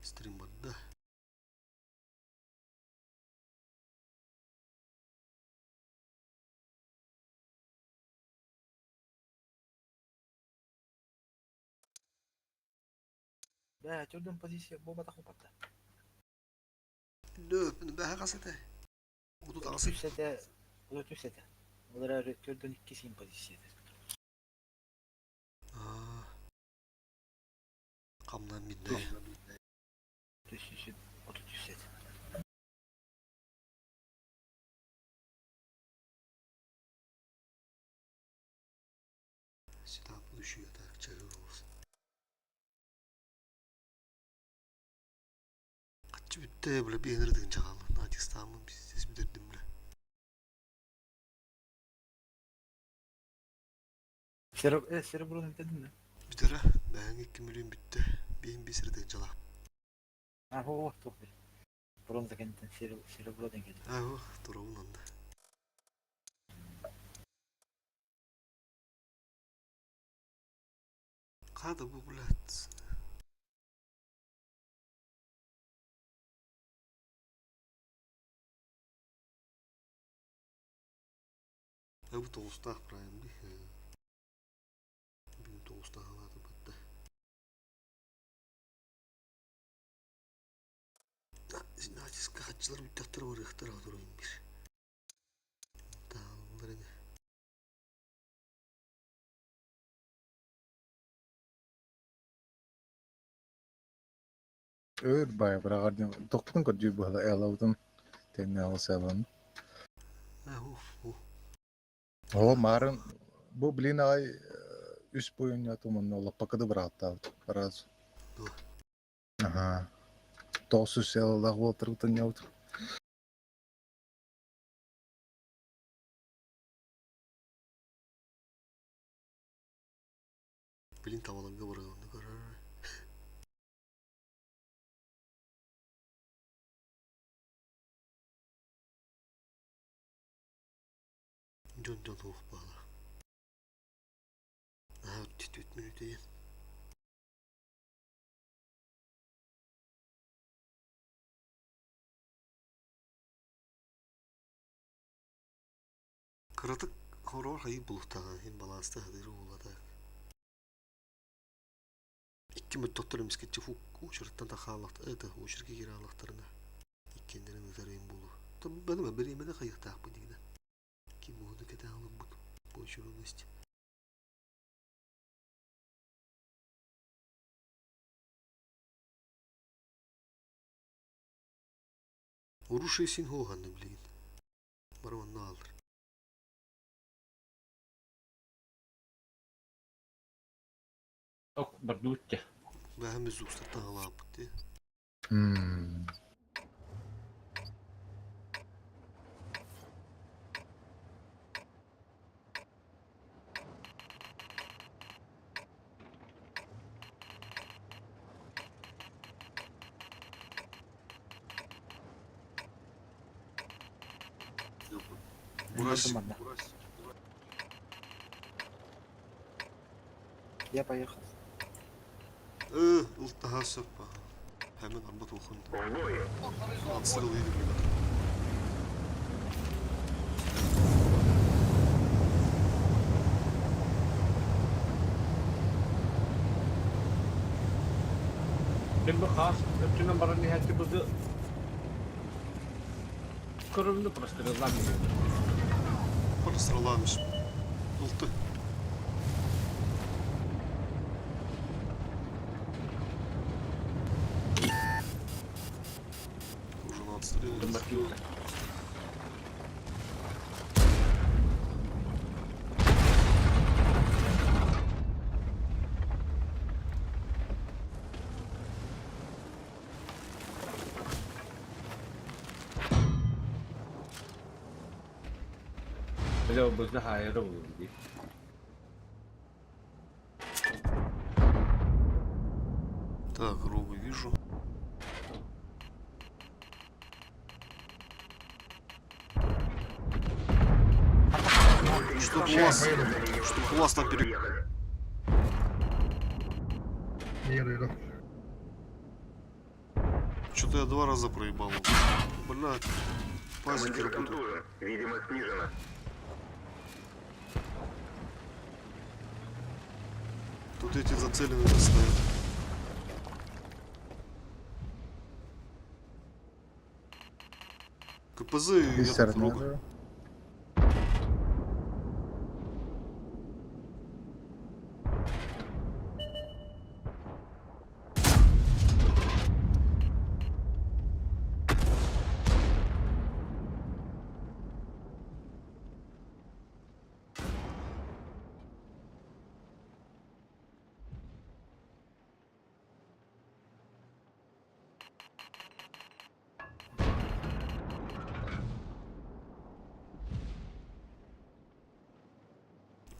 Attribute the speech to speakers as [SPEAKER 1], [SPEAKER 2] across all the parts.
[SPEAKER 1] Стрим барда.
[SPEAKER 2] Бээ, төрдүн позиция буолбатах упатта.
[SPEAKER 1] Бэһэ хас этэ? 38.
[SPEAKER 2] Үс этэ, 33 этэ. Ол эрээри төрдүн икки син позиция этэ.
[SPEAKER 1] Хамнан бидде.
[SPEAKER 2] 333 этэ.
[SPEAKER 1] Ситап үшүө так чаһы болsun. Хаччы бүттэ бля биэнер дыгын чаҕалла. Натистааммын пиздец бүтэрдим бля.
[SPEAKER 2] Серебро бүтэрдин да?
[SPEAKER 1] Бүтэрэ. Бэһэҥ икки миллион бүттэ. Биэһин биэс эрэ тыһыынчалаах.
[SPEAKER 2] А, о, туох били. Бронза кэнниттэн серебро диэн кэллэ.
[SPEAKER 1] А, о, туругун онно. Хата бу, блядь. Бу тоҕустаах правильно Бүгүн тоҕустаах алааты батта. Натиска хаччылар бүттэхтэрэ барыахтара отуруйун бир. Тааллар ини.
[SPEAKER 3] Өр баайа быраҕар диэн тохтотон көрдүүр быһыыла Эллабытын тэҥнээҕи сыалан. Оо, маарын бу блин аҕай үс буйунньатым онно лаппака да бырааттаабыт раз. Аhaa. 900 сыалалаах уолаттарбытын ньабыт.
[SPEAKER 1] Блин табаларга барыанны көрөр. Дьон-дьон суох буолла. Наһаа түт мүнүүтэ Кыратык хороҕор хайыы булуохтааҕа иһин балааста сатыыр уолата. Икки мөлтөхтөр эмискэччи фук учуруттан тахааллахта это учурга киирэ хааллахтарына иккиэннэрин ытарыйым буолуо. Бэдэмэ бириэмэни хайыахтаахпын диигинэ. Ким уһуну кэтээн олорбут почерность. Уруши син хуоханны билигин. Бары онно аалар.
[SPEAKER 4] Ок, бардуутте.
[SPEAKER 1] Бэһэм зустартан халааппыт дии. Бурас.
[SPEAKER 2] Я поехал.
[SPEAKER 1] Ылтаһа сөп Hemen арбат улахан. Отстрел едем.
[SPEAKER 4] Мин бу хаас өттүнэн баран иһээччи быды көрүмнү простреллаан
[SPEAKER 1] Прострелламыш. Ылты. Уже на отстрел.
[SPEAKER 4] Бля, бызда хайра olur дии.
[SPEAKER 1] Так, рогу вижу. Чтоб у вас, чтоб у вас там пере...
[SPEAKER 5] Еду, еду.
[SPEAKER 1] Что-то я два раза проебал. Бля, пазики
[SPEAKER 5] Командир
[SPEAKER 1] работают.
[SPEAKER 5] контужен. Видимость снижена.
[SPEAKER 1] Тут эти зацеленные стоят. КПЗ и этот рога.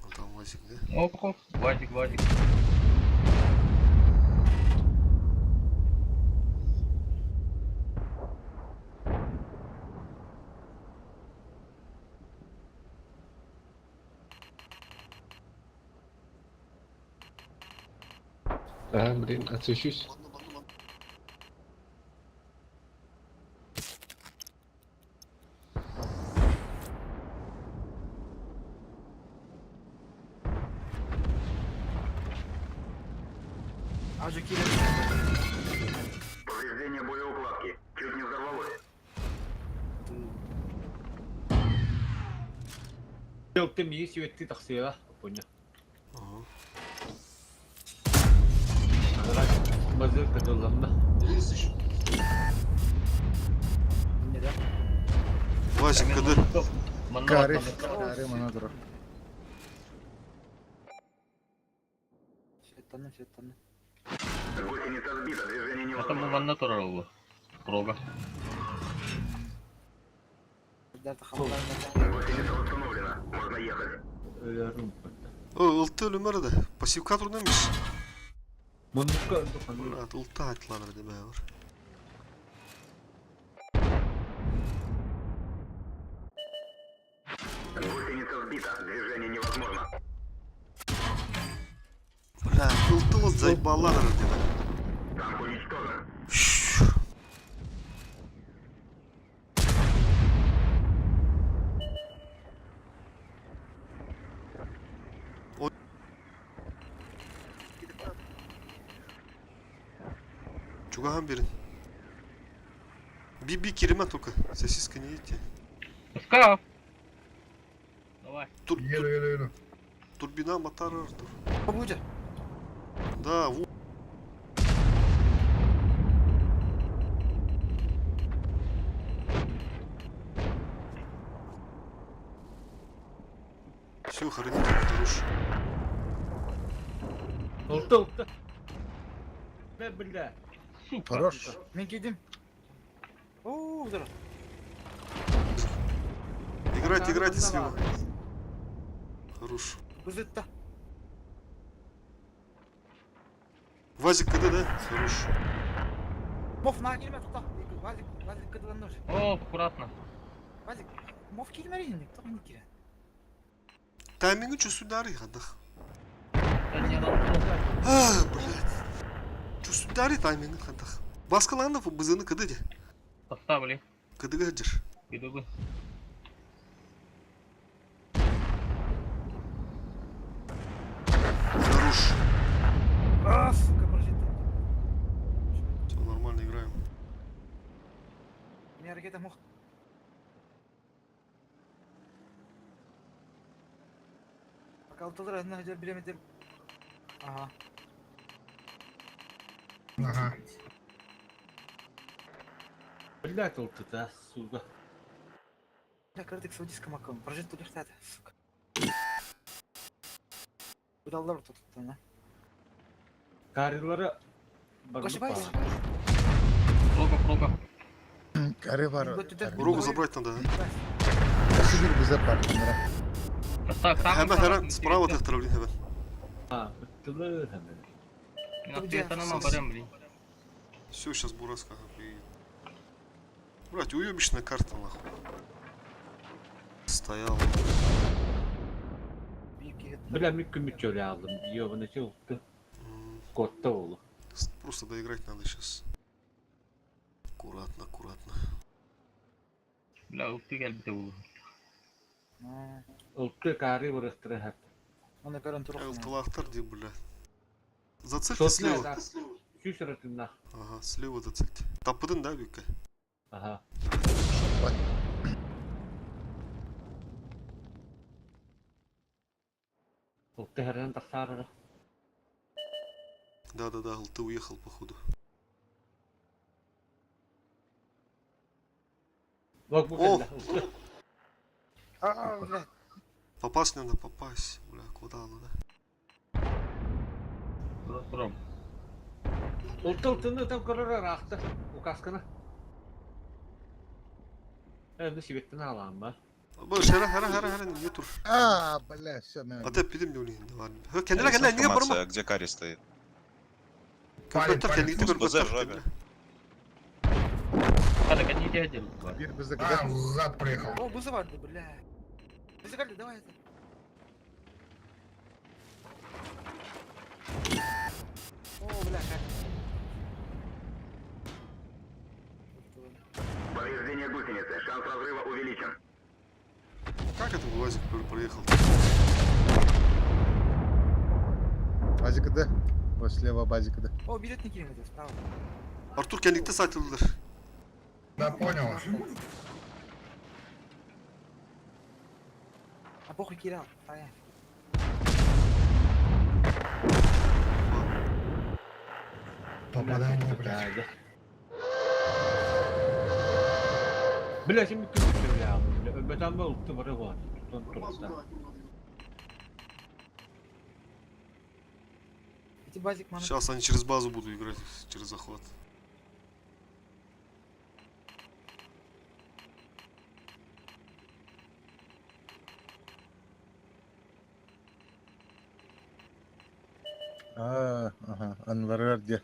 [SPEAKER 1] А там Васик, да?
[SPEAKER 6] Оп, оп, Вадик, Вадик.
[SPEAKER 4] Да, блин, отсвечусь.
[SPEAKER 1] Ладно, ладно, ладно.
[SPEAKER 2] Ажы киирэн.
[SPEAKER 5] Повреждение боеукладки. Чуть не взорвалось.
[SPEAKER 4] Телтем есть үтти тахсыга. Понял.
[SPEAKER 1] Ага.
[SPEAKER 4] Базыр кадылланна.
[SPEAKER 1] Есть еще.
[SPEAKER 2] Не да?
[SPEAKER 1] Васик, КД.
[SPEAKER 3] Кари, кари мана турар.
[SPEAKER 2] Светтанна, светтанна.
[SPEAKER 5] Гусеница сбита. Движение
[SPEAKER 6] Это
[SPEAKER 5] невозможно.
[SPEAKER 6] манна турар ол. Рога.
[SPEAKER 2] Дәрті хамаларына.
[SPEAKER 5] Гусеница восстановлена. Можно ехать.
[SPEAKER 4] Өлөрүм.
[SPEAKER 1] О, ылты өлүмөр да. Пассивка турнамиш.
[SPEAKER 4] Муннукка
[SPEAKER 1] Брат, ылта атланыр деме бар.
[SPEAKER 5] Гусеница сбита. Движение невозможно.
[SPEAKER 1] Бля, ылты вот заебаланыр деме.
[SPEAKER 5] Танк уничтожен.
[SPEAKER 1] Чугахан берин. Би-би кирима только. Сосиска не едьте.
[SPEAKER 6] Скаф. Давай.
[SPEAKER 1] Тур, тур, турбина мотор Артур.
[SPEAKER 2] Побудя.
[SPEAKER 1] Да, во. Все, хранитель хорош.
[SPEAKER 4] Ылты ылты. Бе бля.
[SPEAKER 6] Сука.
[SPEAKER 3] Хорош.
[SPEAKER 2] Мен кидим. Оо, здорово.
[SPEAKER 1] Играйте, играйте слева. Хорош.
[SPEAKER 2] Бызытта.
[SPEAKER 1] Вазик КД, да? Хорош.
[SPEAKER 2] Мов на килме тукта. Вазик, вазик кыдыланныр.
[SPEAKER 6] О, аккуратно.
[SPEAKER 2] Вазик, мов килмерин, тоқ не кирен.
[SPEAKER 1] Тайминги чувствую хадах.
[SPEAKER 6] Да не надо.
[SPEAKER 1] А, блядь. Чувствую тайминги хадах. Баскаланов бызыны КД де.
[SPEAKER 6] Поставили.
[SPEAKER 1] КД гаджир.
[SPEAKER 6] Иду бы.
[SPEAKER 1] Хорош.
[SPEAKER 2] А, сука, прожитта.
[SPEAKER 1] Все, нормально играем.
[SPEAKER 2] Меня ракета мог. Пока алтылар одна идет берем Ага.
[SPEAKER 3] Ага.
[SPEAKER 4] Блядь, ылты да, сука.
[SPEAKER 2] Бля, кырдык с диском аккаунт. Прожит туда, сука. Удалдар тут, на.
[SPEAKER 4] Карилары
[SPEAKER 2] Ошибаюсь.
[SPEAKER 6] Рога, рога.
[SPEAKER 3] Кари бар.
[SPEAKER 1] Рогу забрать надо, а?
[SPEAKER 3] Сибир bize partnera.
[SPEAKER 6] Поставь там.
[SPEAKER 1] Hemen her справа от травли hemen.
[SPEAKER 4] А, ылтылы hemen.
[SPEAKER 6] барем, блин.
[SPEAKER 1] Все, сейчас Бураска приедет. Брать, уебищная карта, нахуй. Стояла.
[SPEAKER 4] Бля, мен көмөчөлө алдым. Ёбаны чылты.
[SPEAKER 1] М,
[SPEAKER 4] Котта олу.
[SPEAKER 1] Просто доиграть надо сейчас. Аккуратно, аккуратно.
[SPEAKER 6] Бля, ылтыы кэлбитэ буолуо.
[SPEAKER 4] Ылты каары барыахтара иһэр.
[SPEAKER 2] Оны көрөн туруохтун.
[SPEAKER 1] Ылтылаахтар дии, бля. Зацельте слева.
[SPEAKER 4] Сүүс ырытынна.
[SPEAKER 1] Ага, слева зацельте. Таппытын да, Бүккэ?
[SPEAKER 4] Ага. Ылты иһэринэн тахсаарара.
[SPEAKER 1] Да-да-да, Ылты уехал, походу.
[SPEAKER 4] Бак бу
[SPEAKER 1] О!
[SPEAKER 4] кэллэ. Ылты.
[SPEAKER 2] А, блядь.
[SPEAKER 1] Попасть надо, попасть. Бля, куда надо?
[SPEAKER 6] Турам.
[SPEAKER 4] Ылты ылтыны там көрөр ыраахта. Указканы. Э, сибеттен аалаан ба.
[SPEAKER 1] Хара, хара, хара, хара, не тур.
[SPEAKER 3] А, бля, все, мен.
[SPEAKER 1] Ата билим не улин. Кендиле кендиле не барма.
[SPEAKER 7] Где карри стоит?
[SPEAKER 1] Көрбөттөр кендигити
[SPEAKER 7] БЗ
[SPEAKER 1] көрбөттөр.
[SPEAKER 7] жабе.
[SPEAKER 6] Хада кәнете әдел.
[SPEAKER 3] Бир бізді кіді.
[SPEAKER 8] Зад проехал.
[SPEAKER 2] О, вызывали, бля. Вызывали, давай это. О, бля, как.
[SPEAKER 5] Повреждение гусеницы. Шанс разрыва увеличен.
[SPEAKER 1] Как это УАЗик проехал?
[SPEAKER 3] Базика да. Вот слева базика да.
[SPEAKER 2] О, билет не кинем это, справа.
[SPEAKER 1] Артур кендикте сатылдыр.
[SPEAKER 8] Да, понял.
[SPEAKER 2] А похуй кидал, понятно.
[SPEAKER 8] Попадание, блядь.
[SPEAKER 4] Бля, şimdi küçük бля. Öbeten be ылты бары бар. Тутан турса.
[SPEAKER 2] Эти базик мана.
[SPEAKER 1] Сейчас они через базу будут играть, через захват.
[SPEAKER 3] А, ага, Анварар где?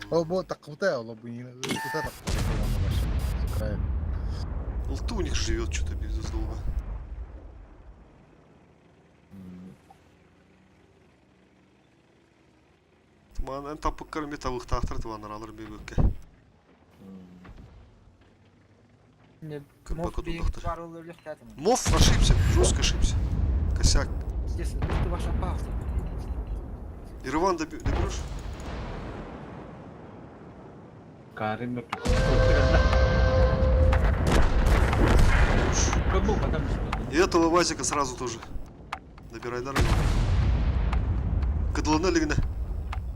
[SPEAKER 3] О, бу такыбыта, ол бу не кута такыбыта.
[SPEAKER 1] Ылты у них живет что-то без долго. Ман тапыккар ме табыктаахтар тыбанар алыр бебекке.
[SPEAKER 2] Не,
[SPEAKER 1] Көрбөккө
[SPEAKER 2] мог би
[SPEAKER 1] тутахтар.
[SPEAKER 2] пару легкая там.
[SPEAKER 1] Мов ошибся, жестко ошибся. Косяк.
[SPEAKER 2] Здесь ты ваша пауза.
[SPEAKER 1] Ирван доберешь?
[SPEAKER 4] Карри мөртү. Кому потом
[SPEAKER 1] И этого Вазика сразу тоже. Набирай дорогу. Кадлана лигна.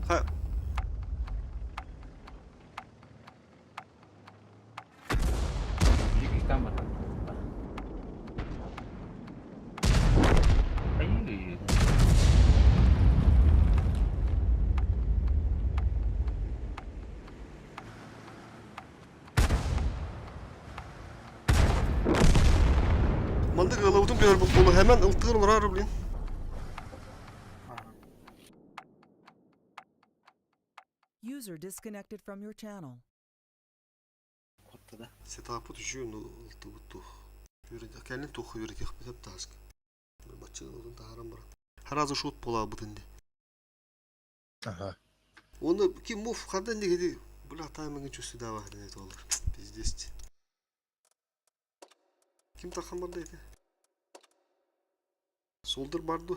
[SPEAKER 1] Ха.
[SPEAKER 4] Дикий там атам.
[SPEAKER 6] Айы.
[SPEAKER 1] Мандык ылабытын бер болу hemen ылтыгыр блин.
[SPEAKER 9] User disconnected from your channel.
[SPEAKER 2] Хотта да.
[SPEAKER 1] Сетапы түшүн ылтыбыт тух. Кэлин тух үйрөтех битеп таск. Бачыгын тахарам бар. Харазы шут пола бутынды.
[SPEAKER 3] Ага.
[SPEAKER 1] Оны ким муф хандан дегеди бля тайминги чувствую да вахды это олар. Пиздец. Ким тахан бар дейdi? Солдыр барды.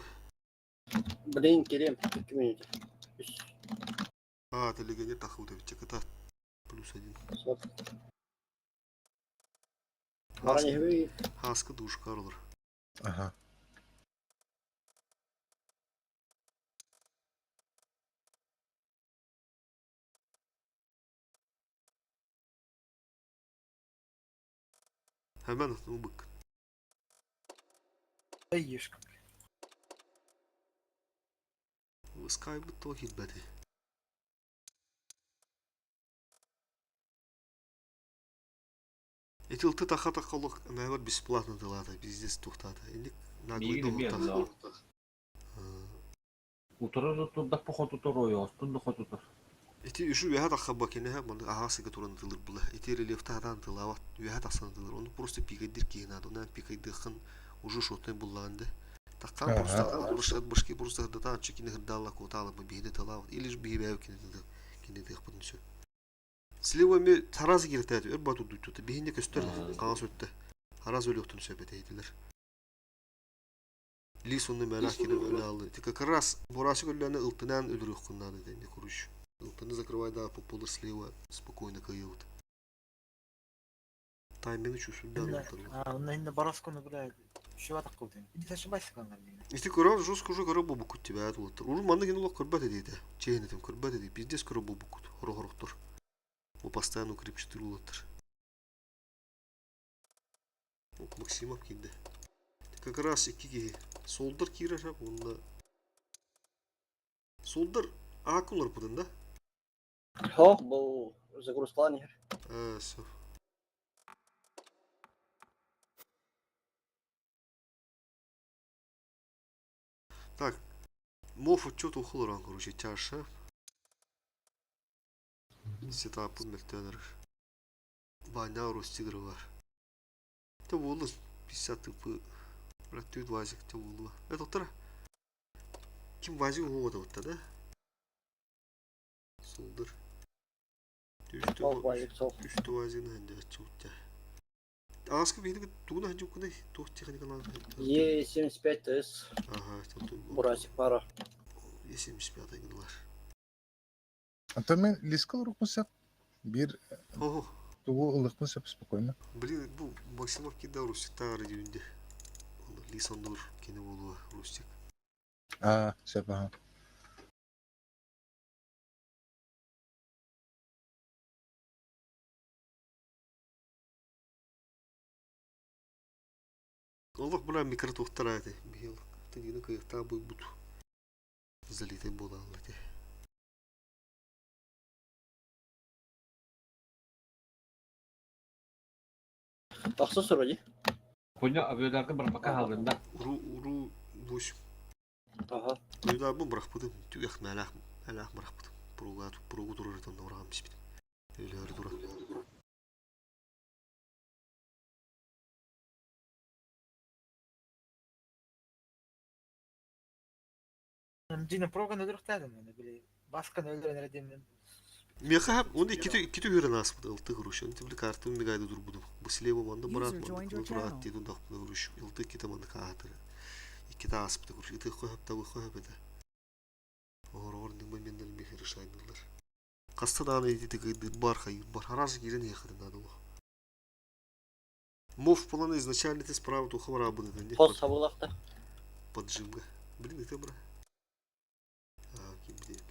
[SPEAKER 10] Блин, Керем, 2 минуты.
[SPEAKER 1] А, это легионер тахы деп чеката. Плюс один. Хаска душка олар.
[SPEAKER 3] Ага.
[SPEAKER 1] Hemen убык.
[SPEAKER 2] Да ешка.
[SPEAKER 1] Скайбы то хитбети. Эти ылты таха тахалык мәвер бесплатно дылата, пиздец тухтата. Эндик наглый
[SPEAKER 4] Миигин
[SPEAKER 1] долгу
[SPEAKER 4] Утурар турдах по хоту рой, остун да хоту тур.
[SPEAKER 1] Эти үшу үһә таха бакене маны агасы туран тылыр була. Эти рельеф тадан тылават, үһә тахсан тылыр. Оны просто пикайдыр кийин ады. Онан пикайдыхын уже шотны булланды. Таккан просто башка башки просто датан чекини хырдалла котала бы бихде тылават. Или ж бихе бәв кине тыды. Кине тых бутын все. Слева эми тараас кииртээти өр батурдуйтута биһинне көстөр хаҥас өттө хараас өлүөхтүн сөп этейтилер. Лис онно мэлэх киирэн өлө алды. Ты как раз бурасик өллөөнө ылтынаан өлөрүөххүн наада куруш. Ылтыны закрывай да популар слева спокойно кыйыбыт. Тайминг чувствую
[SPEAKER 2] А, онно инне Бороскону, бля, еще атак кылдым. Не ошибайся, главное.
[SPEAKER 1] Ити көрөр жестко уже көрөр буолбуккут тибээт улаттар. Урут манна кини олох көрбөт этиитэ. Чиэһин этим көрбөт этии. Пиздец көрөр буолбуккут. Хоро-хорохтор. Бу постоянно укрепчатыр улаттар. Максимов киирдэ. Как раз икки киһи. Солдар киирэр уонна Солдар аакка уларыппытын да?
[SPEAKER 10] Хох, был загрузкалаан иһэр.
[SPEAKER 1] Э, все. Так, мов отчет ухуларан, короче, чаша. Сетапын мөлтөөнөр. Баня Ростигр бар. Те буолла 50 тп. Бля, түүт вазик те буолла. Э, доктор. Ким вазик уһуга да? Сулдыр.
[SPEAKER 10] Суох, вазик суох.
[SPEAKER 1] Үстү вазигын ханжааччыбыт Ааска биһиги тугун ханжуккуный туох техникалаан
[SPEAKER 10] Е75 ТС.
[SPEAKER 1] Ага,
[SPEAKER 10] Бурасик пара.
[SPEAKER 1] Е75 гыналар.
[SPEAKER 3] Антон мен лиска ылырыкпын сөп. Биир
[SPEAKER 1] Ого,
[SPEAKER 3] тугу ылыахпын сөп спокойно.
[SPEAKER 1] блин, бу Максимов кида Рустиктаар дүйүндэ. Лисандур кини буолуо Рустик.
[SPEAKER 3] Аа, сөп аха.
[SPEAKER 1] Олох була микротуохтара эти. Бихил. Тыгины кыйыктаа буйбут. Залитай буолаалла эти.
[SPEAKER 10] Тахса вроде.
[SPEAKER 4] Хуйня авиадарга барбакка хааллын да.
[SPEAKER 1] Уру уру буш.
[SPEAKER 10] Ага.
[SPEAKER 1] Уйда бу бырахпытым. Түгэх мэлэх мэлэх бырахпытым. Пруга пругу турар онно быраҕан биспитим. Өлөөрү турар.
[SPEAKER 2] Дина проган өлөрөхтәдем мен, били баскан өлөрөн эредим.
[SPEAKER 1] Меха оны иккити хүрен аспыт ылты груш. Оны тибли картым мегайды турбудум. Бу слева манды брат
[SPEAKER 9] User
[SPEAKER 1] манды
[SPEAKER 9] joined your
[SPEAKER 1] кылы турат
[SPEAKER 9] channel.
[SPEAKER 1] дедим дақпы груш. Ылты иккити манды каатыр. Иккити аспыт груш. Иты хохап табы хохап эде. Ор ор ның моментдер мехи решайдылар. Каста дааны ити кыйды бар хайыр бар. Хараз кирен яхады надо. Мов планы изначально ты справа туха бара буды.
[SPEAKER 10] Хос сабылахта.
[SPEAKER 1] Поджимга. Блин, это бра. А, ким билек.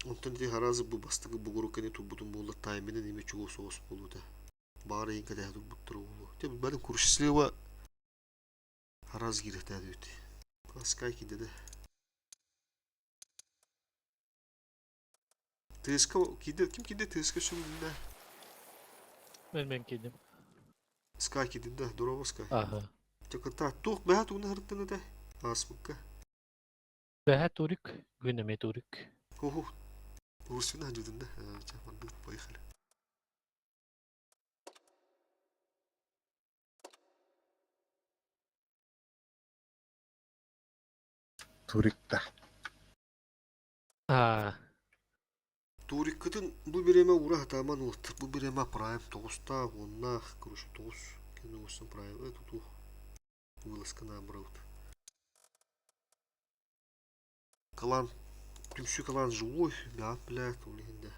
[SPEAKER 1] Онтон ити харазы бу бастыгы бугуру кene турбутун буолла тайминен эме чугу соҕус буолута. Баара иин кэтэһэ турбуттара буолуо. Те барын куршслева хараз киирэтээди үт. Аскай кидэдэ. ТСК киде ким киде ТСК сүрүннэ?
[SPEAKER 7] Мен киирдим.
[SPEAKER 1] Скай кидинде, дороба Скай.
[SPEAKER 7] Аха.
[SPEAKER 1] Чаката тух бэһэ тугуна хырыттан этэ? Ааспыкка.
[SPEAKER 7] Бэһэ турик, күн эмиэ турик.
[SPEAKER 1] Ху-ху. Урсуна хадьудунда. Ча маннык поехали.
[SPEAKER 3] Турикта.
[SPEAKER 7] Аа,
[SPEAKER 1] Туриккытын бу бириэмэ уура сатааман уолаттар. Бу бириэмэ прайм тоҕустаах, уоннаах, короче, тоҕус кини оҥостон прайм э тутуу вылазканаан барабыт. Клан, түмсүү клан живой, бэҕэт блядь, ол иһин да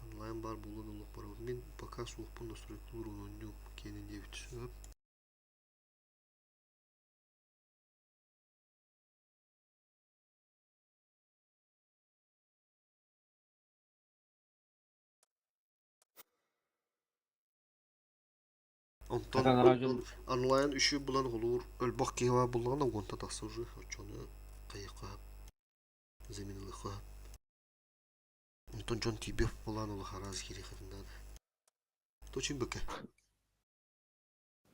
[SPEAKER 1] онлайн баар буолан олох барабыт. Мин пока суохпун настройкалыыр оонньуум киэнин диэбит сөп. Онтон
[SPEAKER 4] Хатан радио
[SPEAKER 1] онлайн үшү булан холуур өлбөх киһи баар буллаҕына уонта тахса уже оччону хайыахха заменылыахха Онтон дьон тиийбэт буолан олох араас киириэххитин наада. Точин бөкө.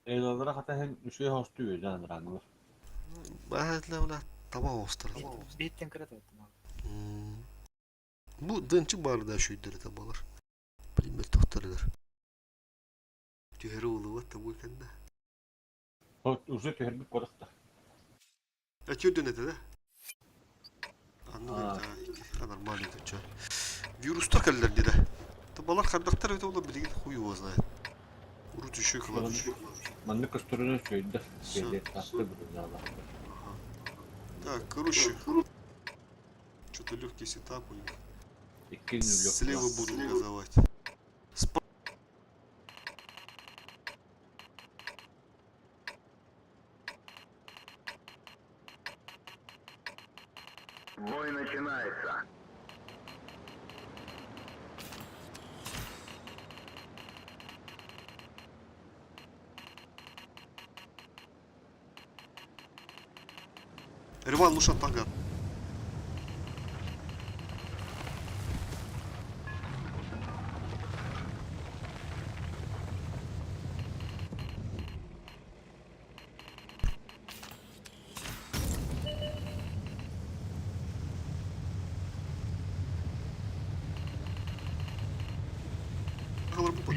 [SPEAKER 4] Эйлалара хата һин үчүгэй хостуу үөдэн араанылар.
[SPEAKER 1] Баһатлабына таба оҕустар.
[SPEAKER 2] Биһиттен кыра табыттым.
[SPEAKER 1] Бу дынчык баар да шүйдері табалар. Билбет тохторлар. Түһэрэ улуга табу кэннэ.
[SPEAKER 4] Уже түһэрбит кодахта.
[SPEAKER 1] Өтүрдүн этэ да? Анны икки нормально это чё. Вирустар кэллэр диде. Табалар хардахтар это ола билигин хуй его знает. Урут еще кладут.
[SPEAKER 4] Маннык көстөрүнэн сөйдө. Тахты бұрыннала.
[SPEAKER 1] Так, короче. Что-то легкий сетап у них.
[SPEAKER 4] Икки нүлө.
[SPEAKER 1] Слева будут газовать.
[SPEAKER 5] Бой начинается.
[SPEAKER 1] Рван Лушан тага.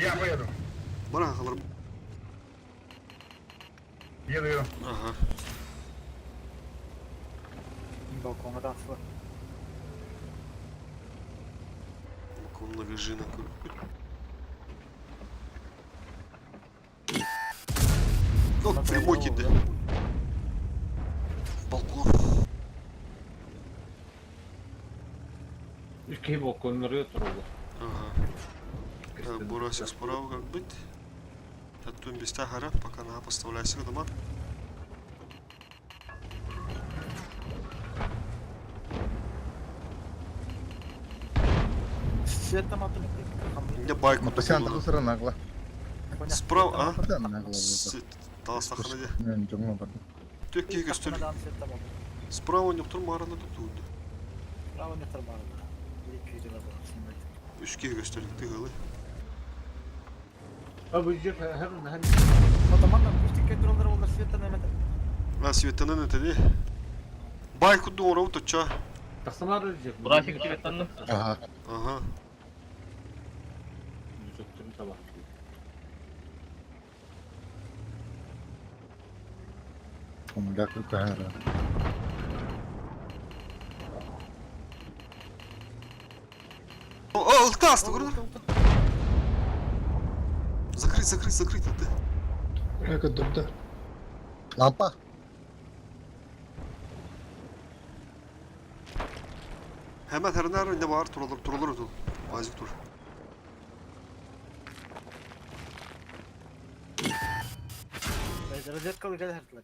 [SPEAKER 8] Я поеду.
[SPEAKER 1] Бара халар.
[SPEAKER 8] Еду, еду.
[SPEAKER 1] Ага.
[SPEAKER 2] Балконга тахсыла.
[SPEAKER 1] Балконна вежина Ну, прямой киды. Балкон.
[SPEAKER 4] Икки балконнары турулу.
[SPEAKER 1] Ага. Так, Бурасик справа как быть. Татун без горят, пока нога поставляйся дома.
[SPEAKER 2] Свет там атын.
[SPEAKER 1] У меня байк.
[SPEAKER 3] Мапасян тахсыры нагла.
[SPEAKER 1] Справа, а?
[SPEAKER 3] Да, нагла.
[SPEAKER 1] Таластахана
[SPEAKER 3] Мен жоңго бардым.
[SPEAKER 1] Төкке көстөр. Справа не турмарына тут.
[SPEAKER 2] Справа не турмарына.
[SPEAKER 1] Үшке көстөр тыгылы.
[SPEAKER 4] А бу жер һәр һәр
[SPEAKER 2] Атаманнан пустик кетролдер олдар светтен эмете.
[SPEAKER 1] А светтенен өтеди. Байк кудду орау тотча.
[SPEAKER 4] Тахсамар жер.
[SPEAKER 6] Бурасик светтанны.
[SPEAKER 3] Ага.
[SPEAKER 1] Ага.
[SPEAKER 4] Жүктүн таба.
[SPEAKER 3] Омуляк кахара.
[SPEAKER 1] О, ылтасты, көрдүң? Закрыть, закрыть, закрыть ты.
[SPEAKER 3] Лампа.
[SPEAKER 1] Hemen her ne var turalır turalır tur. Azıcık tur.
[SPEAKER 2] Розеткалы кele хертлер.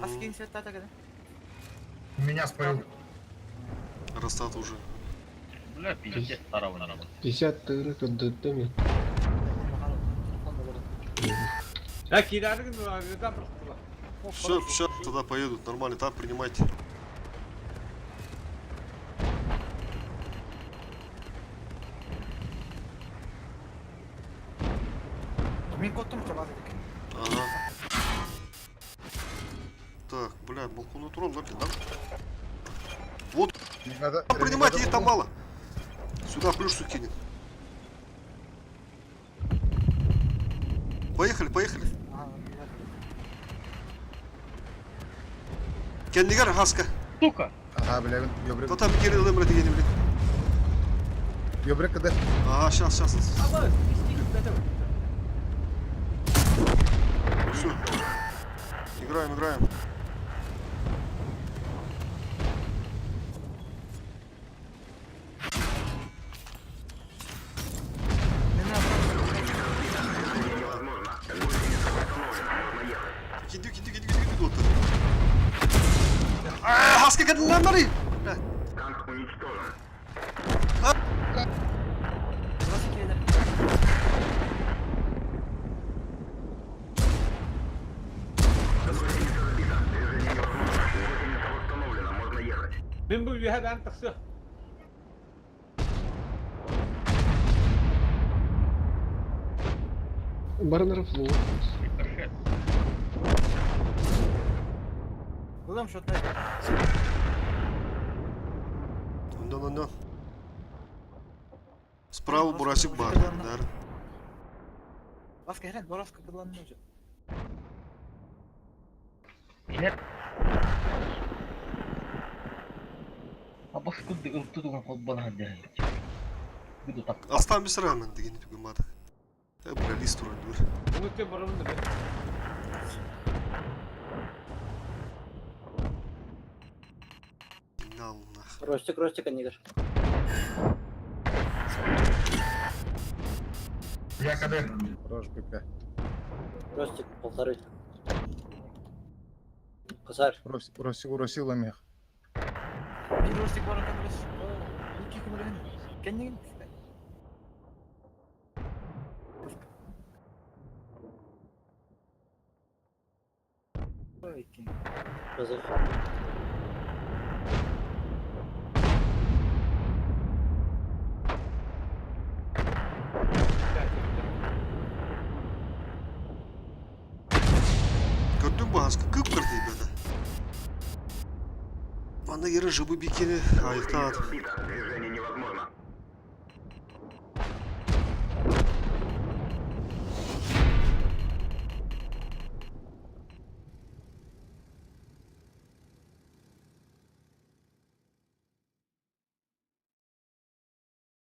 [SPEAKER 2] Аскин свет тата кele.
[SPEAKER 8] Меня спалил.
[SPEAKER 1] Растат уже.
[SPEAKER 6] Бля, пиздец, старого на работу.
[SPEAKER 11] 50 тыры көддөттөм.
[SPEAKER 4] Я кирәргин да просто.
[SPEAKER 1] Все, все, тогда поедут нормально, там принимайте.
[SPEAKER 2] Мин коттум чабады.
[SPEAKER 1] Ага. Так, бля, балконный турал, да, да? Вот,
[SPEAKER 3] Надо.
[SPEAKER 1] принимайте, их там мало. Сюда плюшку кинет. Поехали, поехали. Кендигер хаска.
[SPEAKER 6] Сука!
[SPEAKER 3] Ага, бля, ёбрек.
[SPEAKER 1] Та там кирилл эмре дегени, блин.
[SPEAKER 3] Ёбрек кыды.
[SPEAKER 1] Ага, сейчас, сейчас. Все. Играем, играем.
[SPEAKER 5] Невозможно. Гусеница восстановлена. Можно ехать.
[SPEAKER 1] Киди, киди, киди, киди, киди, вот. А, хаска кадылар Бля.
[SPEAKER 5] Танк уничтожен. Гусеница сбита. Движение невозможно. Гусеница восстановлена. Можно ехать.
[SPEAKER 4] Мен бу үйе бән тахсы.
[SPEAKER 11] Барнер флот.
[SPEAKER 6] Рикошет.
[SPEAKER 2] Улам шотна.
[SPEAKER 1] Ондан, ондан. Справа Бурасик бар. Да.
[SPEAKER 2] Баска херен, бораска кыдланны уже.
[SPEAKER 6] Нет. Бас курдук ылты туган холбонаһан дьаһайчы. Буду так.
[SPEAKER 1] Астан bir sıra hemen degeni tügün madık. E bu list duran dur.
[SPEAKER 4] Bunu te barabın da be.
[SPEAKER 1] Ne Allah.
[SPEAKER 10] Ростик, Ростик, анигар.
[SPEAKER 8] Я КД.
[SPEAKER 3] Рож БК.
[SPEAKER 10] Ростик, полторы. Косарь.
[SPEAKER 3] Росила мех.
[SPEAKER 2] Bir Ростик бар кадырыс. İki kumulun. Kendin.
[SPEAKER 10] Разрыв.
[SPEAKER 1] Gördün mü haskı? Kıp kırdı böyle. Bana yarın jıbı bikini ayıkta at.
[SPEAKER 5] Разбито. Движение невозможно.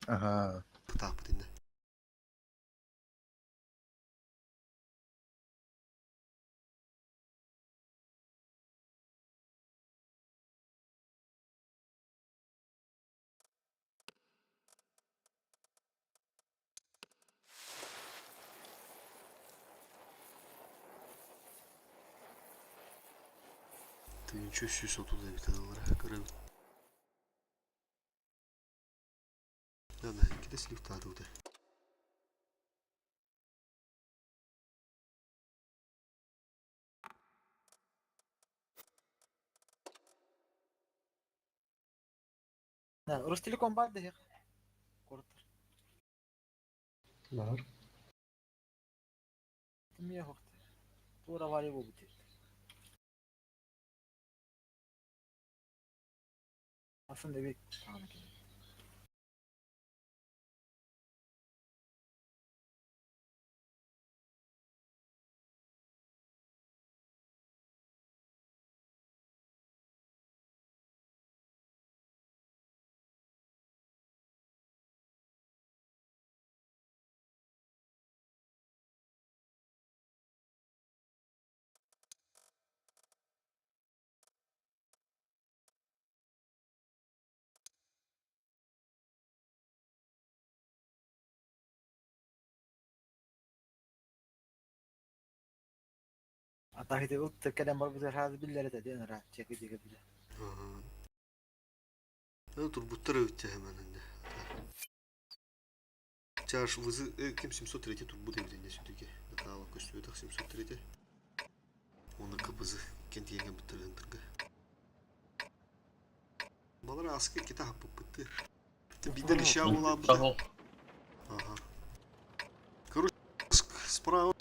[SPEAKER 3] Ага.
[SPEAKER 1] Так dinle. Тыһынча 330 эбит алара көрөбүт. Ана иккитэ сливтаатыбыта.
[SPEAKER 2] Ростелеком бар дехе. Кортор.
[SPEAKER 11] Бар.
[SPEAKER 2] Мия хохты. Тура вари бу бит. Aslında bir tane Atahide ылт кэлэн барбытар хаады биллэр этэ диэн ара чеки диэки билэ.
[SPEAKER 1] Ага. Турбуттар өтте hemen инде. Чаш вызы ким 703 турбут эбит инде сүтүге. Натала көстүбөтөх 703. Оны кыбызы кентиенге буттыргантырга. Балар аскы кита хаппытты. Бидер ища була бу.
[SPEAKER 6] Сагыл.
[SPEAKER 1] Ага. Короче, справа.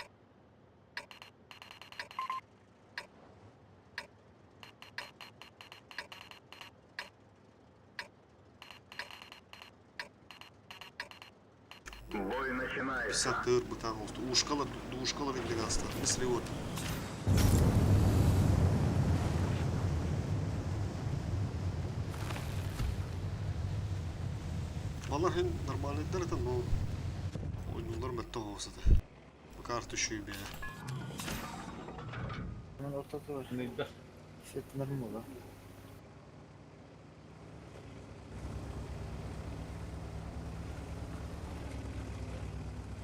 [SPEAKER 5] Бой начинается.
[SPEAKER 1] 50 тыр бытан oldu. Ушкала, ушкала инде астар. Мысли вот. Балар хен нормальный дәрәтен, но ойнулар мәтті olsa da. Bakar düşüyor be.
[SPEAKER 2] Hemen ortada var.
[SPEAKER 4] Neydi?
[SPEAKER 2] Hissettiler mi ola?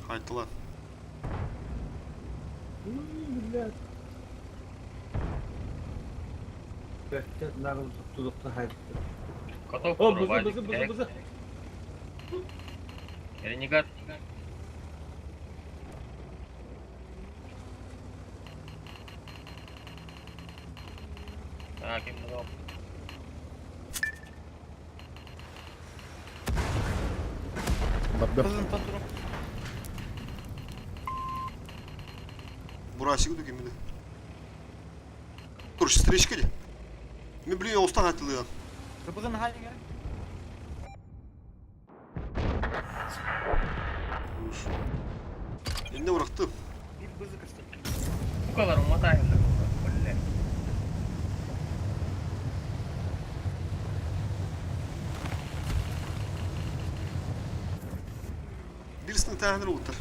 [SPEAKER 1] Haydi lan.
[SPEAKER 4] Блядь. Нарым тудукта хайпты.
[SPEAKER 6] Котов
[SPEAKER 4] О, бызы, бызы, бызы, бызы.
[SPEAKER 6] Ренегат. А, кем дал?
[SPEAKER 3] Барда.
[SPEAKER 2] Кызын татырып.
[SPEAKER 1] Бурасик дүгемini. Тур, встречка ли? Мен блин, остан айтылыган.
[SPEAKER 2] Кызын хайгер.
[SPEAKER 1] Уш. Эмне урактым?
[SPEAKER 2] Bir бызы кырсın.
[SPEAKER 6] Bu kadar umatayım da. Бля.
[SPEAKER 1] Ытааһыныр уутар.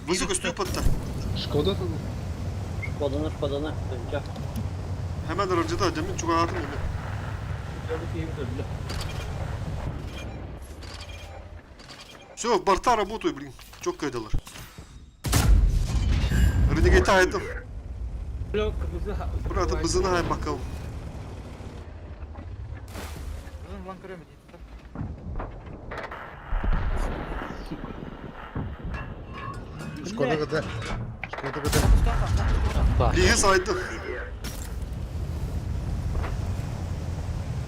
[SPEAKER 1] Бызы көстүү патта.
[SPEAKER 11] Шкода там.
[SPEAKER 10] Шкоданы, Шкоданы. Тынча.
[SPEAKER 1] Hemen aracıda demin çuvalatım hemen. Все, борта работаю, блин. Çok kaydalar. Renegade aydım. Burada bızını hay bakalım.
[SPEAKER 3] Шкода ГД. Шкода ГД.
[SPEAKER 7] Бар.
[SPEAKER 1] Lihe saydım.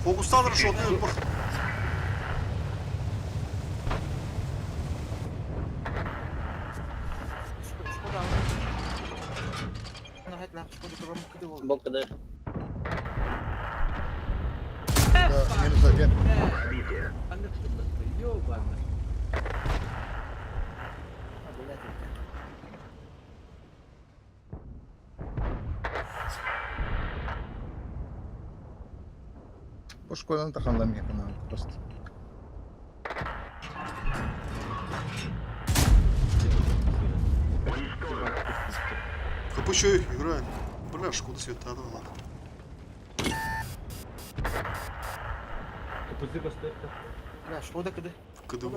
[SPEAKER 1] Fokustan şotuyor bak.
[SPEAKER 10] Бок КД.
[SPEAKER 3] Да, минус один. Бу шкоданы таханлам yakın просто.
[SPEAKER 1] Капучой играем. Бля, шкода света ладно. КДУ.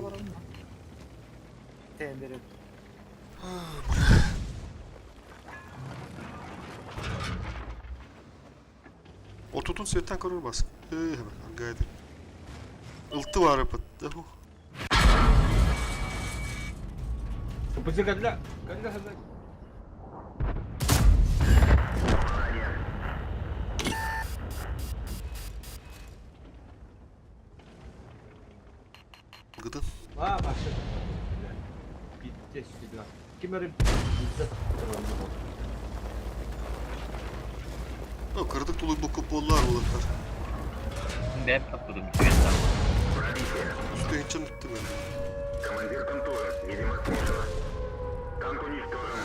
[SPEAKER 1] Otutun svetten korur bask. Hemen gayet. Iltı var yapıt. Gıdın. О, кырдык тулуй бу куполлар улаттар.
[SPEAKER 6] Бэм таппыдым үчүгэн
[SPEAKER 1] Үстү хинчен үттү мен.
[SPEAKER 5] Командир контужен. Видимо, смешано. Танк уничтожен.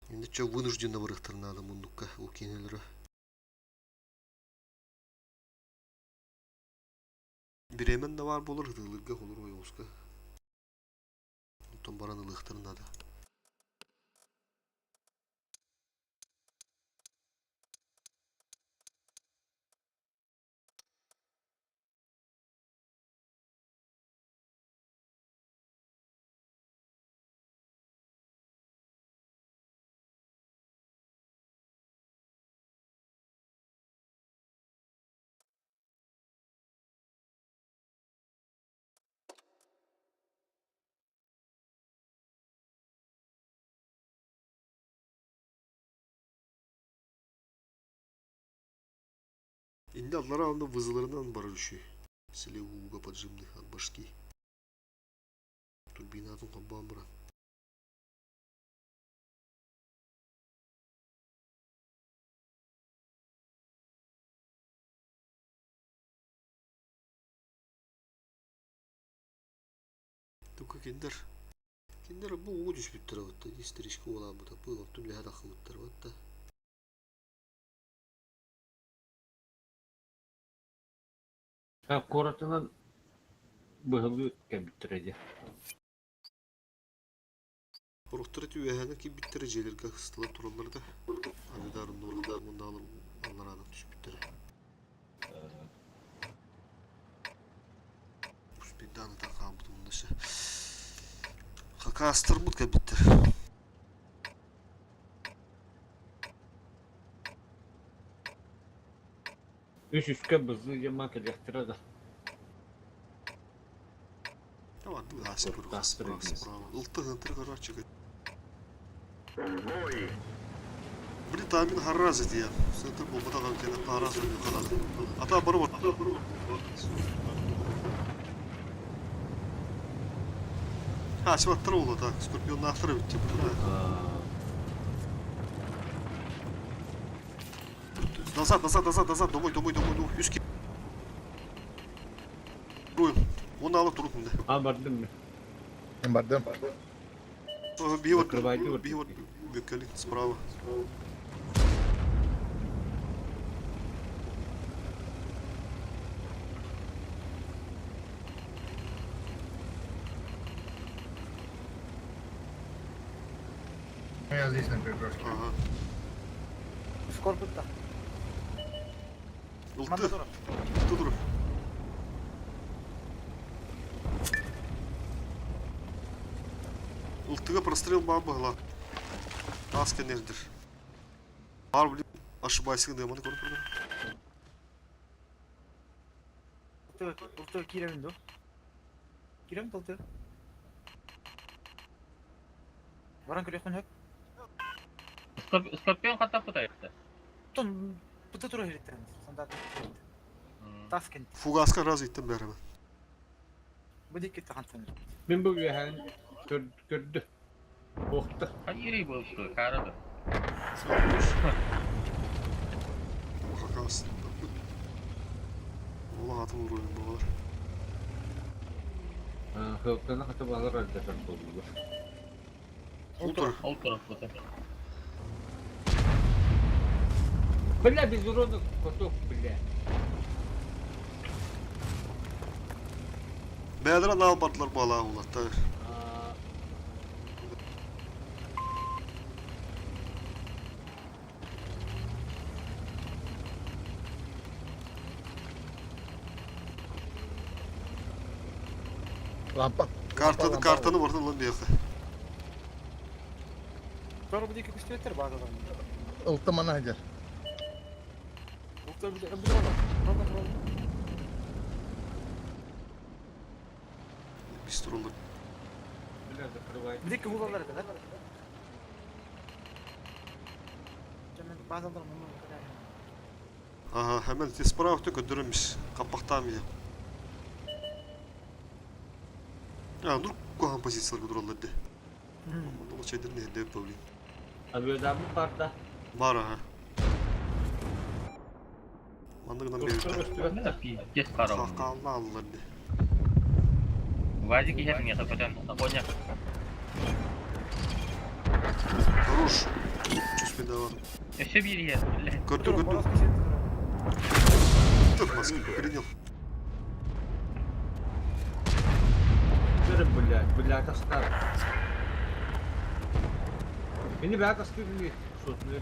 [SPEAKER 1] Енді чо вынужденно барыктырнады мундукка укинелери. Биремен да бар болор хыдылырга холор ойоуска. Онтон баран ылыктырнады. Инде аллара анда вызыларынан барар үшүй. Селе уга поджимных от башки. Турбина атын кабан баран. Тука киндер. Киндер бу угу түшпүттер абытта. Истеричка ола бута. Бу оттун лэхэ тахыбыттар абытта.
[SPEAKER 4] Куоратынан быһылыы кэлбиттэрэ
[SPEAKER 1] Хоруктар түбэһэни кийбиттэрэ дьиэлэргэ ыстылар тураллар да Авидарын нуураттар муннаалар аллараанан түспүттэрэ. Успейдааны та хааммыт муннаша. Хакаастарбыт кэлбиттэр.
[SPEAKER 4] Үс үскэ бызыы дьамма кэлиэхтэрэ да.
[SPEAKER 1] Tamam, Ылты хантыр короче.
[SPEAKER 5] В бой!
[SPEAKER 1] Блин, там мин харразы дия. Центр болбатаган кене харразы канады. Ата барып А, сыбаттар болду так. Скорпион ахтыр бит типа. Назад, назад, назад, назад, домой, домой, домой, домой. Үске. Руин. Оны алып туруп мында.
[SPEAKER 4] А бардым.
[SPEAKER 3] Мен бардым.
[SPEAKER 1] Бии вот,
[SPEAKER 4] Закрывайте вот.
[SPEAKER 1] бии вот. Бүккэлик справа.
[SPEAKER 8] Ну, Я здесь на перекрестке.
[SPEAKER 1] Ага.
[SPEAKER 2] Скорбутта.
[SPEAKER 1] Ылты.
[SPEAKER 2] Манна турар.
[SPEAKER 1] Ылты турар. Ылтыга прострел баар быһылаах. Таас кэннэрдир. Баар блин, ошибайся дыманы көрө турдум.
[SPEAKER 2] Ылты, ылты киирэмин ду. Киирэмин ылты. Баран көрүөхпүн сөп.
[SPEAKER 6] Скорпион хата пытается.
[SPEAKER 2] Тон быта тура иһиттэн. Стандарт. Тас кент.
[SPEAKER 1] Фугаска раз иттем бәрібір.
[SPEAKER 2] Бу дикки тахантан.
[SPEAKER 4] Мин бу үөһээн көрдө. Охта.
[SPEAKER 6] Хайырый был что, карада.
[SPEAKER 1] Хакас. Ола атын уровень болар.
[SPEAKER 4] Хылтаны хата балар альдатар болуга.
[SPEAKER 1] Утро.
[SPEAKER 6] Ол турар бута.
[SPEAKER 4] Бля, без урона кусок, бля.
[SPEAKER 1] Бәдір анал бардылар бала улаттар.
[SPEAKER 4] А,
[SPEAKER 3] Лампа.
[SPEAKER 1] Картаны,
[SPEAKER 3] Лампа,
[SPEAKER 1] картаны бардын lan bir
[SPEAKER 2] Sonra bu dikki küstüretter bazılarını.
[SPEAKER 3] Ылты мана хадер.
[SPEAKER 2] Ылты бу бу турар. Турар турар.
[SPEAKER 1] Biz turulur.
[SPEAKER 4] Бля, закрывай.
[SPEAKER 2] Bu dikki hulalар это, да? Мен базалар муну
[SPEAKER 1] Ага, hemen tez справа көдөрөмүш. Капактам я. А, ну кухан позициялар көдөрөлөр де. Онда чайдыр не деп блин.
[SPEAKER 4] Абөдамы барда.
[SPEAKER 1] Бар ага. Мандыгынан бери.
[SPEAKER 6] Бля, пиздец карау.
[SPEAKER 1] Хакалла аллар де.
[SPEAKER 6] Вазик иһэр миэхэ көтөн, коня.
[SPEAKER 1] Хорош. Чувствую давар.
[SPEAKER 6] Өссө биир иһэр, бля.
[SPEAKER 1] Көрдү, көрдү. Тых маска, принял.
[SPEAKER 4] Бля, блядь, блядь, астар. Мени бля, астыр Что ты?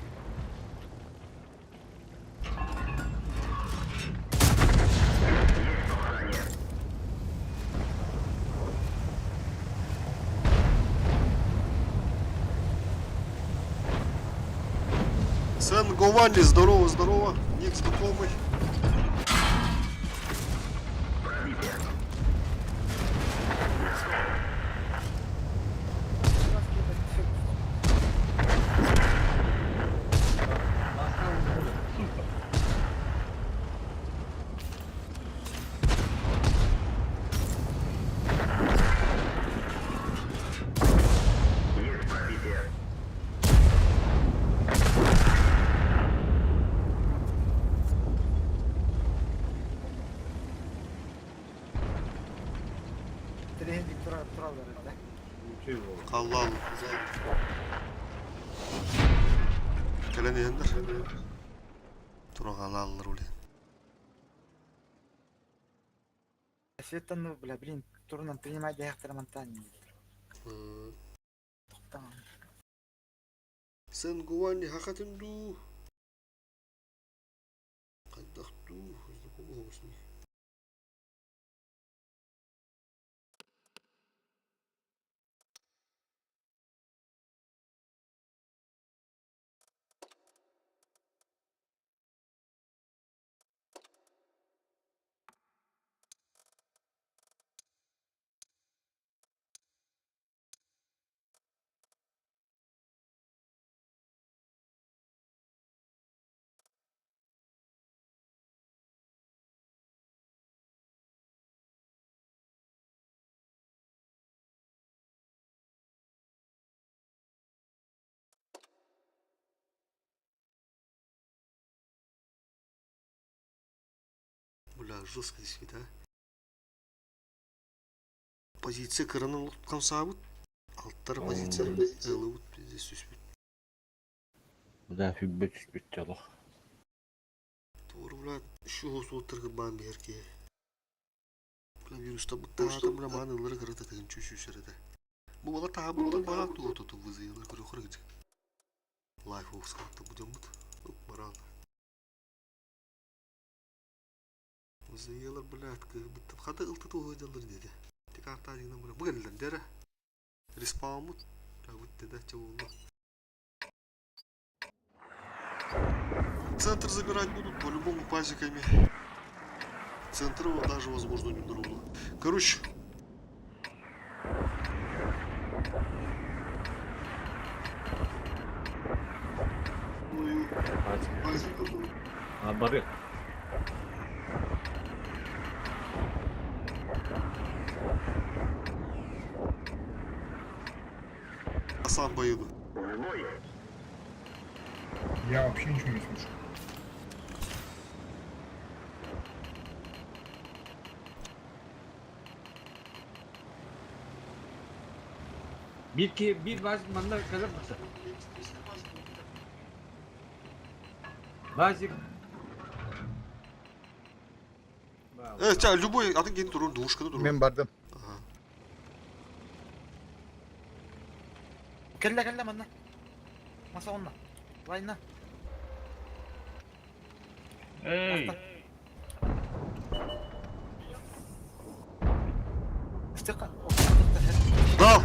[SPEAKER 1] Сен Гованни, здорово, здорово. Ник знакомый.
[SPEAKER 6] Сука.
[SPEAKER 5] Есть пробитие.
[SPEAKER 2] Тренинг турар туралар да.
[SPEAKER 4] Ничего.
[SPEAKER 1] Kallı allı. Кэлэн иһэннэр. Туран аллар уле.
[SPEAKER 2] Светтан, ну, бля, блин, турнан принимать даяктар монтани. Токтан.
[SPEAKER 1] Сен Гованни хакатын ду. Кайдах ду. Знакомый голос. Бля, жестко здесь вид, а. Позиция кыранын луткан сабыт. Алттар позиция ылыбыт здесь түспүт.
[SPEAKER 4] Да, сүлбэ түспүт дьолох.
[SPEAKER 1] Туору блядь, үс суоттаргы баан биһэр киһи. Бля, вирустан таһаатым бля, маан ыллара кырата тыһынчы сүүс эрэ. Бу бала таһаабыттар баҕа тугу туту вызыйылар көрөхөр гыдьы. Лайф офсхатта бу дьоммут. Баран. Вызыйылар блядь, кыһыбыттан хата ылты туһу дьаллар диэти. Тикартаа дигнен бля, бу кэллэр дэрэ. Респаумут. Бут деде чабулла. Центр забирать будут по-любому пазиками. Центр его даже, возможно, не дорогу. Короче.
[SPEAKER 4] А, бары.
[SPEAKER 1] А сам поеду.
[SPEAKER 8] Я вообще ничего не слышу.
[SPEAKER 4] Bir ki bir baz manna kadar mısın? Базик.
[SPEAKER 1] Ча, любой атын кени турун, двушканы турун.
[SPEAKER 3] Мен бардым.
[SPEAKER 1] Ага.
[SPEAKER 2] Кэллэ кэллэ манна. Маса онна. Лайна.
[SPEAKER 6] Эй!
[SPEAKER 2] Стыка.
[SPEAKER 1] Дал!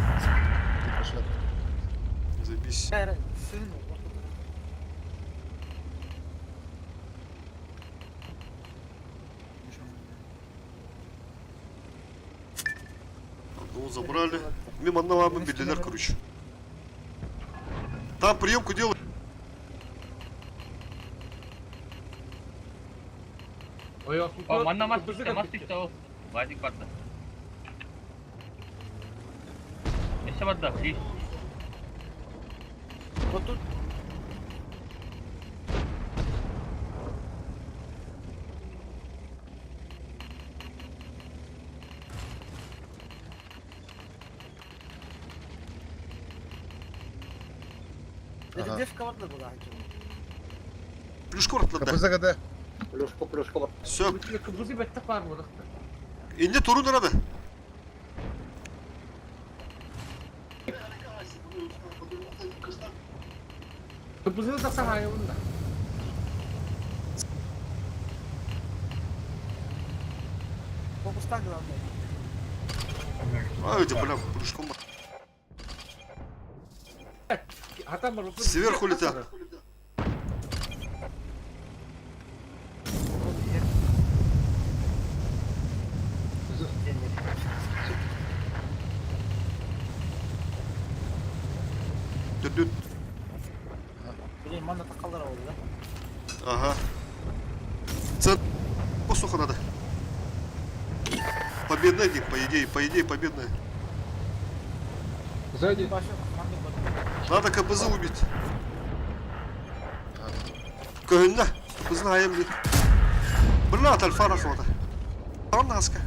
[SPEAKER 3] Пошла.
[SPEAKER 1] Забись.
[SPEAKER 2] Сын.
[SPEAKER 1] Одного забрали. Мимо одного мы билилер, короче. Там приемку делай.
[SPEAKER 4] Ой,
[SPEAKER 6] О, манна мас түсті, мас түсті ол. Вадик барды. Неше барды? Лис.
[SPEAKER 2] Вот тут.
[SPEAKER 3] Ага.
[SPEAKER 2] Девка барда была.
[SPEAKER 1] Плюшку орталарда.
[SPEAKER 3] КПЗ КД.
[SPEAKER 10] Плюшку, плюшку бар.
[SPEAKER 1] Все.
[SPEAKER 4] Кыбызы бетте бар mı?
[SPEAKER 1] Инде турун арады.
[SPEAKER 4] Кыбызы да сахайы bunda.
[SPEAKER 2] Фокустан главное.
[SPEAKER 1] А, эти, бля, плюшком.
[SPEAKER 4] Хатан бар.
[SPEAKER 1] Сверху летят. Дүт-дүт.
[SPEAKER 2] Блин, манна такалар oldu да.
[SPEAKER 1] Ага. Центр. Посуха надо. Победная, по идее, победная.
[SPEAKER 11] Сзади.
[SPEAKER 1] Надо КПЗ убить. Көһүннэ. КПЗ хайым бит. Бля, альфа рахмата. Там наска.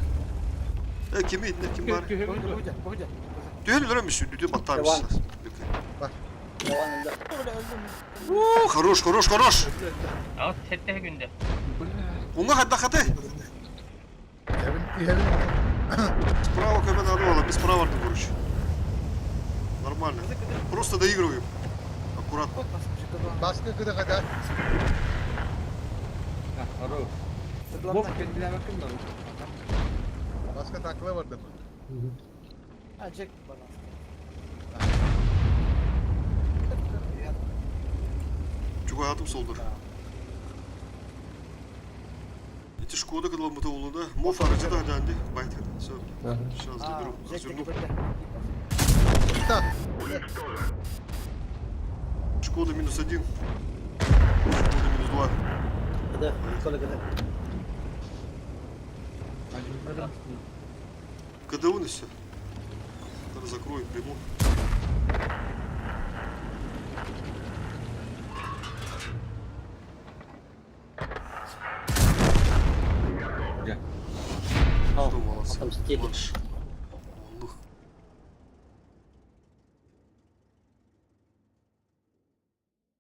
[SPEAKER 1] Кими инне ким бар? Түһөн өлөрөм үсү, баттар
[SPEAKER 10] Иван өлдө.
[SPEAKER 1] Уу, хорош, хорош, хорош.
[SPEAKER 6] Ал, сетте күнде.
[SPEAKER 1] Уңа хатта хаты.
[SPEAKER 3] Evin, evin.
[SPEAKER 1] Справа көмө надо было, без права короче. Нормально. Просто доигрываем. Аккуратно.
[SPEAKER 3] Баскы КД КД.
[SPEAKER 4] Хорош. Боб kendine bakın da.
[SPEAKER 3] Баскы такла бардым.
[SPEAKER 2] А, Джек bana.
[SPEAKER 1] Чугатым солдыр. Эти Шкода когда мы то да? Моф арыжы да дянди. Байт. Все. Сейчас заберу. Разверну.
[SPEAKER 3] Да.
[SPEAKER 1] Шкода минус один. Шкода минус два.
[SPEAKER 10] КД, Коля КД.
[SPEAKER 1] КД вынесся. Закрою, приму.
[SPEAKER 4] Где?
[SPEAKER 1] Что, молодцы.
[SPEAKER 10] Отомстили.
[SPEAKER 1] Марш. Лух.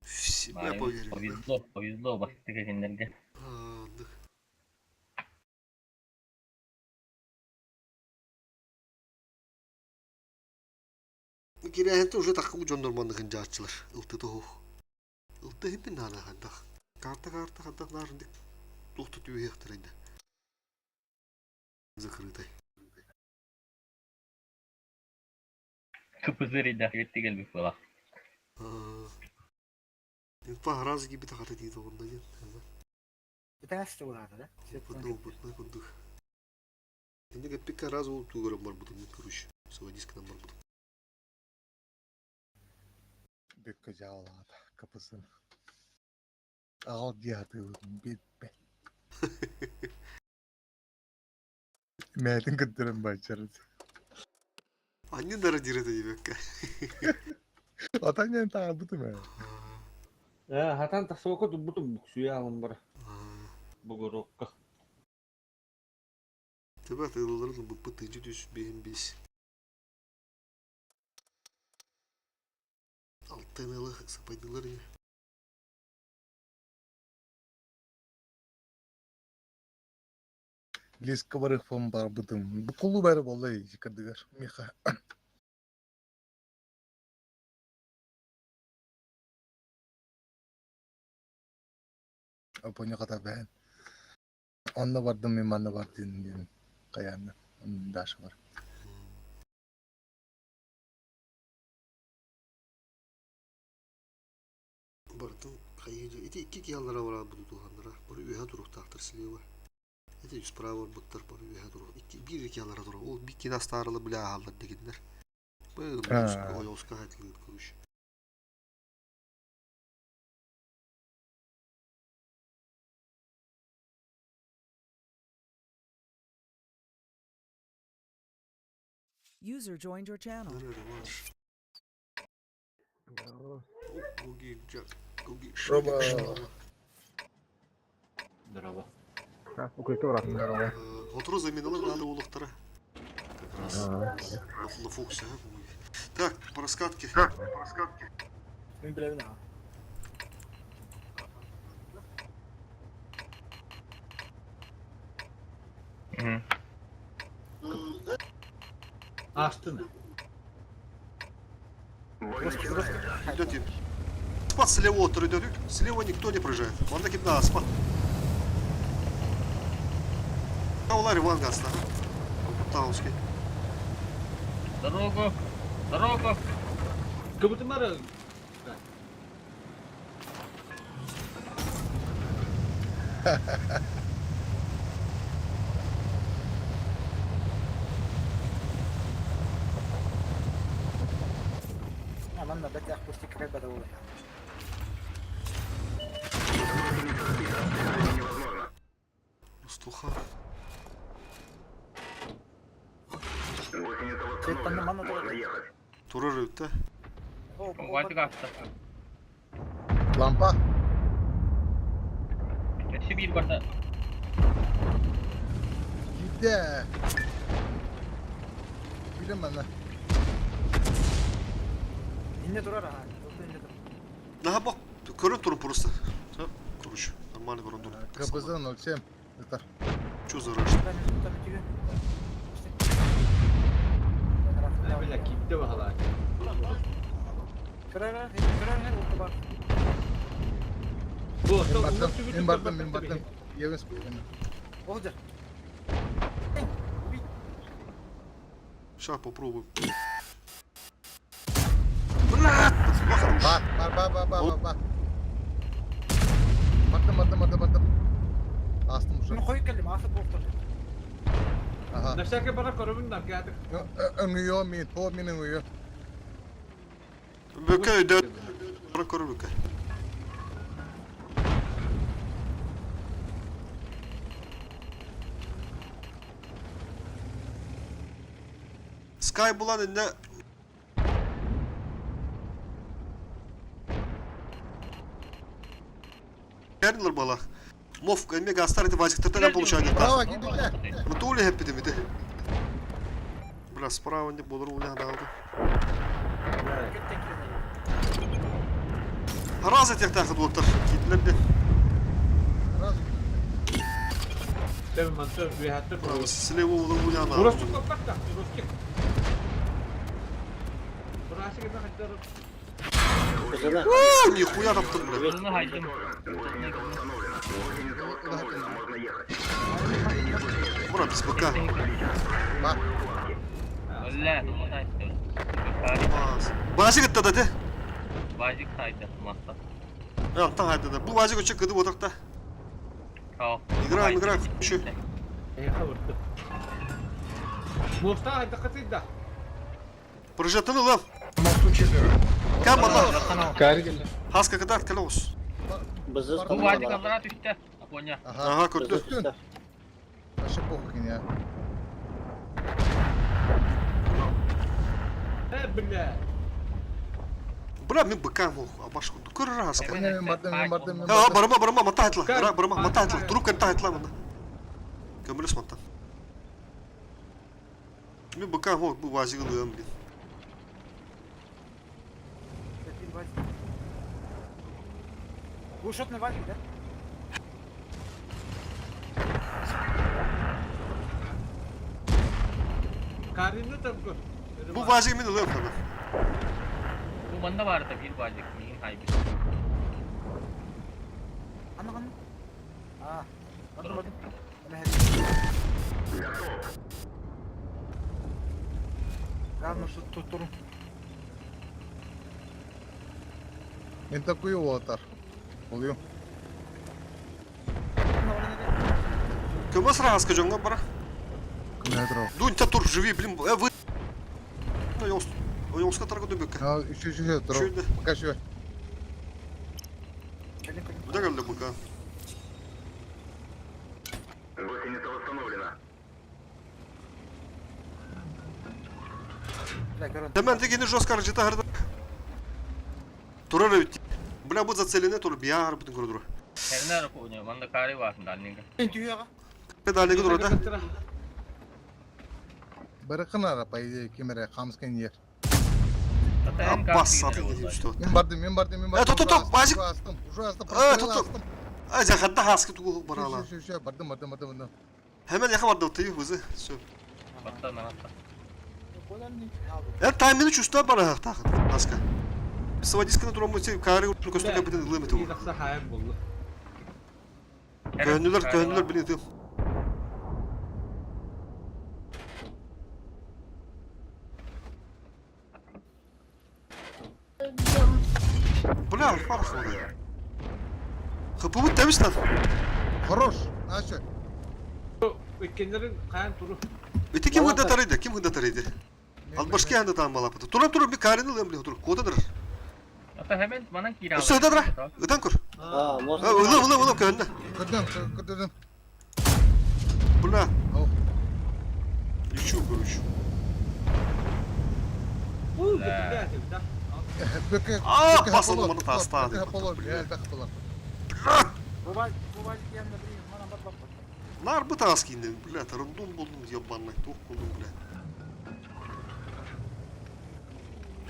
[SPEAKER 1] В себя. Я поверил, да?
[SPEAKER 6] Повезло, повезло бастакы кинилэргэ.
[SPEAKER 1] Оннук. Кирээһинтэ уже таххыбы дьоннор манныгын дьааччылар. Ылты тоһух. Ылты иһиппин наада хайдах. Карта-карта хайдах наарындык туох да түбэһиэхтэрэй да. Закрытай.
[SPEAKER 6] Кыпызыр идээх кэлбит буолах.
[SPEAKER 1] Инфа раз киирбитэ хата дии тоҕунна диэн.
[SPEAKER 2] Итэҕэс тугулаата да?
[SPEAKER 1] Опытный опытный курдук. Инник эппиккэ раз ол тугуран барбытым короче. Сводисканан барбытым.
[SPEAKER 3] Бүккэ дьаалаата капысын. Аҕал дии сатыыбын билбэт. Мээтин кыттырын баччарыт.
[SPEAKER 1] Анньын дара диир этэ диэбэккэ.
[SPEAKER 3] Отон диэн таабытым ээ.
[SPEAKER 4] Ээ, хатан тахсыбакка турбутум буксуйа алын бара. Бугурукка.
[SPEAKER 1] Төбө атыылаларын ылбыппыт тыынча түс биэһин биэс. Алтан ыла сапайдылар ини.
[SPEAKER 3] Лиска барыахпын барбытым. Бу кулууп эрэ буолла иккардыгар миэхэ. Опоня хата бэһэн. Онно бардым мин манна бардым диэн хайаанна. Даша бар.
[SPEAKER 1] Барытын хайыы ити икки киһи аллара бараабыт тутуһаннара бары үөһэ туруохтаахтар слева. Ити справа барбыттар бары үөһэ туруох икки биир икки аллара туруох ол биир кини астаарылы бile ааһаллар дегиннэр. Ойоҕоско хатылыыр короче.
[SPEAKER 9] User joined your channel.
[SPEAKER 3] Роба.
[SPEAKER 4] Здорово.
[SPEAKER 3] Здорово.
[SPEAKER 1] Отру заменила надо улухтара. Как раз. На фокусе, а, Так, по раскатке. Так, по раскатке.
[SPEAKER 2] Мин билэбин аҕа.
[SPEAKER 4] Астын.
[SPEAKER 1] Идете. Спад слева от идет. Слева никто не проезжает. Манна кипна спад. Каулари вангаста. Таунский.
[SPEAKER 6] Дорогу! Дорогу!
[SPEAKER 4] Кыбытымары.
[SPEAKER 2] Манна бэтэх пустик кэлбэтэ буолуо.
[SPEAKER 1] Устуха. Турар өттө.
[SPEAKER 6] Ватик аста.
[SPEAKER 3] Лампа.
[SPEAKER 6] Өссө биир барда.
[SPEAKER 3] Киирдэ. Билим манна.
[SPEAKER 2] Инне турар аха. Инне турар.
[SPEAKER 1] Наха бак көрөн турун просто. Все, короче, нормально көрөн турун.
[SPEAKER 3] КПЗ 07. Это.
[SPEAKER 1] Что за раш?
[SPEAKER 4] Бля, кипте баһалаа. Бу,
[SPEAKER 3] Мен бардым, мен бардым, мен бардым. Евес
[SPEAKER 2] Oldu.
[SPEAKER 1] Сейчас попробуем. Блядь!
[SPEAKER 3] Бар, бар, бар, бар, бар, бар. Бардым, бардым, бардым, бардым. Астым уже.
[SPEAKER 2] Мен қойып келдім, асып болып тұр.
[SPEAKER 3] Ага.
[SPEAKER 4] На всякий бара көрөбүн да кятык.
[SPEAKER 3] Өңүйө мен, то мен өңүйө.
[SPEAKER 1] Бөкө өйдө. Көрө бөкө. Sky булан инде Керлер бала. Мов, эме гастар это вазиктардан получают.
[SPEAKER 3] Браво, кидите.
[SPEAKER 1] Ну то ли хэппи демите. Бля, справа не болор уля надо. Раз этиэхтээх дуоттар киирдилэр диэн.
[SPEAKER 3] Раз.
[SPEAKER 4] Тэм манта үөһэттэн турабыт.
[SPEAKER 1] Слева улугуляна.
[SPEAKER 4] Уросчук коппатта, уросчук. Урасик это хотя
[SPEAKER 10] Пацаны,
[SPEAKER 1] Уу, нихуя таптым, блядь.
[SPEAKER 6] Кызылны хайдым.
[SPEAKER 5] Гусеница восстановлена. Гусеница восстановлена. Можно ехать.
[SPEAKER 1] Мура без БК.
[SPEAKER 3] Бар.
[SPEAKER 6] Өллә, туман айтты.
[SPEAKER 1] Базик это да, де?
[SPEAKER 6] Базик сайды, маста.
[SPEAKER 1] Антон хайда да. Бу базик өчө кыды отакта.
[SPEAKER 6] Чао.
[SPEAKER 1] Играем, играем. Еще.
[SPEAKER 4] Эйха вырты. Моста хайдакатыйда.
[SPEAKER 1] Прожетаны лав.
[SPEAKER 8] Мосту четверо.
[SPEAKER 1] Кам ана.
[SPEAKER 11] Кари келді.
[SPEAKER 1] Хаска кадар келос.
[SPEAKER 10] бызыз
[SPEAKER 6] Бу базик аллара түштө. Апоня.
[SPEAKER 3] Ага.
[SPEAKER 1] Ага, көрдү.
[SPEAKER 10] Бызыз түсті.
[SPEAKER 3] Вообще похуй я.
[SPEAKER 4] Э, бля.
[SPEAKER 1] Бра мен БК мох, а баш көр хаска.
[SPEAKER 3] Мен бардым, мен бардым, мен
[SPEAKER 1] А,
[SPEAKER 3] бардым.
[SPEAKER 1] барма, барма, мата айтла. Бра, барма, мата айтла. Трубка айтла мына. Көмөлөс мата. Мен БК мох бу базик ылыам блин.
[SPEAKER 2] Ушетный вазик, да?
[SPEAKER 4] Каринни там көр.
[SPEAKER 1] Бу базик мен ылыам хана.
[SPEAKER 6] Бу манда бар да бир базик, мин хайбы.
[SPEAKER 2] Аны каны. А, бардым бардым. Эме Главное, что тут туру.
[SPEAKER 3] Мен такой уотар. Олю.
[SPEAKER 1] Көмөс хаска жоңго бара.
[SPEAKER 3] Күнә
[SPEAKER 1] Дунь тур живи, блин. Э, вы. Ну, ёс. Ойоска тарга дөбөккө.
[SPEAKER 3] А, еще, еще, еще, тур.
[SPEAKER 1] Чуйда.
[SPEAKER 3] Пока еще.
[SPEAKER 1] Куда келди БК?
[SPEAKER 5] Гусеница восстановлена.
[SPEAKER 2] Бля, корон.
[SPEAKER 1] Hemen дегени жестко жета харды. Турар өтти. Бля, бу зацелене тур бияр бүтүн көрдүр.
[SPEAKER 6] Хернер апоня, манда кари бар дальнинга.
[SPEAKER 2] Түйеға.
[SPEAKER 1] Педалеги тур да.
[SPEAKER 3] Барыкын ара, по идее, кемере, хамскен ер.
[SPEAKER 1] Аббас сатын кетип үстү.
[SPEAKER 3] Мен бардым, мен бардым, мен
[SPEAKER 1] Э,
[SPEAKER 3] бардым.
[SPEAKER 1] топ, топ, топ, базик.
[SPEAKER 3] Уже астым, уже астым,
[SPEAKER 1] Э, топ, топ.
[SPEAKER 3] астым.
[SPEAKER 1] Ай, жахатта хаскы тугу барала.
[SPEAKER 3] Еще, еще, бардым, бардым, бардым, бардым.
[SPEAKER 1] Hemen яка барды тыйы бызы. Всё.
[SPEAKER 6] Батта на
[SPEAKER 1] Э, таймини чувства бара тахын. Хаска. Свадисканы турамы сен кары көстөгө бүтүн ылым этү.
[SPEAKER 4] Тахса хайым болду.
[SPEAKER 1] Көөнүлөр, көөнүлөр билин тым. Бля, фарх oldu. Хапыбыт темис lan.
[SPEAKER 3] Хорош. Начо.
[SPEAKER 4] Өткенлерин каян туру.
[SPEAKER 1] Ити ким hıdda tarıydı? Kim hıdda tarıydı? Albaşki handa tam malapıtı. Turam turam bir karını ılım bile tur. Kodadır.
[SPEAKER 6] Ата hemen манан кира.
[SPEAKER 1] Üstü hıdda Idan kur.
[SPEAKER 10] А, мост.
[SPEAKER 1] Ha, ılım ılım ılım köhnü.
[SPEAKER 3] Көрдüm, көрдüm.
[SPEAKER 1] Бля.
[SPEAKER 3] Ау.
[SPEAKER 1] Лечу, короче.
[SPEAKER 4] Уу, бля, да.
[SPEAKER 3] Бөке.
[SPEAKER 1] А, басылды мына тастады.
[SPEAKER 3] Бөке полор, бля, полор.
[SPEAKER 2] Бу вазик, бу вазик янына бир манан бар бап.
[SPEAKER 1] Нар бы таскинди, бля, рандом булдум, ебаный, тух булдум, бля.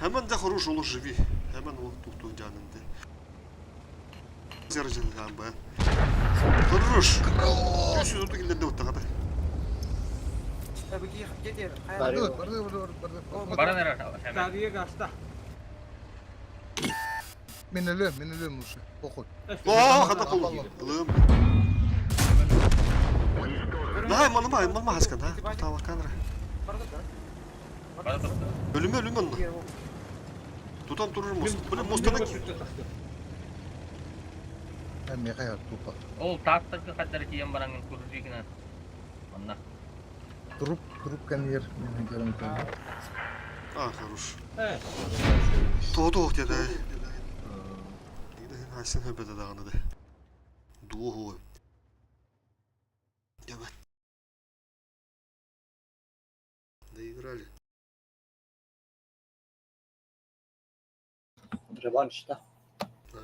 [SPEAKER 1] Hemen de хорош olur живи. Hemen o tuttu canındı. Zercilden be. Хорош. Göğsüz oldu gillerinde otta kadar.
[SPEAKER 2] Э, бу кетер.
[SPEAKER 10] Бари.
[SPEAKER 3] Барды, барды, барды, барды.
[SPEAKER 6] Баран ара hemen.
[SPEAKER 4] Тария гаста.
[SPEAKER 3] Мен өлөм, мен өлөм лучше. Похуй.
[SPEAKER 1] О, хата kolu. Ilığım. Най, манма, манма хаскан, ha. Tava kanra.
[SPEAKER 6] Бара топты.
[SPEAKER 1] Ölümü ölümü onunla. Tutan durur most. Böyle mostana ki.
[SPEAKER 3] Мен мехая тупа.
[SPEAKER 6] Ол таттыгы каддар киен бараңын куржигина. Манна.
[SPEAKER 3] Труп, труп конвейер. Мен көрөм көрөм.
[SPEAKER 1] А, хорош.
[SPEAKER 4] Э,
[SPEAKER 1] Todo dedi. Хайсын хөбөдө дагы да. Дуо. Давай. Доиграли.
[SPEAKER 10] Реванш, да?
[SPEAKER 1] А,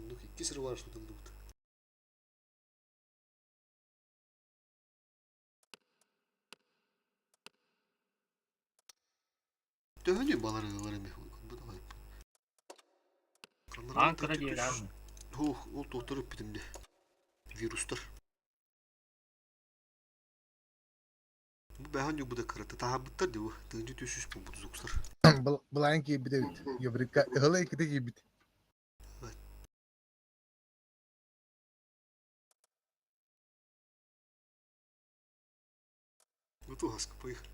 [SPEAKER 1] ну, кис реванш тут. Төһөнү балары ылар эми. Бу давай.
[SPEAKER 12] Аан кыра диэри
[SPEAKER 1] Хух, ол туохтар ыппытым дии. Вирустар. Бу бэһэн ньубуда кырата таһаарбыттар дии бу. Тыынчы 300 буолбут зуксар.
[SPEAKER 3] Былаан киирбит эбит. Еврика ыһыла иккитэ киирбит.
[SPEAKER 1] Ну туһаска поехали.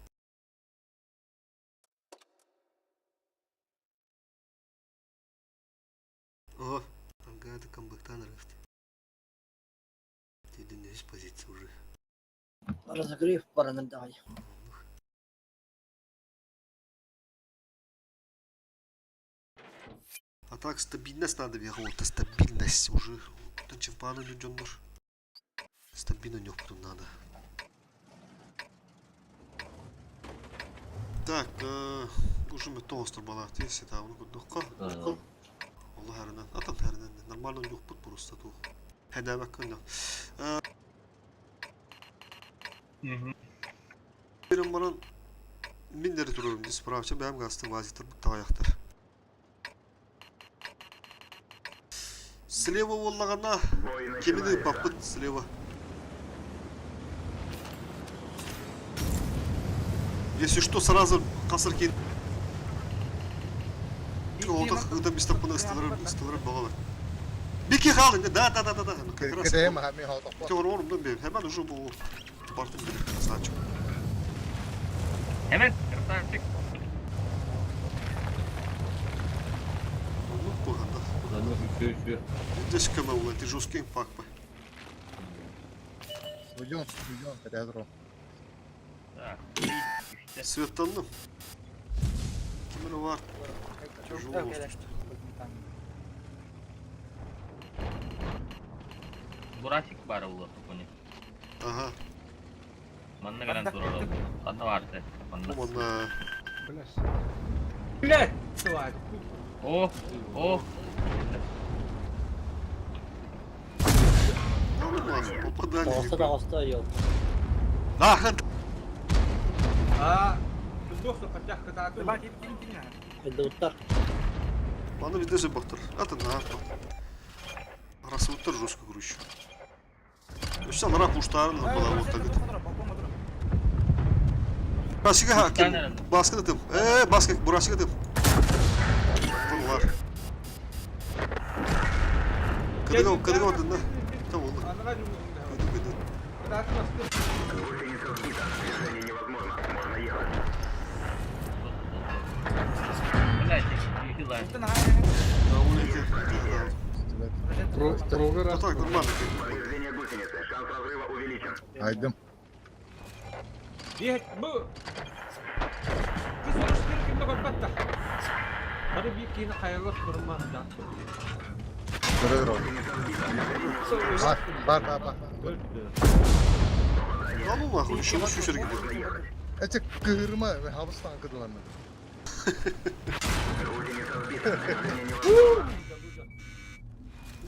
[SPEAKER 1] О, ангада камбэктан арыгыт. Тидин позиция уже.
[SPEAKER 10] Разогрев бараныр давай.
[SPEAKER 1] А так стабильность надо вот стабильность уже. Тут чемпионы дьоннор. Стабильно нюхнуть надо. Так, уже мы тоҕустар балаахтыы сетабын курдукка. Олох эрэнэн, атын эрэнэн, нормально нюхпут просто туох. Хэнээбэккэ онно. Бирин баран мин эрэ турарым дии справча бэйэм газтан вазиктар таҕайахтар. Слева буоллаҕына
[SPEAKER 5] Бой
[SPEAKER 1] кимин
[SPEAKER 5] начинается.
[SPEAKER 1] ыыппаппыт слева. Если что, сразу хасыр кин Оҕото ыта бистаппына ысталары ысталары баҕалар. Бики хаалын да да да да да как раз.
[SPEAKER 3] Кэтэһим аха мен хоотохпо.
[SPEAKER 1] Теорорумдан бэйм. Hemen уже бу бартым били красавчик.
[SPEAKER 6] Hemen красавчик.
[SPEAKER 1] Ну, поганда.
[SPEAKER 4] Аны үсө үсө.
[SPEAKER 1] Здесь КМ это жесткий импакт.
[SPEAKER 3] Уйдем, уйдем, кэтэһэ
[SPEAKER 6] Так.
[SPEAKER 1] Светтанным. Кимер var. Тяжело.
[SPEAKER 6] Бурасик бар улы тоқони.
[SPEAKER 1] Ага.
[SPEAKER 6] Манна гран турар. Ханна барды. Манна.
[SPEAKER 1] Манна.
[SPEAKER 11] Блядь.
[SPEAKER 4] Блядь! Тварь.
[SPEAKER 6] О, о.
[SPEAKER 1] Ну нахуй, попадание.
[SPEAKER 10] Тоҕуста да хоста ёл.
[SPEAKER 1] Нахуй.
[SPEAKER 4] А, туох хотя кытааты.
[SPEAKER 10] Эдуттар.
[SPEAKER 1] Аны бізде бақтыр. Это нахуй. Расуттар жестко грущу. Өссө алара пуштарын была вот так. Баскы хаким. Баскы дедим. Э, баскы, бурасыга дедим. Bunlar. Кыдыга, кыдыга отында. Там oldu.
[SPEAKER 4] Аныга
[SPEAKER 1] Кыды, кыды.
[SPEAKER 4] Кытааты басты.
[SPEAKER 5] Гусеница сбита. Движение невозможно. Можно ехать.
[SPEAKER 6] Блядь, юхила.
[SPEAKER 11] Прогресс.
[SPEAKER 1] А так, нормально.
[SPEAKER 5] Повреждение гусеницы. Шанс разрыва увеличен.
[SPEAKER 3] Айдым.
[SPEAKER 4] Диэт бу. Кисорушкин кимде көрбөттө. Бары бир кийин хайылып турман да.
[SPEAKER 3] Көрөр. Бар, бар, бар, бар.
[SPEAKER 1] Да ну нахуй, еще лучше шерги будет.
[SPEAKER 3] Эти кыһырма, хабыстан кыдыланны.
[SPEAKER 5] Гусеница сбита. Движение невозможно.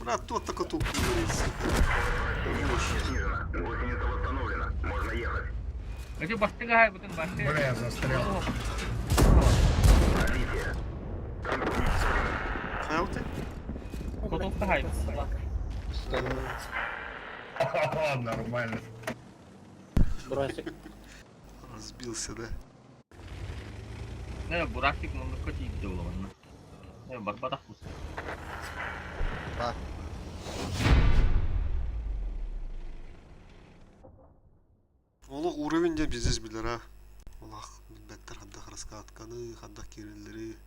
[SPEAKER 1] Брат, тот такой толк не говорит.
[SPEAKER 5] Снижена. Гусеница восстановлена. Можно ехать.
[SPEAKER 6] Эти бастыга хай бутын басты.
[SPEAKER 8] Бля, я застрял.
[SPEAKER 5] Пробитие. Танк уничтожен.
[SPEAKER 1] Хайалты?
[SPEAKER 6] Котовка хай.
[SPEAKER 8] Ха-ха, нормально.
[SPEAKER 10] Бурасик.
[SPEAKER 1] Разбился, да?
[SPEAKER 6] Не, бурасик мындыкка тиипти буламанна. Не, барбатах бус.
[SPEAKER 3] Бар.
[SPEAKER 1] Олох уровень диэн пиздец билэр а. Олох билбэттэр хандах раскатканы, хандах киирэллэри,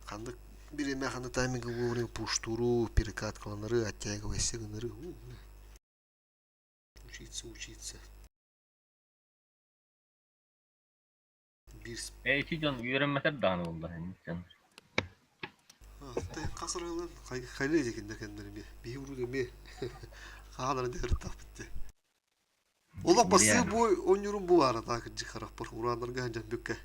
[SPEAKER 1] ханнык бириэмэ ханнык тайминга вовремя пуштуру, перекаткаланары, оттягивайся гынары. Учиться, учиться. Биир
[SPEAKER 6] Э, ити дьон үөрэммэтэр даҕаны буолла сен.
[SPEAKER 1] Хасырылын хайли декендер кендер ми. Биһи урут эми хаалара дехыртах битте. Олох басы бой онюрун бу ара так жихарах бар урандарга жан бүкке.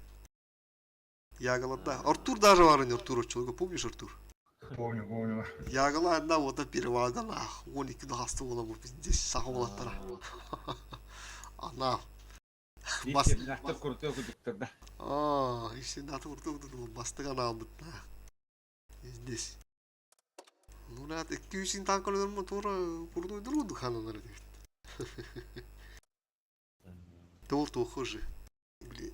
[SPEAKER 1] Ягаланда. Артур даже бар Артур очолго. Помнишь Артур?
[SPEAKER 8] Помню, помню.
[SPEAKER 1] Ягала одна вот перевалда нах. 12 хасты бола бу пиздец саха болаттара. Ана. Бас.
[SPEAKER 4] Нахтар куртуя кудуктар да.
[SPEAKER 1] А, еще на турту бастыган албыт на. Здесь. Мурат 200 танк мотора курдуйдуру духананар диэбит. Тол туохожи. Били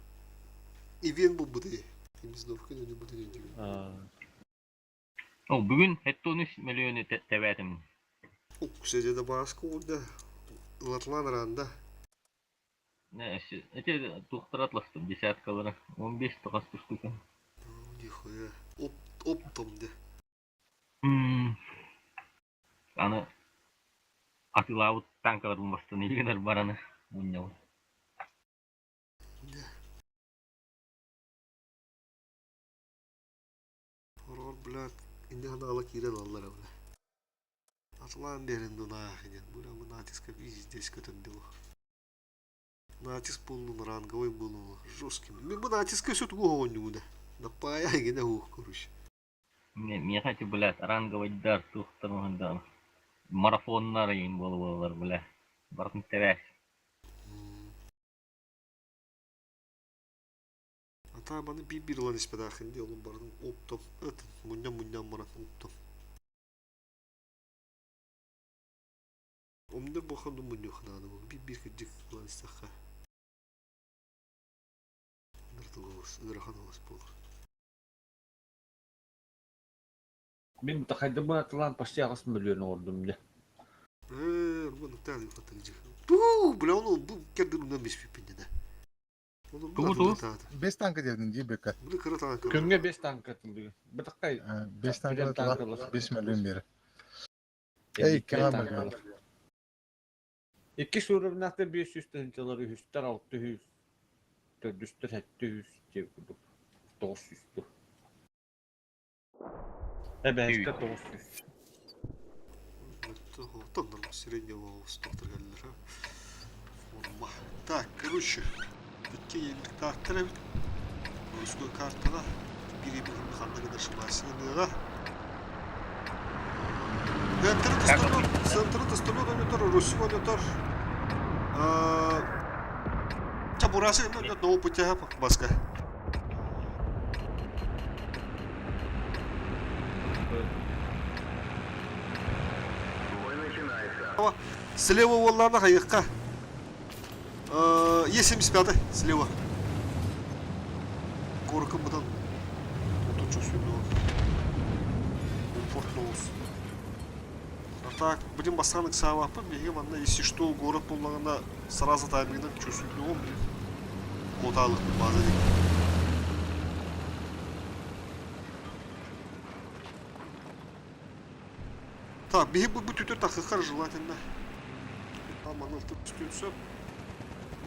[SPEAKER 1] ивент буолбутай. Имиздовка не буду не
[SPEAKER 6] О, бүгүн 73 миллионы тэбээтим.
[SPEAKER 1] Укседе да бааска уурда. Ылатлаан ранда.
[SPEAKER 6] Эти тухтар атластым десяткалары. 15 тоҕус штука.
[SPEAKER 1] Нихуя. Оп, оптом де.
[SPEAKER 6] Аны атыылаабыт танкаларбын бастан илгинэр бараны мунньабын.
[SPEAKER 1] Хороор, блядь, инде ханаала киирэн аллара, бля. Атлаан биэрин дунаах диэн, бля, бу натиска здесь көтөн дылы. Натиск буоллун, ранговый буоллун, жесткий. Мен бу натиска өсө тугу оонньугу да. Наппаайа гинэ ух, короче.
[SPEAKER 6] Миэхэ ити, блядь, ранговайдар туохтар да марафоннар иин буола-буолалар, бля. Барытын тэбээс.
[SPEAKER 1] Ата маны биир-биир ылан испэтэххин дии, олун барытын оптом, ытын, мунньан-мунньан баран оптом. Умнар буолхан мунньуох наада буолла, биир-биир кырдьык ылан истэххэ. Ыарахан олус буолар.
[SPEAKER 4] Мин хайдах атылаан почти аҕыс миллион оҥордум дьэ.
[SPEAKER 1] Ээ, Урбан фатыгдьы. Туу, бля, ону бу кэрдин унан биспиппин да.
[SPEAKER 6] Тугу туу?
[SPEAKER 3] Бес танка диэбитин дии бэкка.
[SPEAKER 1] Бу кыра танка.
[SPEAKER 4] Күҥҥэ бес танка атыллыгын. Бытаххай
[SPEAKER 3] Бес танка
[SPEAKER 4] танкалар.
[SPEAKER 3] 5 миллион бери. Эй, кэҥэ миллион.
[SPEAKER 4] Иккис уровнахтар 500 тыһыынчалар, үһүстэр 600, төрдүстэр 700 диэн курдук. 900 тур. Эбээстэр 900.
[SPEAKER 1] Тоннор среднего стоктор Форма. Так, короче, бүткэ еликтаахтар эбит. Русской картаға бири бүгүн ханна гына шыбасыныга. Центры тостолот, центры тостолот ойнотор, Руссию ойнотор. Чабурасы на опыте баска.
[SPEAKER 5] Бой начинается.
[SPEAKER 1] Слева уоллаана хайыққа. Е75 слева. Коркы бұдан. Тут чувствую. Комфортно олус. А так, будем бастан ыксаабаппын, биһиги манна если что город буоллаҕына сразу таймингынан чувствую, блин. Куотаалыкпын база диэн. Так, биһи бу түтөр тахыхар желательно. Там маныл түстүн сөп.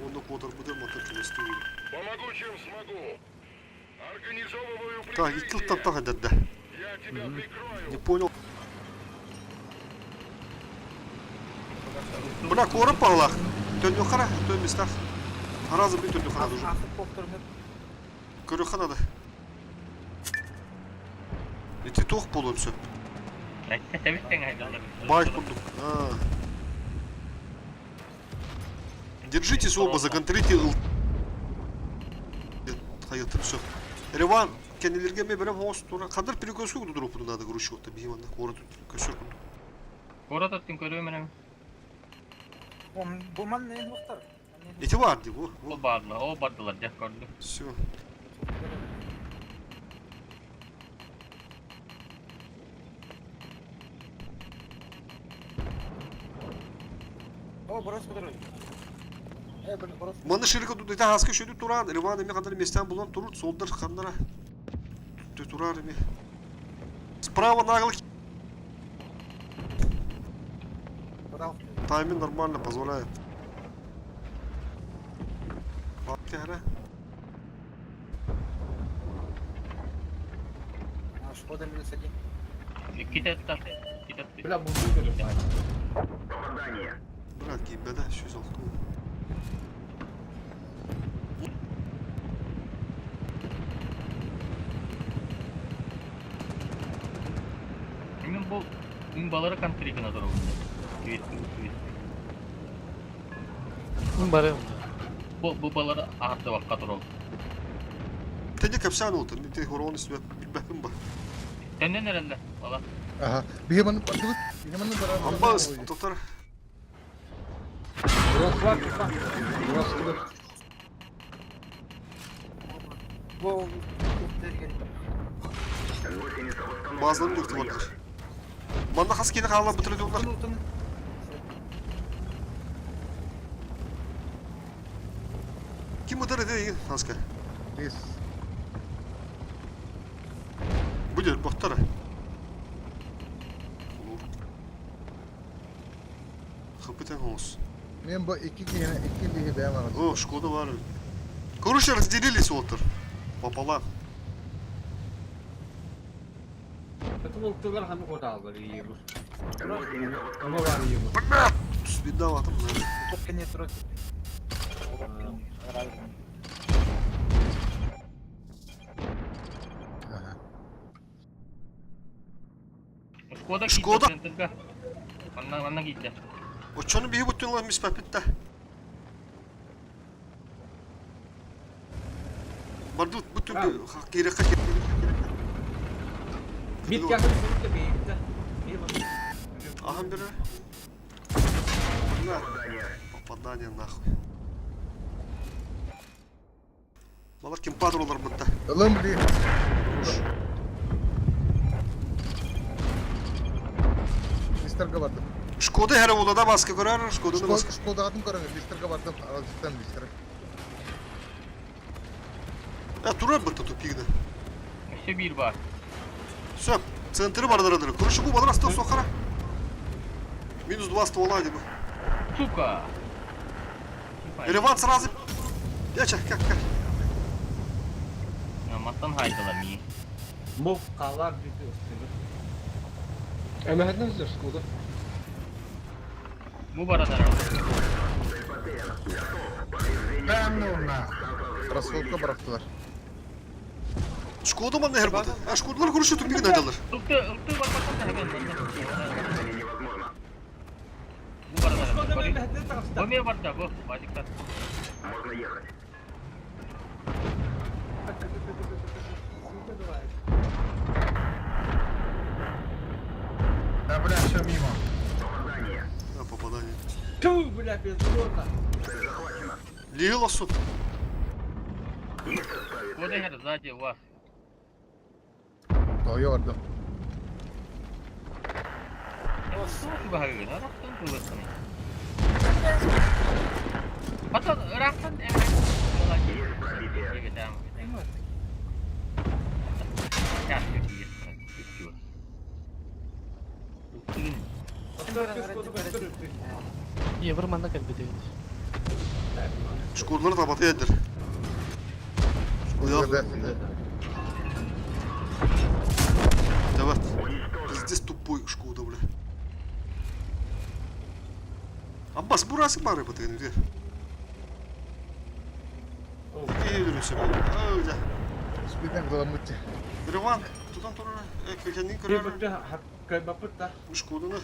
[SPEAKER 1] Онно куотарбытыр мотор чугастыы.
[SPEAKER 8] Помогу, чем смогу. Организовываю
[SPEAKER 1] Так, икки тан да.
[SPEAKER 8] Я тебя прикрою.
[SPEAKER 1] Не понял. Бля, куорат палах. Төннүөххэ, төн местах. Разы бір төннүөххэ надо уже. Көрүөххэ надо. Эти туох буолуон сөп.
[SPEAKER 6] Тэбистен айдаллар.
[SPEAKER 1] Бай курдук. А. Держитесь оба, законтрите ыл. Хайатын все. Реван, кенилерге ме берем хоос тура. Кадыр перекөскө кудуруп надо грушу отта бихиманда куорат көсөр курдук.
[SPEAKER 6] Куорат аттын көрүө
[SPEAKER 2] Бу манна эн уохтар.
[SPEAKER 1] Эти бар ди бу.
[SPEAKER 6] Ол баарлар, ол бардылар дьэ көрдүм.
[SPEAKER 1] Все.
[SPEAKER 2] О, брос кудуруй. Э, брос.
[SPEAKER 1] Маны ширико тут это хаска шөдү туран, Реван эми кадар местен булан турут, солдар ханнара. Турар эми. Справа нагло тайминг нормально позволяет. Бак
[SPEAKER 2] Шкода минус один.
[SPEAKER 6] Китеттар. Китет.
[SPEAKER 4] Бля, мунду көрүм.
[SPEAKER 5] Попадание.
[SPEAKER 1] Брат, кийбеде 106.
[SPEAKER 6] Мен бу балары контригына турабын. Күйет, күйет.
[SPEAKER 7] Бары
[SPEAKER 6] Бу балары арды бакка турабын.
[SPEAKER 1] Тене капсан oldu. Те хорон үстүбэ билбэппин ба.
[SPEAKER 6] Теннен эрелле. Бала.
[SPEAKER 3] Ага. Биһи маны бардыбыт. Биһи маны баран.
[SPEAKER 1] Амба тотар.
[SPEAKER 11] Брослав, Брослав.
[SPEAKER 1] Базаларын да бар. Манна хас киһини хаалла бутыр диоллар. Ким ытар ити хаска?
[SPEAKER 3] Бис.
[SPEAKER 1] Бу дьэр бохтара. Хапытан оҥос.
[SPEAKER 3] Мен бу икки киһини икки киһи бэйэм аҕыс.
[SPEAKER 1] О, Шкода бар. Короче, разделились отыр. Пополам.
[SPEAKER 4] Это волктылар ханы коталар иебur. Ама бар иебur.
[SPEAKER 1] Бля! Беда атым.
[SPEAKER 2] Только не трогай.
[SPEAKER 3] Ага.
[SPEAKER 6] Шкода
[SPEAKER 1] Шкода.
[SPEAKER 6] киирдэ центрга. Манна манна киирдэ.
[SPEAKER 1] Оччону биһи буттун мис папитта. Бардут бутун киирекка
[SPEAKER 4] Бит yakın sonuçta бейікті.
[SPEAKER 1] Ага, бери. Бля. Попадание нахуй. Балар ким падролар бутта.
[SPEAKER 3] Ылым били. Мистерге бардым.
[SPEAKER 1] Шкода хәрә улада баска көрөр, Шкоданы баска.
[SPEAKER 3] Шкода атын көрөңүз. Мистерге бардым. Аралжыттан мистер.
[SPEAKER 1] Ә, турар бутта тупигді.
[SPEAKER 6] Өссө биир бар.
[SPEAKER 1] Все, центры бардырадыр. Короче, бу бадар астық соқара. Минус 2 ствола, диба.
[SPEAKER 6] Сука!
[SPEAKER 1] Реван сразу. Яча, как, как.
[SPEAKER 6] Маттан хайдалар ми.
[SPEAKER 4] Мов қалар дейді үстіні.
[SPEAKER 11] Эмэһэтинэн сылдьар Шкода.
[SPEAKER 6] Бу баранар.
[SPEAKER 3] Да ну на. Рассылка барахтылар.
[SPEAKER 1] Шкода ман нәһәр бутта. Ә, Шкодалар короче тупигін айдалар.
[SPEAKER 6] Ылты ылты барбаттан да хабен. Бу баранар.
[SPEAKER 4] Шкода мен бәхетіне тағыста.
[SPEAKER 6] Бу ме барда бу. Бажиктар.
[SPEAKER 5] Можно ехать.
[SPEAKER 3] Да бля, все мимо.
[SPEAKER 5] Попадание.
[SPEAKER 1] Да, попадание.
[SPEAKER 4] Ту, бля, без рота.
[SPEAKER 5] Цель захвачена.
[SPEAKER 1] Лилосу.
[SPEAKER 5] Есть составить
[SPEAKER 6] Шкода
[SPEAKER 5] цель.
[SPEAKER 6] хэр сзади вас.
[SPEAKER 3] Тойо бардым.
[SPEAKER 6] Сука рахтан тулысын. Потом рахтан
[SPEAKER 5] Есть пробитие.
[SPEAKER 7] Евр манна кэлбит эбит.
[SPEAKER 1] Шкодалар табаты ядыр.
[SPEAKER 3] Шкода.
[SPEAKER 1] Давай. Пиздец тупой Шкода, бля. Аббас, бурасы бары бутыгын где? Иди, себе. Ау, да.
[SPEAKER 3] Спиден кыламытты.
[SPEAKER 1] Реван, тутан турара. Э, кәкәнин көрөр.
[SPEAKER 4] Кайбапытта.
[SPEAKER 1] Шкоданы.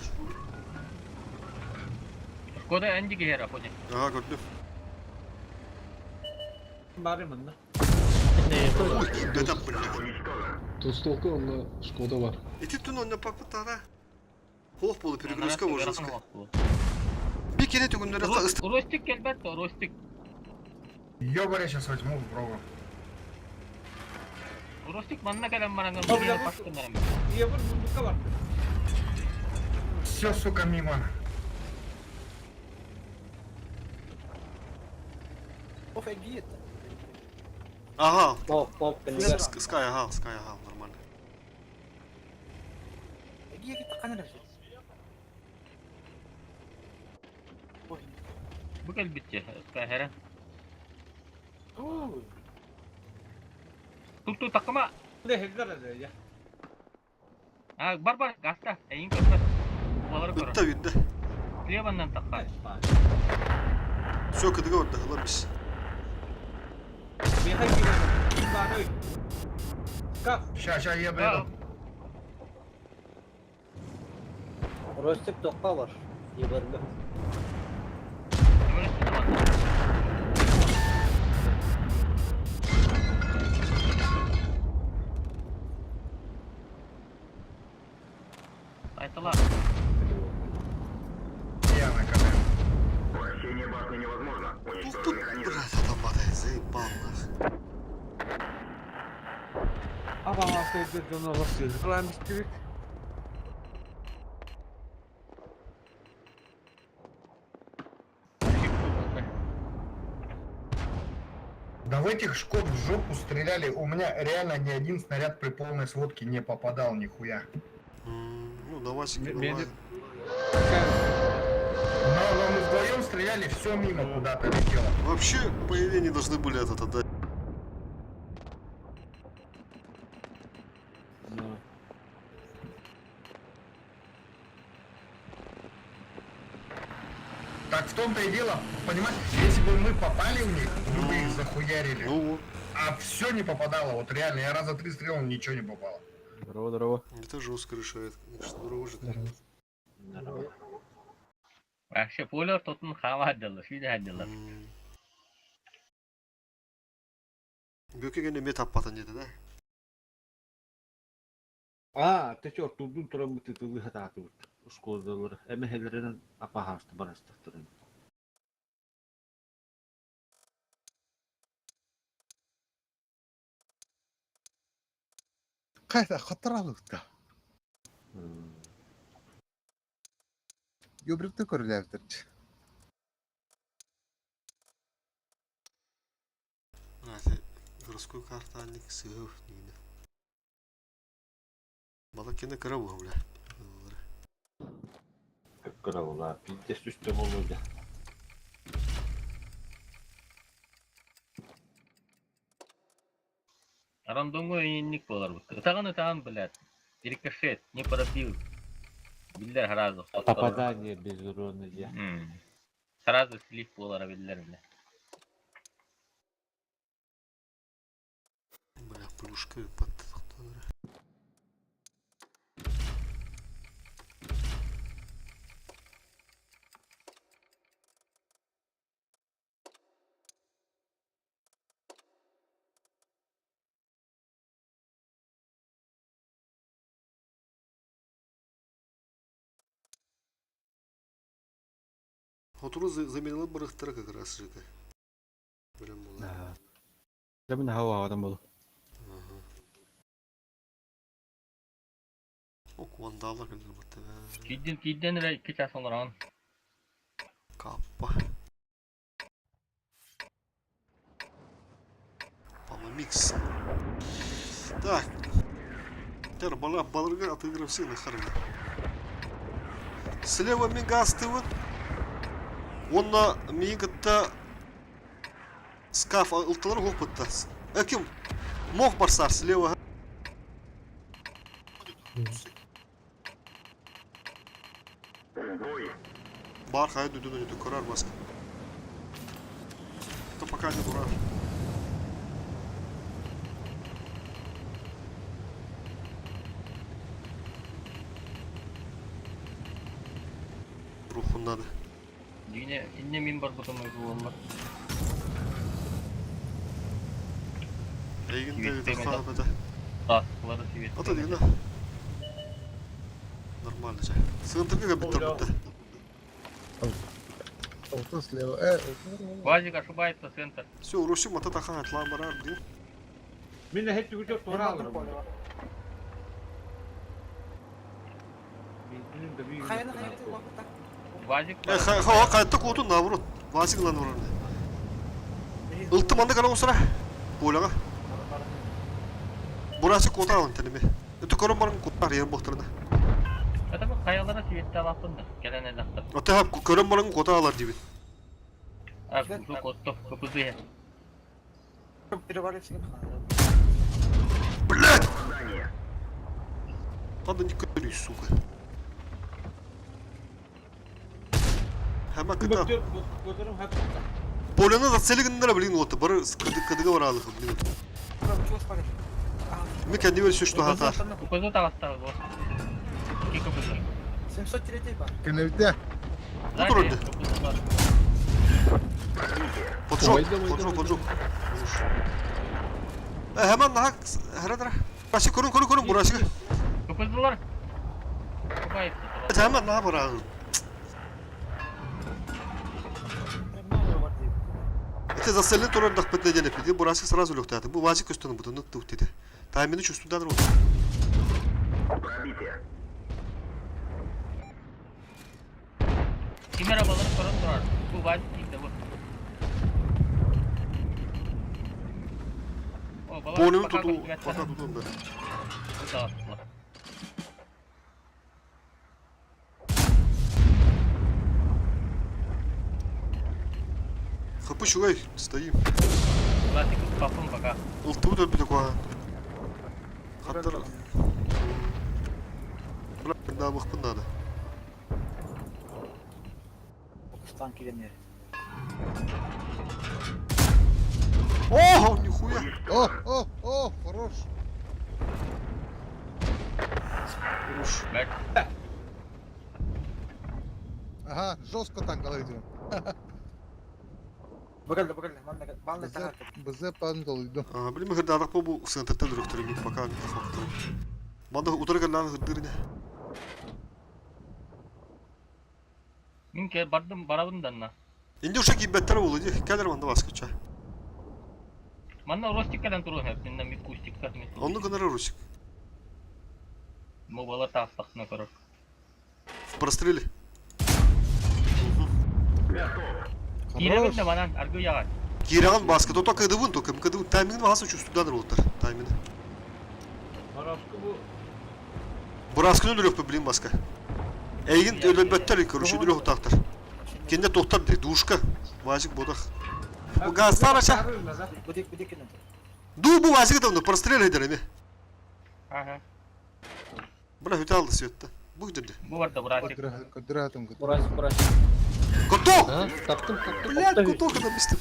[SPEAKER 6] Шкода энди киһэр апони.
[SPEAKER 1] Ага, көрдүм.
[SPEAKER 4] Бары мында.
[SPEAKER 1] Ой, беда, бля.
[SPEAKER 11] Тустолка онно Шкода бар.
[SPEAKER 1] Ити түн онна папытара. Хох болу перегрузка божеска. Би кене түгүннөр ысты.
[SPEAKER 6] Ростик келбет, Ростик.
[SPEAKER 3] Ёбарь, я сейчас возьму, попробую.
[SPEAKER 6] Ростик манна кэлэн баран
[SPEAKER 4] О, бля,
[SPEAKER 6] пастын
[SPEAKER 4] Евр бундукка бар.
[SPEAKER 3] Все, сука, мимо.
[SPEAKER 10] Оф, эгиет.
[SPEAKER 1] Ага.
[SPEAKER 10] Поп, поп, кэннигэр.
[SPEAKER 1] Скай, ага, скай, ага, нормально.
[SPEAKER 2] Эгиет канар
[SPEAKER 6] Бу келбитче, скайхера. Тук такыма.
[SPEAKER 4] Не хелдер әлі, я.
[SPEAKER 6] А, бар бар, гаста. Эйин көрбөт. Болар көрөр.
[SPEAKER 1] Үтті, үтті.
[SPEAKER 6] Слеваннан такка.
[SPEAKER 1] Все, кыдыга орда, ылар бис.
[SPEAKER 4] Мехай кирен. Бары. Каф.
[SPEAKER 3] Ща, ща, я
[SPEAKER 6] Да.
[SPEAKER 10] Ростик тоққа бар. Еврга.
[SPEAKER 6] Алталар.
[SPEAKER 5] Я на КД. Вращение башни невозможно. Уничтожен
[SPEAKER 1] Тут,
[SPEAKER 5] механизм.
[SPEAKER 1] блядь, атаматай, заебал нах.
[SPEAKER 4] Абаҕа сылдьар дьону олох истибит.
[SPEAKER 5] Да в этих шкод в жопу стреляли. У меня реально ни один снаряд при полной сводке не попадал нихуя.
[SPEAKER 1] Ну, давай,
[SPEAKER 4] Мен-
[SPEAKER 1] давай.
[SPEAKER 5] Но, но мы вдвоем стреляли, все мимо куда-то летело.
[SPEAKER 1] Вообще, по идее, не должны были этот отдать.
[SPEAKER 4] Ну.
[SPEAKER 5] Так в том-то и дело, понимаешь, если бы мы попали в них, мы бы их захуярили.
[SPEAKER 1] Ну вот,
[SPEAKER 5] А все не попадало, вот реально, я раза три стрелал, ничего не попало.
[SPEAKER 10] Здорово, здорово.
[SPEAKER 1] это жестко решает, конечно, здорово же.
[SPEAKER 4] Здорово.
[SPEAKER 6] Вообще, поле тотун хава отдела, шүйде отдела.
[SPEAKER 1] Бөкегене мет аппатын деді, да?
[SPEAKER 4] Аа, те чор тулдун туран бытытылы хатаатыбыт. Шкодалар эмэһэлэринэн апаһаасты барастахтарын.
[SPEAKER 3] Қайда қаттыралықта. Göbrekte көріләбдір.
[SPEAKER 1] Блядь, городской карта Аник сыгов нигде. Балакина карабу, бля.
[SPEAKER 4] Кыравыла, пиздец үстө болууда.
[SPEAKER 6] Рандомго инник болар бу. Ытаган ытаган, блядь. Рикошет, не пробил. Биллер сразу.
[SPEAKER 4] Попадание без урона я.
[SPEAKER 6] Сразу слив болар биллер, бля.
[SPEAKER 1] Бля, плюшка под Хотуру заменила барахтара как раз же. Прям была.
[SPEAKER 10] Да. хава адам болу.
[SPEAKER 1] Ага. Ок, вандалар кэлэр бутта.
[SPEAKER 6] Кидден кидден эрэ икки час олорон.
[SPEAKER 1] Каппа. Паламикс. Так. Тер бала балырга отыгрыв сына харга. Слева мегастывын. Онна мигатта скаф ылтылар хопытта. Ким? Мох барсар слева. Бар хай дүдүн дүдү көрөр баска. То пока не дурак. Руху надо.
[SPEAKER 6] Дүйне инне мин бар бутум буолла.
[SPEAKER 1] Эйгин
[SPEAKER 6] Кибет
[SPEAKER 1] де
[SPEAKER 6] темеде.
[SPEAKER 1] хабада.
[SPEAKER 6] Таскылары свет.
[SPEAKER 1] Ата дигна. Нормально же. Сыгынтырга биттер бутта.
[SPEAKER 3] Алты слева. Э,
[SPEAKER 6] Вазик ошибается центр.
[SPEAKER 1] Все, Русю мата тахан атлан барар дин.
[SPEAKER 4] Мин эһэт түгүтөр тура алырым.
[SPEAKER 6] Вазик.
[SPEAKER 1] Э, ха ха кайтта кутун наоборот. Васик лан барар. Ылты манда кара усра. Полага. Бурасы кота алын телеме. Өтө көрөн барың кутар ер бохтарына.
[SPEAKER 6] Это бу хаялара светте алаппын да. Келен элактыр.
[SPEAKER 1] Ата хап көрөн барың кота алар дибин.
[SPEAKER 6] А бу котто копузы.
[SPEAKER 1] Блядь! Надо не көрүй, сука. Hemen кыта. Поляны зацелигиннер блин вот бары кыдыга баралык блин. Ми кенди бер что хата.
[SPEAKER 6] Копузу тагастар бу. Ки копузу.
[SPEAKER 3] Кеневде.
[SPEAKER 1] Вроде.
[SPEAKER 6] Копузу бар.
[SPEAKER 1] Поджог,
[SPEAKER 11] Ойда, ойда,
[SPEAKER 1] поджог,
[SPEAKER 11] ойда.
[SPEAKER 1] поджог. Э, hemen daha herhalde. Burası korun korun korun burası.
[SPEAKER 6] Копузулар.
[SPEAKER 1] Hemen ne yapar abi? Это заселен турар дахпыт неделе пиди, бурасы сразу легтады. Бу вазик үстүнү бутуну туктеди. Таймini чувствудан рот.
[SPEAKER 6] Ким эрэ балары көрөн турар. Бу Вадик киирдэ бу. О, балар
[SPEAKER 1] Полюну
[SPEAKER 6] пока
[SPEAKER 1] туту,
[SPEAKER 6] көстүбэттэр.
[SPEAKER 1] пока тутун да.
[SPEAKER 6] Бу да
[SPEAKER 1] Хапы чугай, стоим.
[SPEAKER 6] Вадик папым пока.
[SPEAKER 1] Ылтыбыт өлбүтэ куһаҕан. Хаттар... Бля, наамыхпын наада.
[SPEAKER 2] Пакистан киирэн
[SPEAKER 1] О, нихуя!
[SPEAKER 3] О, о, о, хорош.
[SPEAKER 1] Уж.
[SPEAKER 6] Бэт.
[SPEAKER 3] Ага, жестко танк алайдым.
[SPEAKER 2] Бу кэллэ, бу кэллэ. Манна манна
[SPEAKER 3] БЗ,
[SPEAKER 2] таһар.
[SPEAKER 3] БЗ пандал иду.
[SPEAKER 1] А, блин, мы по бу центртен рөхтөрүм пока фактор. Манда утары каллан хырдырны.
[SPEAKER 6] Мин кэ бардым барабын данна.
[SPEAKER 1] Инде уша кибеттер булды, ди. Кәлер манда баскыча.
[SPEAKER 6] Манна Ростик кэлэн туруон хэп, минна ми кустикка ми.
[SPEAKER 1] Онны гынары Русик.
[SPEAKER 6] Бу бала таастахна көрөр.
[SPEAKER 1] В простреле.
[SPEAKER 6] Киирэбин
[SPEAKER 3] Хорош.
[SPEAKER 6] да манан аргы яҕан.
[SPEAKER 1] Кираган баска, то только кыдыбын, только кыдыбын. Тайминг васа чувствудан ротор. Тайминг.
[SPEAKER 4] Мараскы бу
[SPEAKER 1] Бураскын өлөрөк блин баска. Эйгин өлөбөттөр, короче, өлөрөк тактар. Кенде тоқтар ди, душка. Вазик бодах. Бу газтар аша.
[SPEAKER 2] Бу дик бу дик кэлэн.
[SPEAKER 1] Ду бу вазик да прострел эдер эми.
[SPEAKER 6] Аха.
[SPEAKER 1] Бра хөтә алды светте. Бу гидерде.
[SPEAKER 6] Бу барда бурасик.
[SPEAKER 3] Көдүрәтем, көдүрәтем.
[SPEAKER 11] Бурасик, бурасик.
[SPEAKER 1] Готов!
[SPEAKER 11] Ha, таптым, таптым.
[SPEAKER 1] Блядь, готов когда бистим.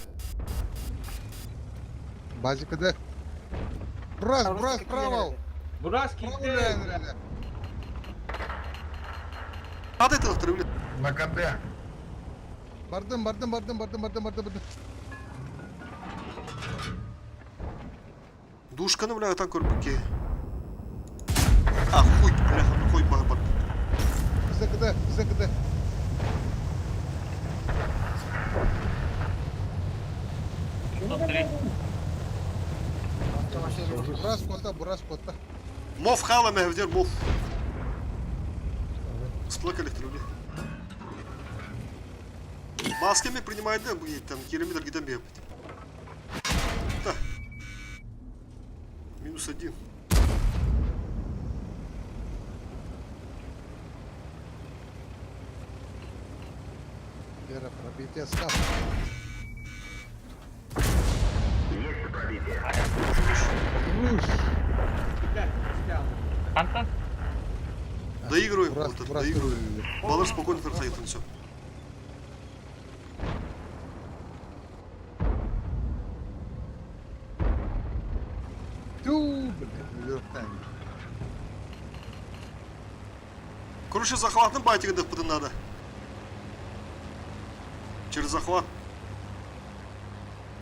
[SPEAKER 3] Базика да. Брас, брас, право.
[SPEAKER 4] Бураски
[SPEAKER 3] Право,
[SPEAKER 4] киирдэ.
[SPEAKER 3] бля.
[SPEAKER 1] Ат айтылыктыр, блин.
[SPEAKER 5] На КД.
[SPEAKER 3] Бардым, бардым, бардым, бардым, бардым, бардым, бардым.
[SPEAKER 1] Душканы бля атан көрбүк ки. А хуй, бля, ну хуй бар бар.
[SPEAKER 3] БЗ КД, БЗ КД.
[SPEAKER 6] 103.
[SPEAKER 3] Бурас кота, бурас кота.
[SPEAKER 1] Мов хала мехвдер мов. Сплакали люди. Масками принимает, да, будет там километр где-то бегать. Да. Минус один.
[SPEAKER 3] Вера, пробитие став. Руш.
[SPEAKER 6] Антон?
[SPEAKER 1] Доигрываем,
[SPEAKER 3] Бурас,
[SPEAKER 1] вот,
[SPEAKER 3] бурас,
[SPEAKER 1] доигрываем. Балыр спокойно ферхает все.
[SPEAKER 3] Тю, блядь, вертань.
[SPEAKER 1] Короче, захватным байтигом потом надо. Через захват.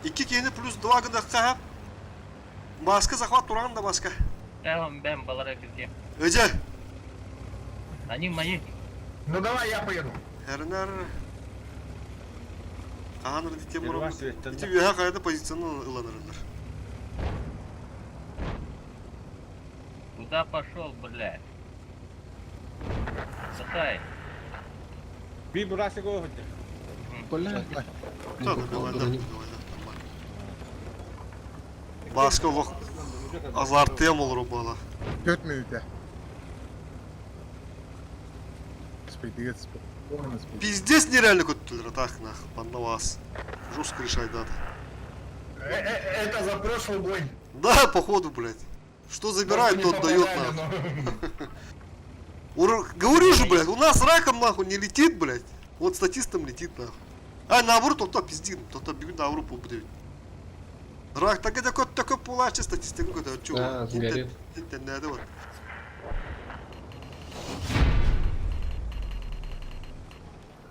[SPEAKER 1] Икки киһини плюс два гынахха. Маска захват туран да маска.
[SPEAKER 6] Бэм бэм балара кирдиэ.
[SPEAKER 1] Эже.
[SPEAKER 6] Они мои.
[SPEAKER 5] Ну давай я поеду.
[SPEAKER 1] Эрнер. Хааныр дитем
[SPEAKER 4] Первый
[SPEAKER 1] мурам.
[SPEAKER 4] светтен
[SPEAKER 1] Ити үһә кайда позицияны ыланырылар.
[SPEAKER 6] Куда пошел, блядь? Сатай.
[SPEAKER 4] Би бурасик оһуйда.
[SPEAKER 11] Бля. Не
[SPEAKER 1] Да,
[SPEAKER 11] попал,
[SPEAKER 1] давай, да,
[SPEAKER 11] броню.
[SPEAKER 1] давай, да, нормально. Баска лох азартем ол рубала.
[SPEAKER 3] 4 минута. Спейдигет, спокойно, спейдигет.
[SPEAKER 1] Пиздец нереально көттүлөр так нах, панна вас. Жестко решай дата.
[SPEAKER 5] Это за прошлый бой.
[SPEAKER 1] Да, походу, блядь. Что забирает,
[SPEAKER 5] Может, не
[SPEAKER 1] тот дает
[SPEAKER 5] попадали,
[SPEAKER 1] нахуй.
[SPEAKER 5] но-
[SPEAKER 1] Говорю же, блядь, у нас раком нахуй не летит, блядь. Вот статистам летит нахуй. А наоборот, тот пиздит, тот бегун наоборот будет. Рак так это кот такой пулачи статистика какой-то, чё?
[SPEAKER 11] Да, сгорел.
[SPEAKER 1] Интернет вот.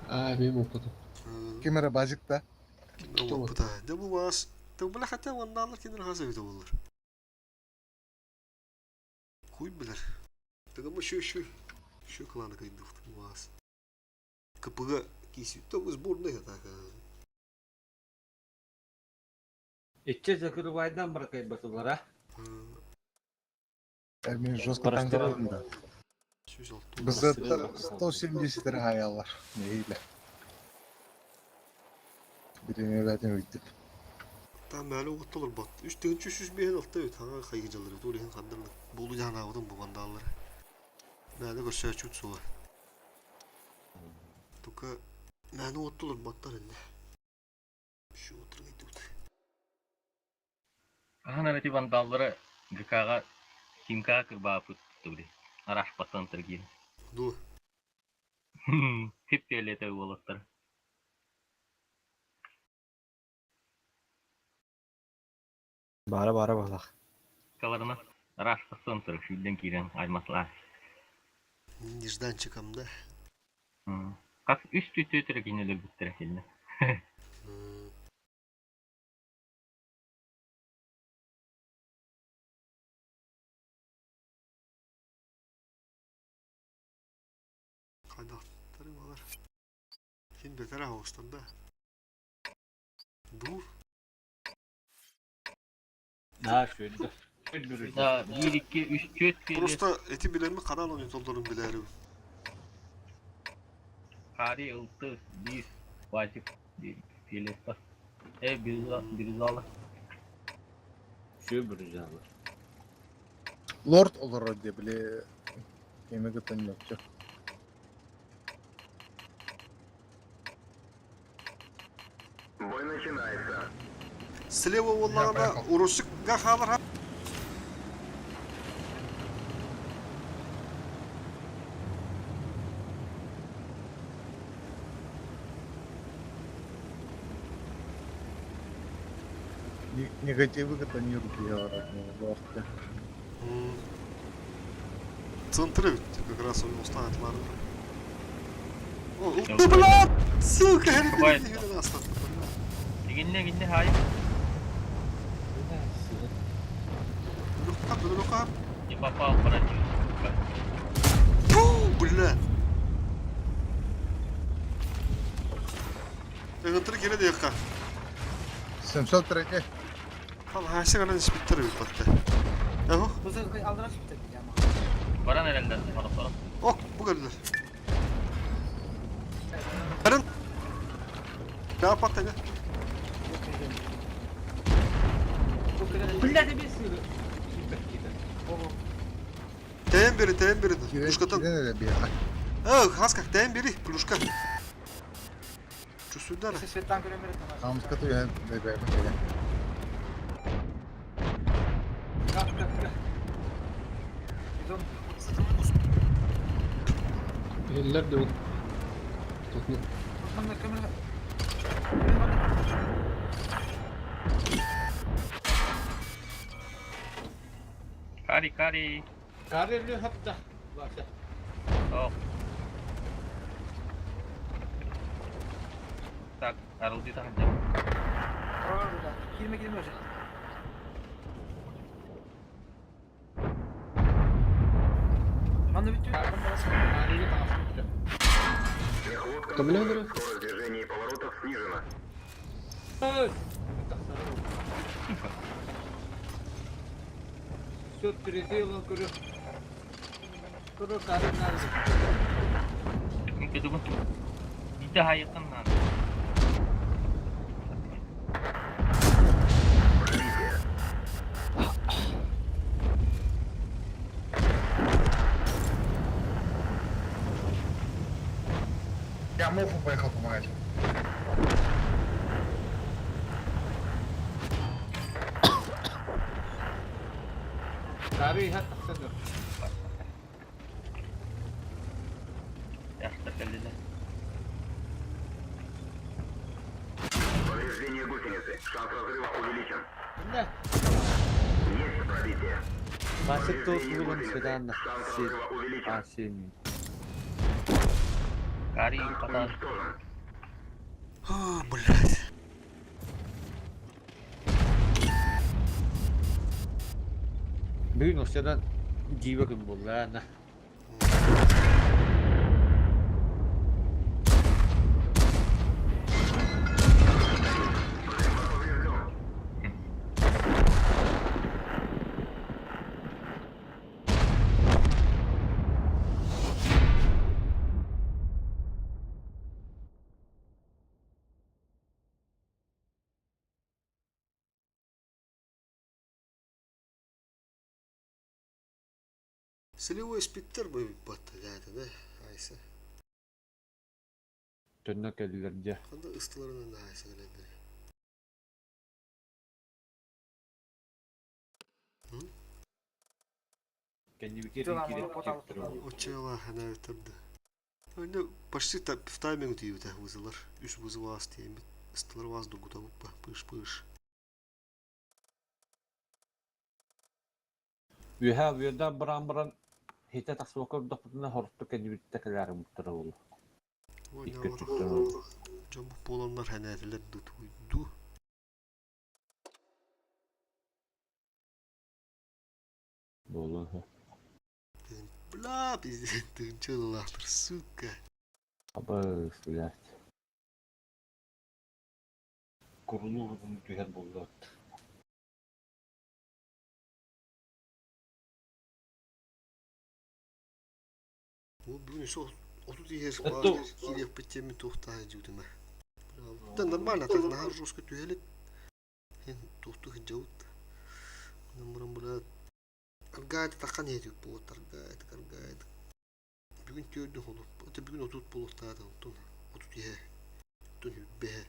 [SPEAKER 11] А, мимо потом.
[SPEAKER 3] Кемера базикта.
[SPEAKER 1] Кимер опыта. Да бу вас. Да бля хотя ванналар кинер хаза бит олар. Хуй билер. Тыгы мы şu şu. Еще кланы кыйдыбыт уаз. КПГ киисүүттэ сборная так.
[SPEAKER 4] Иччэ закрывайдан баракайбатылара.
[SPEAKER 3] Мин жестко танкаладым да.
[SPEAKER 1] 106.
[SPEAKER 3] БЗ 170 хаялар. Неyle. Birini verdim өйтіп.
[SPEAKER 1] Там мәлі оттолор бат. 3305 6 бит хаңа хайгы жалыр. Тур иһин хандырны. Болу жанаабытын бу вандаллар. Мәлі көрсөөчүт сула. Только мәні оттолор баттар энде. Şu отырып идут.
[SPEAKER 6] Ахан эти вандаллары ГК-га Симкаға кырбаапыт тули. Араш паттан тыргин.
[SPEAKER 1] Ду.
[SPEAKER 6] Хип фиолетовый болоттар.
[SPEAKER 10] Бара бара балах.
[SPEAKER 6] Каларына Араш паттан тыр шүлден кирен аймаслар.
[SPEAKER 1] Нежданчиком, да?
[SPEAKER 6] Как үс түтү тыргин өлөр бүттер хилне.
[SPEAKER 1] Хайдахтары балар. Хин бетер ағыстан да. Ду.
[SPEAKER 4] Да, шөйдө. Шөйдү.
[SPEAKER 6] Да, 1 2 3 4 фиолет.
[SPEAKER 1] Просто эти билерми канал ойын толдорун билерим.
[SPEAKER 6] Хари ылты 1 вазик фиолетта. Э, бирюзалы.
[SPEAKER 4] Шөй бирюзалы.
[SPEAKER 3] Лорд олар деп біле. Кеме гытын yok.
[SPEAKER 8] Бой начинается.
[SPEAKER 1] Слева оллағана
[SPEAKER 5] поехал.
[SPEAKER 1] урусик гахалар.
[SPEAKER 3] Негативы гытын руки говорят. Лорд.
[SPEAKER 1] Центры ведь как раз он устанет ладно. О, ты, блядь! Сука,
[SPEAKER 6] Бывает.
[SPEAKER 1] ребята,
[SPEAKER 6] Дигинне гинне хай.
[SPEAKER 1] Рука, рука.
[SPEAKER 6] Не попал против.
[SPEAKER 1] Фу, бля. Ыгытыр келе дияққа.
[SPEAKER 3] 703.
[SPEAKER 1] Там хасы гана испиттер бит батты. Ого,
[SPEAKER 2] Bu aldıran çıktı ama.
[SPEAKER 6] Баран эрелдер барып
[SPEAKER 1] ок, бу келдер. Баран. Да патты.
[SPEAKER 4] Бля, тебе сыры.
[SPEAKER 1] Тен бери, тен бери. Плюшкатан.
[SPEAKER 3] Кирен эле bir.
[SPEAKER 1] Э, хаска, тен бери, плюшка. Чусудар.
[SPEAKER 2] Светtan göremiyorum.
[SPEAKER 3] Хамскаты я бебе.
[SPEAKER 11] Eller de ол. Tutma.
[SPEAKER 6] Кари, кари.
[SPEAKER 4] Карелі хатта. Баса.
[SPEAKER 6] О. Так, арылды таханжа.
[SPEAKER 2] Girme girme hocam. Manla bitiyor.
[SPEAKER 4] Карелі тағасы.
[SPEAKER 11] Кому надо?
[SPEAKER 8] Скорость движения и поворотов снижена.
[SPEAKER 4] Все переделал, говорю. Говорю, карель надо.
[SPEAKER 6] Кедугун. Биде хайыкын надо.
[SPEAKER 5] Я Мофу поехал помогать.
[SPEAKER 4] Карель хатта.
[SPEAKER 6] Яштар келдилер.
[SPEAKER 8] Повреждение гусеницы. Шанс разрыва увеличен.
[SPEAKER 4] Бля.
[SPEAKER 8] Есть пробитие.
[SPEAKER 10] Басып тоғыз бүгін свиданна.
[SPEAKER 8] Шанс разрыва увеличен.
[SPEAKER 10] А, семь.
[SPEAKER 6] Кари
[SPEAKER 8] Танк
[SPEAKER 6] патан.
[SPEAKER 8] уничтожен.
[SPEAKER 1] А, блядь.
[SPEAKER 4] Бүгін осыдан жиба күн болды, ана.
[SPEAKER 1] Сливой испиттэр бу батта да Айса.
[SPEAKER 4] Төннө кэллилэр дьэ.
[SPEAKER 1] Ханна ыстыларынан Айса кэлэллэр.
[SPEAKER 4] Кэннибитигэр киирэн
[SPEAKER 1] Оччоҕо ханабыттар да. Önde почти в тайминг тиийбитэ вызылар. Үс вызов аас тиийбит. Ыстылар вас дугутабыппа. Пыш-пыш.
[SPEAKER 4] Үөһээ үөрдээх баран баран хитэ тахсыбакка турдахпытына хорто кэннибиттэ кэлээри муттара буолуо. Икки өттүттэн
[SPEAKER 1] Дьон буоланнар хэнээтилэр дуу.
[SPEAKER 4] Буолуо.
[SPEAKER 1] Бля, пиздец, тыынчылаахтар, сука.
[SPEAKER 4] Абыс, блядь. Курулуу түһэр буолла.
[SPEAKER 1] Бу бүгүн өссө отут иһэр киириэхпит диэммин туохтаах дьиутума. Да нормально, так наһаа жестко түһэлик. Туохтуу сылдьабыт. Намыран бля Аргаайт таххан иһэтик буолуот аргаайт аргаайт. Бүгүн түөрдү холуп, это бүгүн отут буолуохтаата онтон отут иһэ, оттон хүрбэһэ.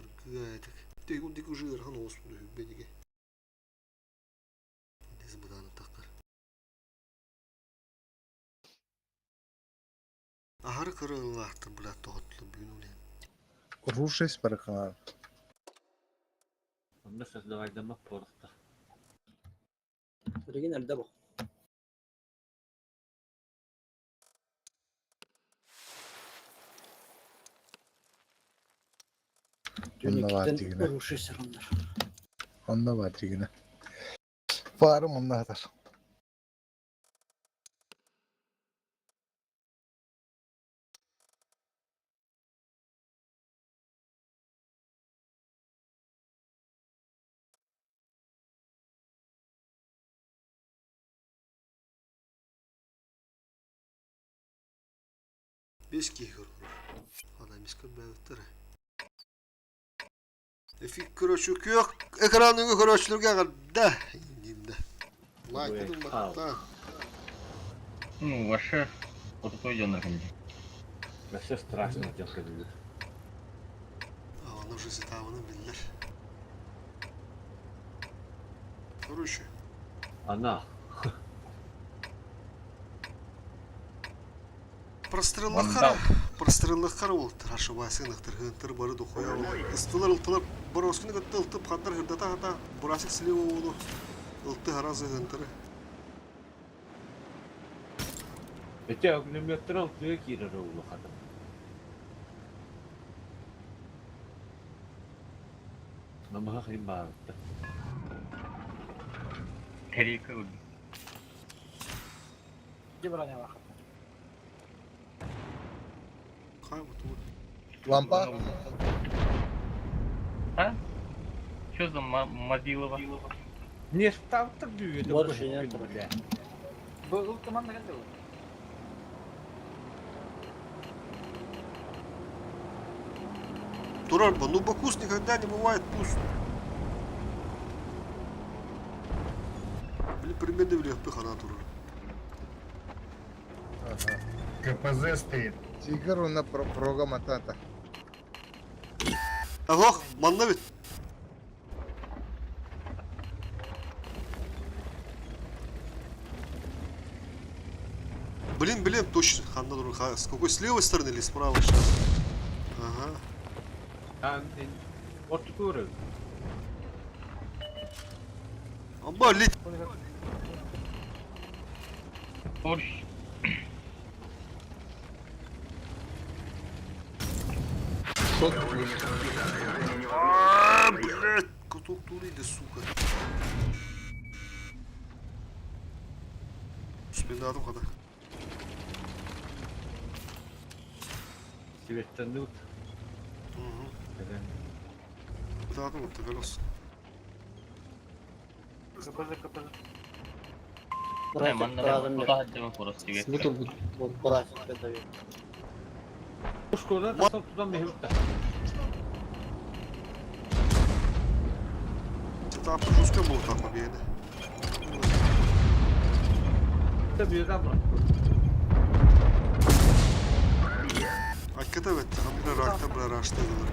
[SPEAKER 1] Аргаайтык. Тегун дик уже ыарахан оҕус буду хүрбэ диге. Дез быдааны тахтар. Аһары кырыылаахтар блядь тоһоттулар бүгүн улен.
[SPEAKER 3] Рушись барыкалар.
[SPEAKER 4] Онно создавайдаммат буолуохтаах.
[SPEAKER 10] Билигин эрдэ бу.
[SPEAKER 3] Онно баар
[SPEAKER 10] Түнүктэн
[SPEAKER 3] дигинэ.
[SPEAKER 10] рушись арандар.
[SPEAKER 3] Онно баар дигинэ. Фарым онно хатар.
[SPEAKER 1] Бес киһи көрөр. Ана эмис көрбөбүттэр. Эфир көрөөчү күөх экраныгы көрөөчүлөргө эҕэрдэ иннинде. Лайкытын баттаа.
[SPEAKER 6] Ну, вообще, крутой дьоннор кэллэ.
[SPEAKER 4] Вообще страшно дьон кэллилэр.
[SPEAKER 1] А, она уже сытаабына биллэр. Короче,
[SPEAKER 4] Она.
[SPEAKER 1] простреллахара, простреллахара уолтар, ошибайся, нахтаргантар бары дохуя Ыстылар ылтылар, Боровскины кытта ылтып хандар хырдата хата, Бурасик слева уолу, ылты харазы хантары.
[SPEAKER 4] Эти огнеметтер алтыга киирэр улахана. Намыһах иһин баарытта.
[SPEAKER 6] Тарика өлдү.
[SPEAKER 2] Где броня
[SPEAKER 1] Хай вот вот.
[SPEAKER 3] Лампа.
[SPEAKER 6] А? Что за Мобилова?
[SPEAKER 4] Не ставьте дүйеді
[SPEAKER 10] Больше нет.
[SPEAKER 4] бля.
[SPEAKER 2] Бұл команда қандай ол?
[SPEAKER 1] Турарба, ну Бакус никогда не бывает пуст. Блин, примерно в хана турар.
[SPEAKER 3] Ага.
[SPEAKER 5] КПЗ стоит.
[SPEAKER 3] Тигр на прога матата.
[SPEAKER 1] Ах, манна ведь. Блин, блин, точно, ханна дур, с какой, с левой стороны или справа сейчас? Ага.
[SPEAKER 4] Ортукуру.
[SPEAKER 1] Аба, лет.
[SPEAKER 6] Борщ.
[SPEAKER 11] Сот
[SPEAKER 1] А, блядь, каток туриды, сука. Спинадым хада.
[SPEAKER 4] Сибеттенут.
[SPEAKER 1] Угу. Бытаатым вот голос.
[SPEAKER 2] КПЗ, КПЗ.
[SPEAKER 6] Не, манна куда дема просто
[SPEAKER 11] Смытл будет.
[SPEAKER 10] Вот Бурасик дает.
[SPEAKER 4] Школа тасал туда мехутта.
[SPEAKER 1] Это жестко было так победа.
[SPEAKER 4] Ата bir bıraktı.
[SPEAKER 1] Hakikaten evet. Hamile rakta bile raşladılar.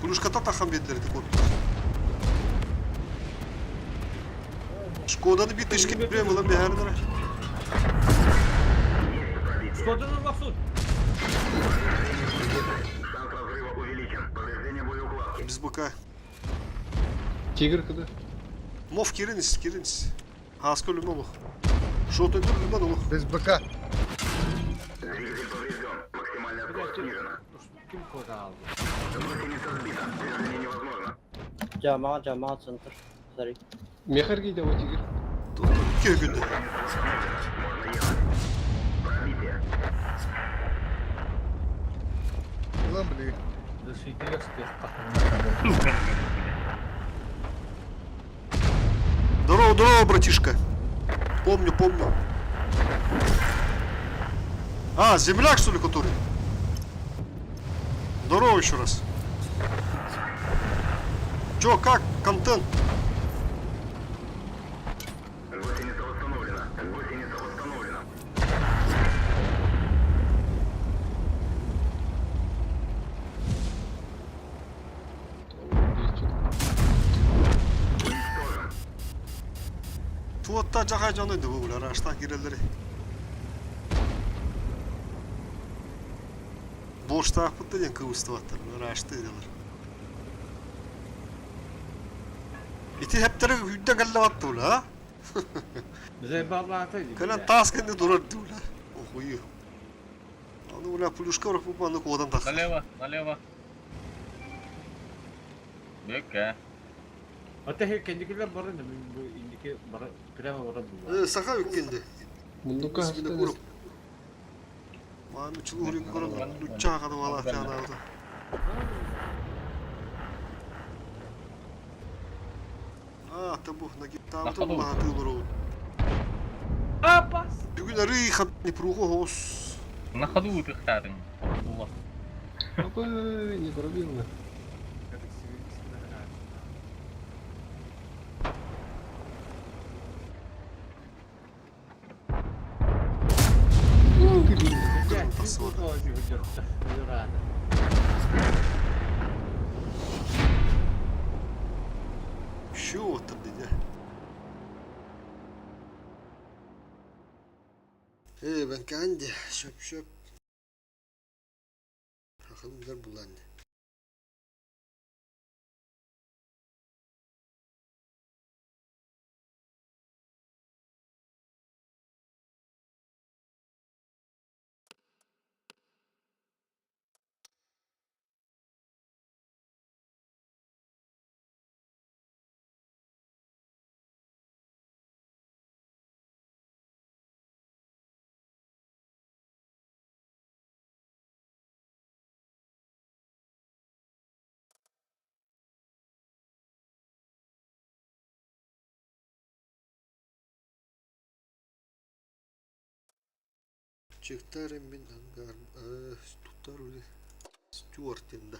[SPEAKER 1] Kuluşkata tahan dediler korktu. Шкоданы bir тышки прямо lan bir her
[SPEAKER 4] Skodunu maksud.
[SPEAKER 8] Шанс разрыва увеличен. Повреждение боеукладки.
[SPEAKER 1] Biz baka.
[SPEAKER 11] Тигр кыды.
[SPEAKER 1] Мов киринис, киринис. Хаска лүмэн олох. Шот өтөр лүмэн олох.
[SPEAKER 3] Без БК.
[SPEAKER 8] Двигатель поврежден. Максимальная скорость снижена.
[SPEAKER 4] Kim kodu aldı?
[SPEAKER 8] Гусеница сбита. Движение невозможно.
[SPEAKER 10] Жамаа, жамаа, центр. Sorry.
[SPEAKER 11] Мехар кейде о тигр.
[SPEAKER 1] İki günde.
[SPEAKER 8] Можно ехать. Пробитие.
[SPEAKER 3] Ulan били.
[SPEAKER 4] Dışıydı
[SPEAKER 6] Сука, блядь.
[SPEAKER 1] Здорово, здорово, братишка. Помню, помню. А, земляк, что ли, который? Здорово еще раз. Чё, как, контент?
[SPEAKER 8] Гусеница восстановлена. Гусеница восстановлена. Уничтожен.
[SPEAKER 1] Туатта жахай жоны ды бұл, араштан кирелери. Борштақ бұтты ден кыбыстываттар, арашты делер. Ити хептері үйден кәлі батты бұл, а?
[SPEAKER 4] Bize bağlantıydı.
[SPEAKER 1] Кэлэн таас кэннэ турар дии бля. Охуй. Аны бля плюшка барах бу аны куодан тахса.
[SPEAKER 6] Налево, налево. Бека.
[SPEAKER 4] Ата kendikiler barın bu indiki bara prema bara bu.
[SPEAKER 1] Э, саха үккенде.
[SPEAKER 11] Мундука
[SPEAKER 1] Бисмилла куруп. Мааны чулуурун көрөн лучча кадым ала тянаабыта. А, табу нагиттаабыта улаатыылору.
[SPEAKER 4] Apas.
[SPEAKER 1] Бүгүн арый хат не пругу хос.
[SPEAKER 6] На ходу ты хтарын.
[SPEAKER 11] Опа, не пробил.
[SPEAKER 1] Що там дедя? Э, ben kendi şöp şöp. Bakalım güzel bulandı. Чектарым мин ангар туттар үле Стюарт енді.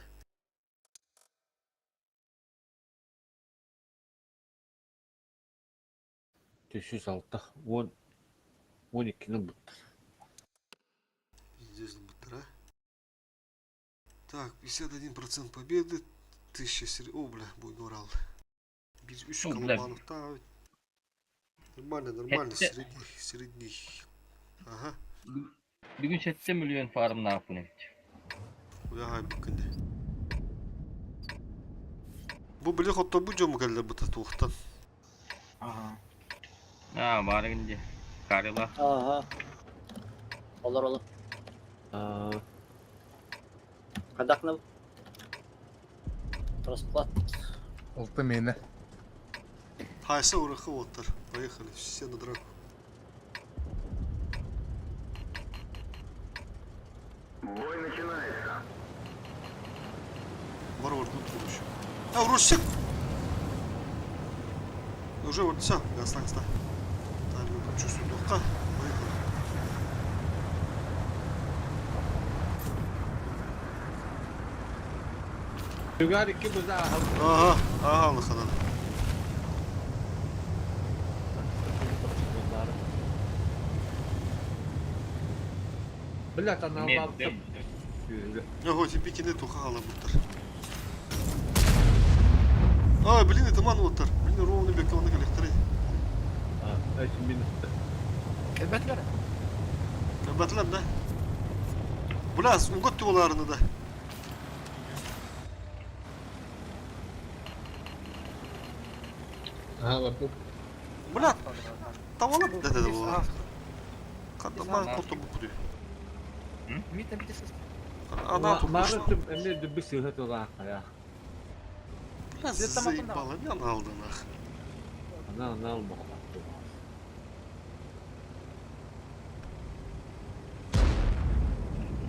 [SPEAKER 4] Түшүс алта, он, он иккини бут.
[SPEAKER 1] Здесь бутера. Так, 51% победы. 1000 сер... О, бля, будет Урал. Без үш
[SPEAKER 6] Ну, бля.
[SPEAKER 1] колобанов. Та, Нормально, нормально,
[SPEAKER 6] Хетте-
[SPEAKER 1] средний, средний. Ага,
[SPEAKER 6] Бүгүн 7 миллион фарм наапын эбит.
[SPEAKER 1] Уяга бүкінде. Бу биле хотто бу жому келді бұта туқтан.
[SPEAKER 2] Ага.
[SPEAKER 6] Аа, бары гинде. Карила.
[SPEAKER 10] Ага. Olur olur. Кадакны Расплат.
[SPEAKER 3] Олты мені.
[SPEAKER 1] Хайса урахы оттар. Поехали, все на драку.
[SPEAKER 8] Бой начинается.
[SPEAKER 1] Варвар тут еще. А, Русик! Уже вот все, гаста, гаста. Так, чувствую духка. Поехали.
[SPEAKER 4] Түгар икки буза
[SPEAKER 1] Ага, ага, лоханан.
[SPEAKER 4] Блядь, аналлаабыттар.
[SPEAKER 1] Ого, тебе кини туха хаалабыттар. А, блин, это ман уоттар. Блин, ровно бекке оны кэлэхтэрэй.
[SPEAKER 4] А, минус.
[SPEAKER 2] Кэлбэтилэр.
[SPEAKER 1] Кэлбэтилэр да. Бля, угат туолаарыны да.
[SPEAKER 11] Ага, бардым.
[SPEAKER 1] Бля, тавалап да да буолар. Хатаман хоту букуду. Ана
[SPEAKER 4] Мары эмне дүбү сыһа тылаах я.
[SPEAKER 1] Бля, заебало, мен алды нах.
[SPEAKER 4] Ана ана албаҕа.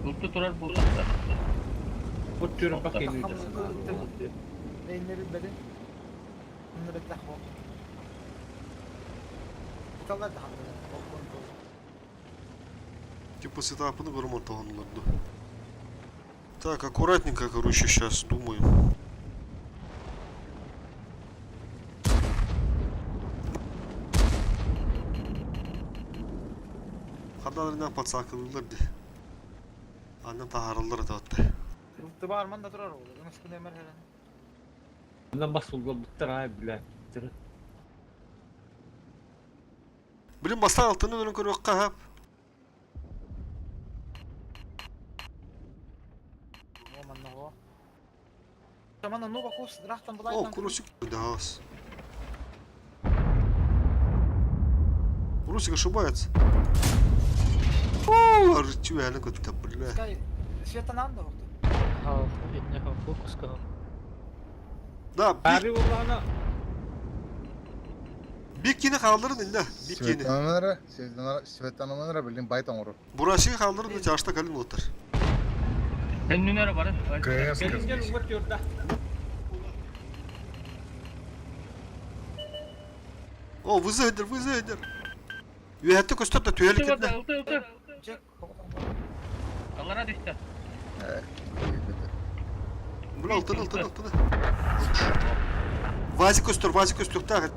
[SPEAKER 6] Ылты турар буоллахтар.
[SPEAKER 4] От түрін бак кенүй
[SPEAKER 2] Нейнери бедин. Bunu bekle ho. Tutarlar da hamdını.
[SPEAKER 1] Типа сетапını көрім ортағанларды. Так, аккуратненько, короче, сейчас думаем. Хадаларынан подсакылылар ди. Аннан таһарыллар атабатта.
[SPEAKER 2] Tıbar da durar oldu. Nasıl emir hele.
[SPEAKER 4] Bundan бас булбуттар ай блядь.
[SPEAKER 1] Блин, бастан алтыны өлөн көрүөххэ хап.
[SPEAKER 2] О, Манна ну бакус рахтан булай.
[SPEAKER 1] О, курусик дас. Русик ошибается. О, арчу, көттө, бля.
[SPEAKER 2] Светанан да oldu.
[SPEAKER 7] Ха, итне фокуска.
[SPEAKER 1] Да,
[SPEAKER 4] Бары улана
[SPEAKER 1] бик кини хаалларын инне, бик кини.
[SPEAKER 3] Светананара, Светананара, блин, байт оҥорор.
[SPEAKER 1] Бурашиги хаалларын чашта калин оттар.
[SPEAKER 6] Төннүнөр бары.
[SPEAKER 5] КС
[SPEAKER 4] келинген
[SPEAKER 5] здесь.
[SPEAKER 4] угат түрдө.
[SPEAKER 1] О, вызайдер, вызайдер. Үйәтті көстөр да түйелі кетті.
[SPEAKER 6] Ылты, ылты.
[SPEAKER 2] Чек.
[SPEAKER 6] Аллара düştü.
[SPEAKER 1] Бля, алтыны, алтыны, алтыны. Вазик көстөр, вазик көстөр, так.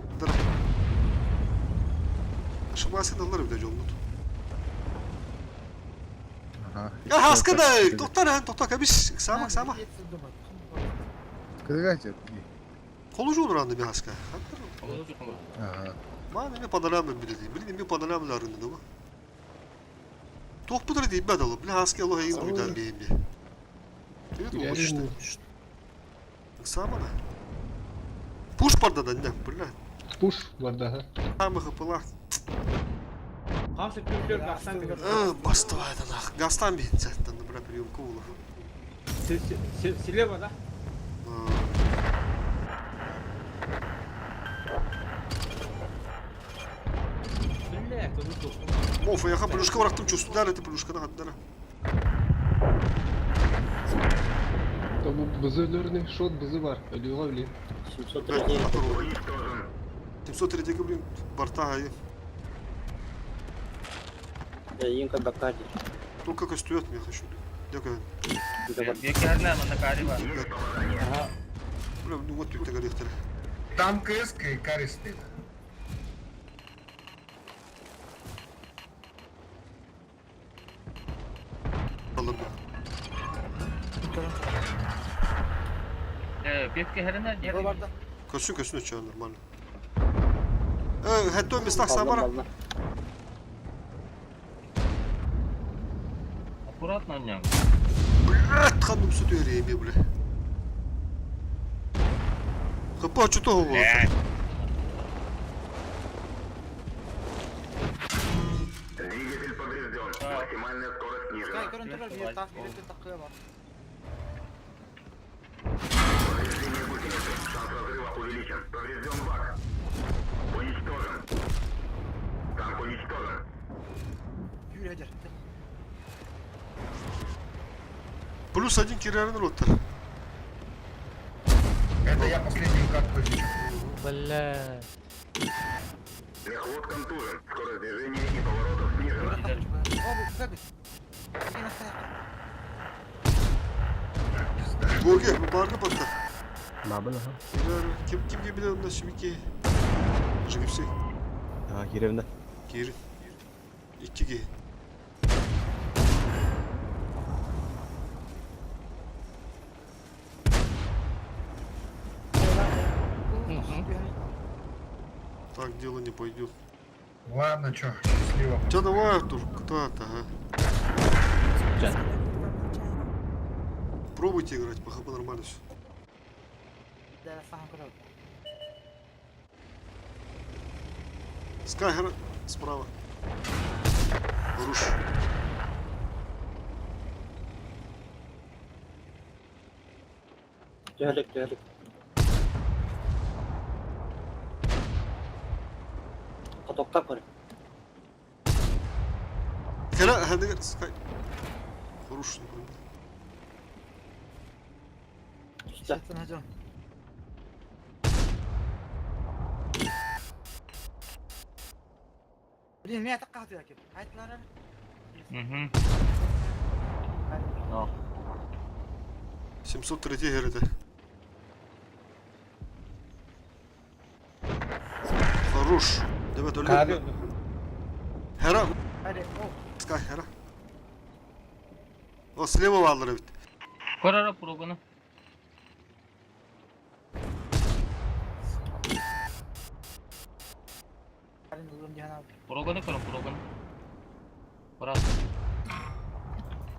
[SPEAKER 1] Ошибался алар бile жолнут.
[SPEAKER 3] Ага.
[SPEAKER 1] Я хаскада, тоқтар, хан, тоқтар, кабиш, сама, сама.
[SPEAKER 3] Кыдыга жет.
[SPEAKER 1] Колу жолур анды би хаска.
[SPEAKER 3] Ага.
[SPEAKER 1] Ма неме панорамы биле дейм. Биле неме панорамаларында да бу. Тоқ бұдыр дейм бәд алып. Биле хаска алу хайын буйдан бейім бе. Привет, олышты. Самана. Пуш барда да, не, бля.
[SPEAKER 11] Пуш барда, ага.
[SPEAKER 1] Самых хапылах.
[SPEAKER 4] Камсы түрдөр гастан бир.
[SPEAKER 1] Бастывайды нах. Гастан бейін сәттен, бля, приемка олы.
[SPEAKER 4] Слева, да? Бля, это ну
[SPEAKER 1] Мофа, яха плюшка врахтым чувствую, это плюшка на хаддара.
[SPEAKER 11] Там бызы өлөрүнө шот бызы бар. Өлүгө блин.
[SPEAKER 10] 703.
[SPEAKER 8] Уничтожен.
[SPEAKER 1] 703 блин, борта гайы.
[SPEAKER 10] Инка бакади.
[SPEAKER 1] Только костюет мне хочу. Дякую.
[SPEAKER 6] Бекерне мында кари бар.
[SPEAKER 8] Есть попадание.
[SPEAKER 1] Бля, ну вот тут тагар
[SPEAKER 5] Там КС и Кари стоит.
[SPEAKER 1] Алынды.
[SPEAKER 6] Бекерне
[SPEAKER 2] Buralarda.
[SPEAKER 1] Көссүн көссүн өчө нормально. Хэтто местах самара.
[SPEAKER 6] Аккуратно оняң.
[SPEAKER 1] Блядь, ханным сүтө эми бля. Хапа что того
[SPEAKER 8] Двигатель поврежден. Максимальная скорость
[SPEAKER 2] Sky
[SPEAKER 8] снижена.
[SPEAKER 2] görüntüler bir tak bir takıya var.
[SPEAKER 8] Повреждение гусеницы. Шанс разрыва увеличен. Поврежден бак. Уничтожен. Танк уничтожен.
[SPEAKER 2] Yürü Hacer.
[SPEAKER 1] Плюс один кирерин роттер.
[SPEAKER 5] Это я последнюю катку изучу.
[SPEAKER 7] Бля.
[SPEAKER 8] Мехвод контужен. Скорость движения и поворотов снижена.
[SPEAKER 2] О bu güzel bir. Yine nasıl
[SPEAKER 1] Гоге, баргы батта.
[SPEAKER 12] Мабын, ага.
[SPEAKER 1] Ким кимге биле мына шимики. Жигипси.
[SPEAKER 12] А, киревне.
[SPEAKER 1] Кир. Иккиге. Так дело не пойдет.
[SPEAKER 5] Ладно, чё, счастливо.
[SPEAKER 1] Че давай, Артур, кто это, ага.
[SPEAKER 9] User disconnected from your channel.
[SPEAKER 1] Пробуйте играть, по хп нормально все.
[SPEAKER 2] Да, сам короче.
[SPEAKER 1] Скайгер справа. Руш.
[SPEAKER 10] Түһэлик, түһэлик. Катокта көр.
[SPEAKER 1] Хера, хадыгар, Скай. Хорош, не пробил.
[SPEAKER 10] Түстэ.
[SPEAKER 2] Сен Блин, меня так как ты Айтлар.
[SPEAKER 6] Угу. Но.
[SPEAKER 1] 703 герде. Хорош. Давай,
[SPEAKER 4] Кари
[SPEAKER 1] только. Хера,
[SPEAKER 2] Hadi, о.
[SPEAKER 1] Скай, хера. О, слева валлар ведь.
[SPEAKER 6] Көрөрө пурогуну.
[SPEAKER 2] Hadi oğlum Cihan abi.
[SPEAKER 6] Пурогуну көрө пурогуну. Брат.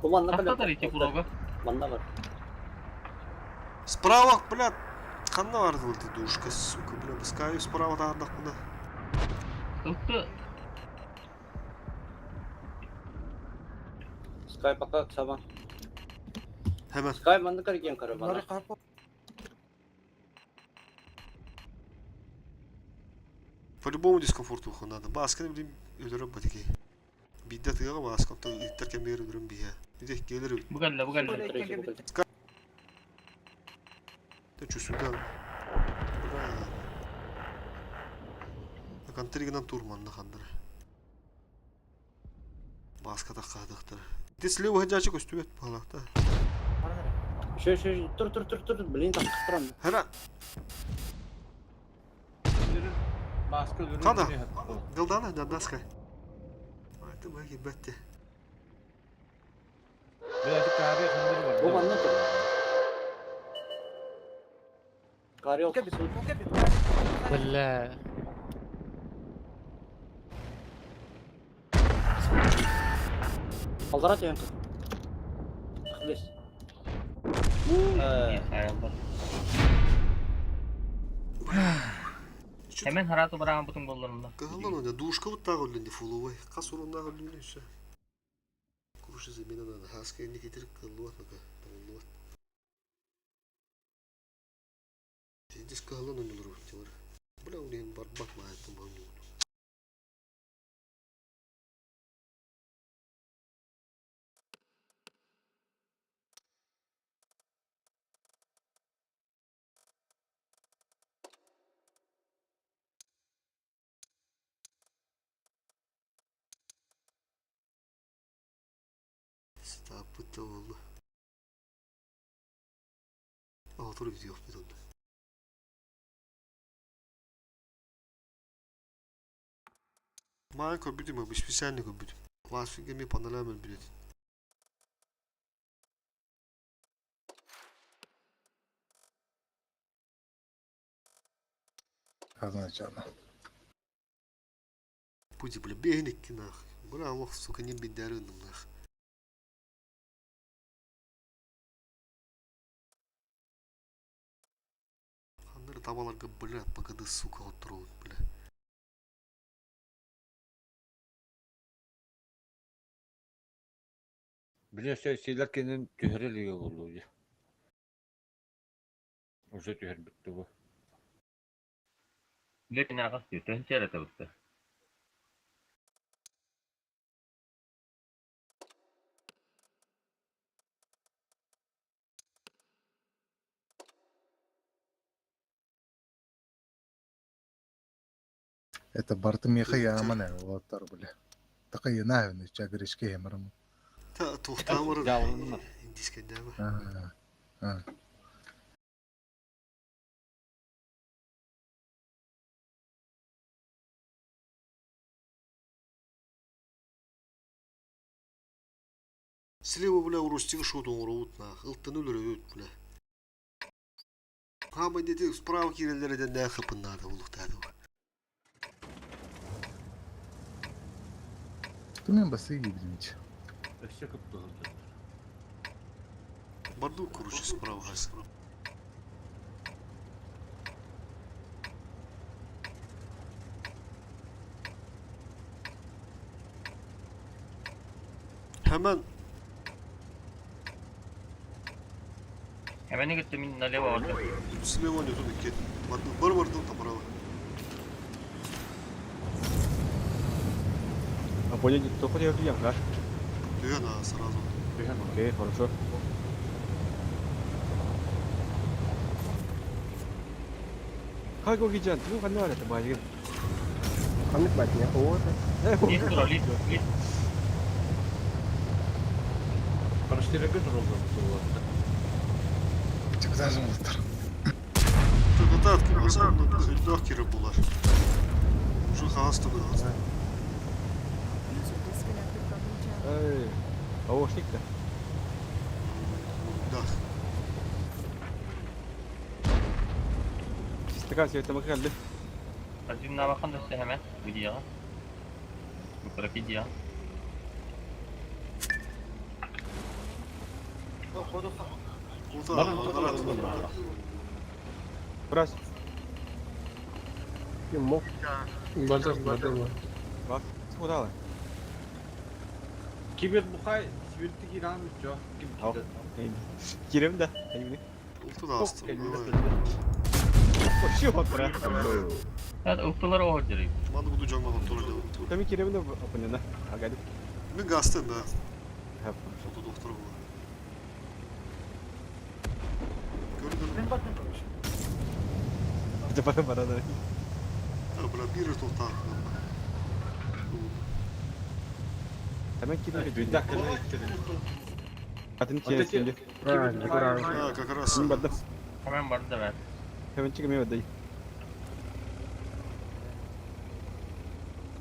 [SPEAKER 10] Бу манна
[SPEAKER 6] Тахтатар ити пурога.
[SPEAKER 10] Манна бар.
[SPEAKER 1] Справа, бля, ханна бар ты душка, сука, бля, Скай справа тағырдақ мына.
[SPEAKER 6] Ылты.
[SPEAKER 10] Sky пока саба.
[SPEAKER 1] Hemen.
[SPEAKER 10] Sky манна көр кем көр
[SPEAKER 2] Bunları
[SPEAKER 10] манна.
[SPEAKER 2] kapı.
[SPEAKER 1] По-любому дискомфорт уху надо. Басканы блин өлөрө батики. Бидде тыга баскан то иттер кемер өлөрөм бие. Биде келер
[SPEAKER 6] Бу кэллэ, бу кэллэ.
[SPEAKER 1] Ты чё сюда? Бля. Контригынан турманна хандыр. Баска да кадыктыр. Ти слева хажачы көстүбөт балакта.
[SPEAKER 10] Шö шö тур тур тур тур блин так турам.
[SPEAKER 1] Хара,
[SPEAKER 4] Баска өлөрөр.
[SPEAKER 1] Када? Дылдана да даска. Ай, ты баки бетте.
[SPEAKER 4] Бля, кари хандыр бар.
[SPEAKER 10] Бу манна тур. Кариол.
[SPEAKER 7] Бля.
[SPEAKER 10] Алдара түһэн көр. Ахлес. Э,
[SPEAKER 6] Михайлдар. Hemen харату бараан бутун боллорунда.
[SPEAKER 1] Кагалан оня душка вот так вот фуловой. Кас урунна гөлүнө все. Куршы замена надо. Хаска не кетер кылуат нака. Табылуат. Здесь кагалан оня луру тилар. Бля, у них барбак мает там гоню. Стапыта oldu. Aa dur video bir döndü. Маан көрбүтүм, специально көрбүтүм. Ласфинге ми панорамын билет.
[SPEAKER 3] Азначально.
[SPEAKER 1] Пути, бля, бегник нах. Бля, ох, сука, не бедарыным нах. Ханнары табаларга, бля, погоды, сука, отруют, бля.
[SPEAKER 4] Бля, все силер кенен түһәрә лиге булды. Уже түһәр битте бу.
[SPEAKER 6] Лекин агас түһөнчәрэ табыста.
[SPEAKER 3] Это Бартымеха ямана, вот бля. Такая навина, чагришке ямарым.
[SPEAKER 1] Та, тухтамыр.
[SPEAKER 4] Жалынма.
[SPEAKER 1] Индискендәме?
[SPEAKER 3] А,
[SPEAKER 1] Слева, бля, урустиг шут оңроут нах. Ылттын өлөрөт, бля. Хама деди справа кирелерден нахы пыннады улуктады.
[SPEAKER 3] Ты мен басы гибринч.
[SPEAKER 4] Өссө кыптыгырды.
[SPEAKER 1] Барду, короче, справа. Hemen
[SPEAKER 6] Hemen gitti min налево orada.
[SPEAKER 1] слева нету iki. Барду, бар барду там право.
[SPEAKER 12] А понял, только я клиент, да?
[SPEAKER 1] Түгэн сразу.
[SPEAKER 12] Окей, хорошо. Хайго гижан, туу ханна это бажигин.
[SPEAKER 11] Ханнык бат не вот.
[SPEAKER 6] Лист тура, лист, лист.
[SPEAKER 4] Параштирага турулду тула.
[SPEAKER 3] Чыксажым олтар.
[SPEAKER 1] Төгөтат кимасан өлдөөх кире булар. Уже хаасты был.
[SPEAKER 9] User disconnected from your channel.
[SPEAKER 12] Эй, аошник-то.
[SPEAKER 1] Да.
[SPEAKER 12] Чистaka все это макалды.
[SPEAKER 6] Один на бахан da hemen. Gidiyor. Bu kadar gidiyor.
[SPEAKER 1] Orta, orta.
[SPEAKER 12] Раз.
[SPEAKER 11] Мог. Бардак бардак.
[SPEAKER 12] Бак, куда?
[SPEAKER 4] Кибер бухай, свирти кирам жо. Ким
[SPEAKER 12] Кирем да. Кайны.
[SPEAKER 1] Orta da astı.
[SPEAKER 12] Вообще вот
[SPEAKER 6] Evet, ıhtılar o direkt.
[SPEAKER 1] Маны буду жаңмаган тура
[SPEAKER 12] Там кирем да опанена. Ага.
[SPEAKER 1] Мен гастын да. Oldu doktor bu. Gördün mü?
[SPEAKER 12] Жапара барада.
[SPEAKER 1] Ha, bura bir tohtar.
[SPEAKER 12] Hemen кирем.
[SPEAKER 4] Bir dakika.
[SPEAKER 12] Атын кирем.
[SPEAKER 1] Ha, как раз.
[SPEAKER 12] Мен бардым.
[SPEAKER 6] Hemen vardı da ben.
[SPEAKER 12] Hemen чыгым мен бардым.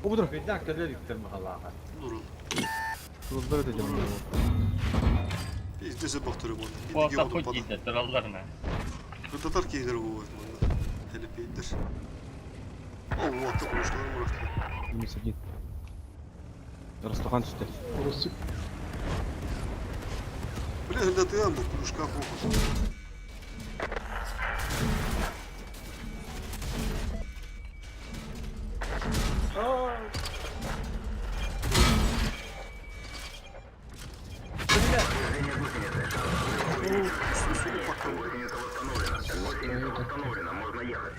[SPEAKER 12] Обудур.
[SPEAKER 4] Bir dakika dedik mahallağa.
[SPEAKER 1] Durun.
[SPEAKER 12] Тулдар өтө
[SPEAKER 1] Biz de baktırım onu.
[SPEAKER 6] Bu
[SPEAKER 1] Bir
[SPEAKER 6] hafta
[SPEAKER 1] dige
[SPEAKER 6] kod
[SPEAKER 1] bana.
[SPEAKER 6] gitti, tırallarına.
[SPEAKER 1] Tatar keyler bu bana. Hele peydir. Allah da konuştular bıraktı.
[SPEAKER 12] Минус один. Растухан түстө.
[SPEAKER 11] Русик.
[SPEAKER 1] Бля, hırlatıyan bu kuşka kokusu.
[SPEAKER 8] Гусеница восстановлена. Гусеница восстановлена. Можно ехать.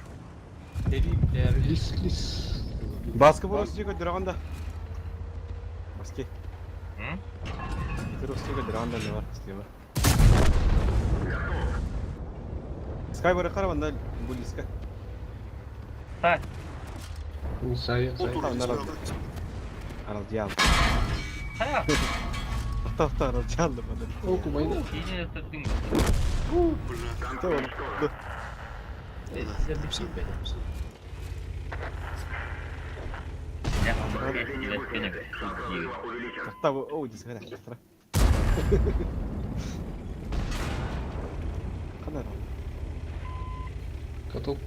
[SPEAKER 11] Лис лис.
[SPEAKER 12] Баскы бу Русияга дураганда. Баски.
[SPEAKER 6] Hı?
[SPEAKER 12] Это Русияга дураганда не бар, слева. Скай бары карабанда бу лиска.
[SPEAKER 6] Ha,
[SPEAKER 11] Сайя
[SPEAKER 1] Otur.
[SPEAKER 11] сайя.
[SPEAKER 12] Арал диал.
[SPEAKER 6] ha.
[SPEAKER 12] Авто арал диал да бада.
[SPEAKER 11] О, кумайна.
[SPEAKER 6] İyice de tutun.
[SPEAKER 1] Бля.
[SPEAKER 8] Танк
[SPEAKER 12] Tamam.
[SPEAKER 8] уничтожен.
[SPEAKER 6] Ya,
[SPEAKER 8] Повреждение
[SPEAKER 6] evet, benim.
[SPEAKER 8] гусеницы. Шанс
[SPEAKER 6] Çok iyi.
[SPEAKER 8] разрыва увеличен.
[SPEAKER 12] Тахта о диска да. Кандай?
[SPEAKER 11] Каток.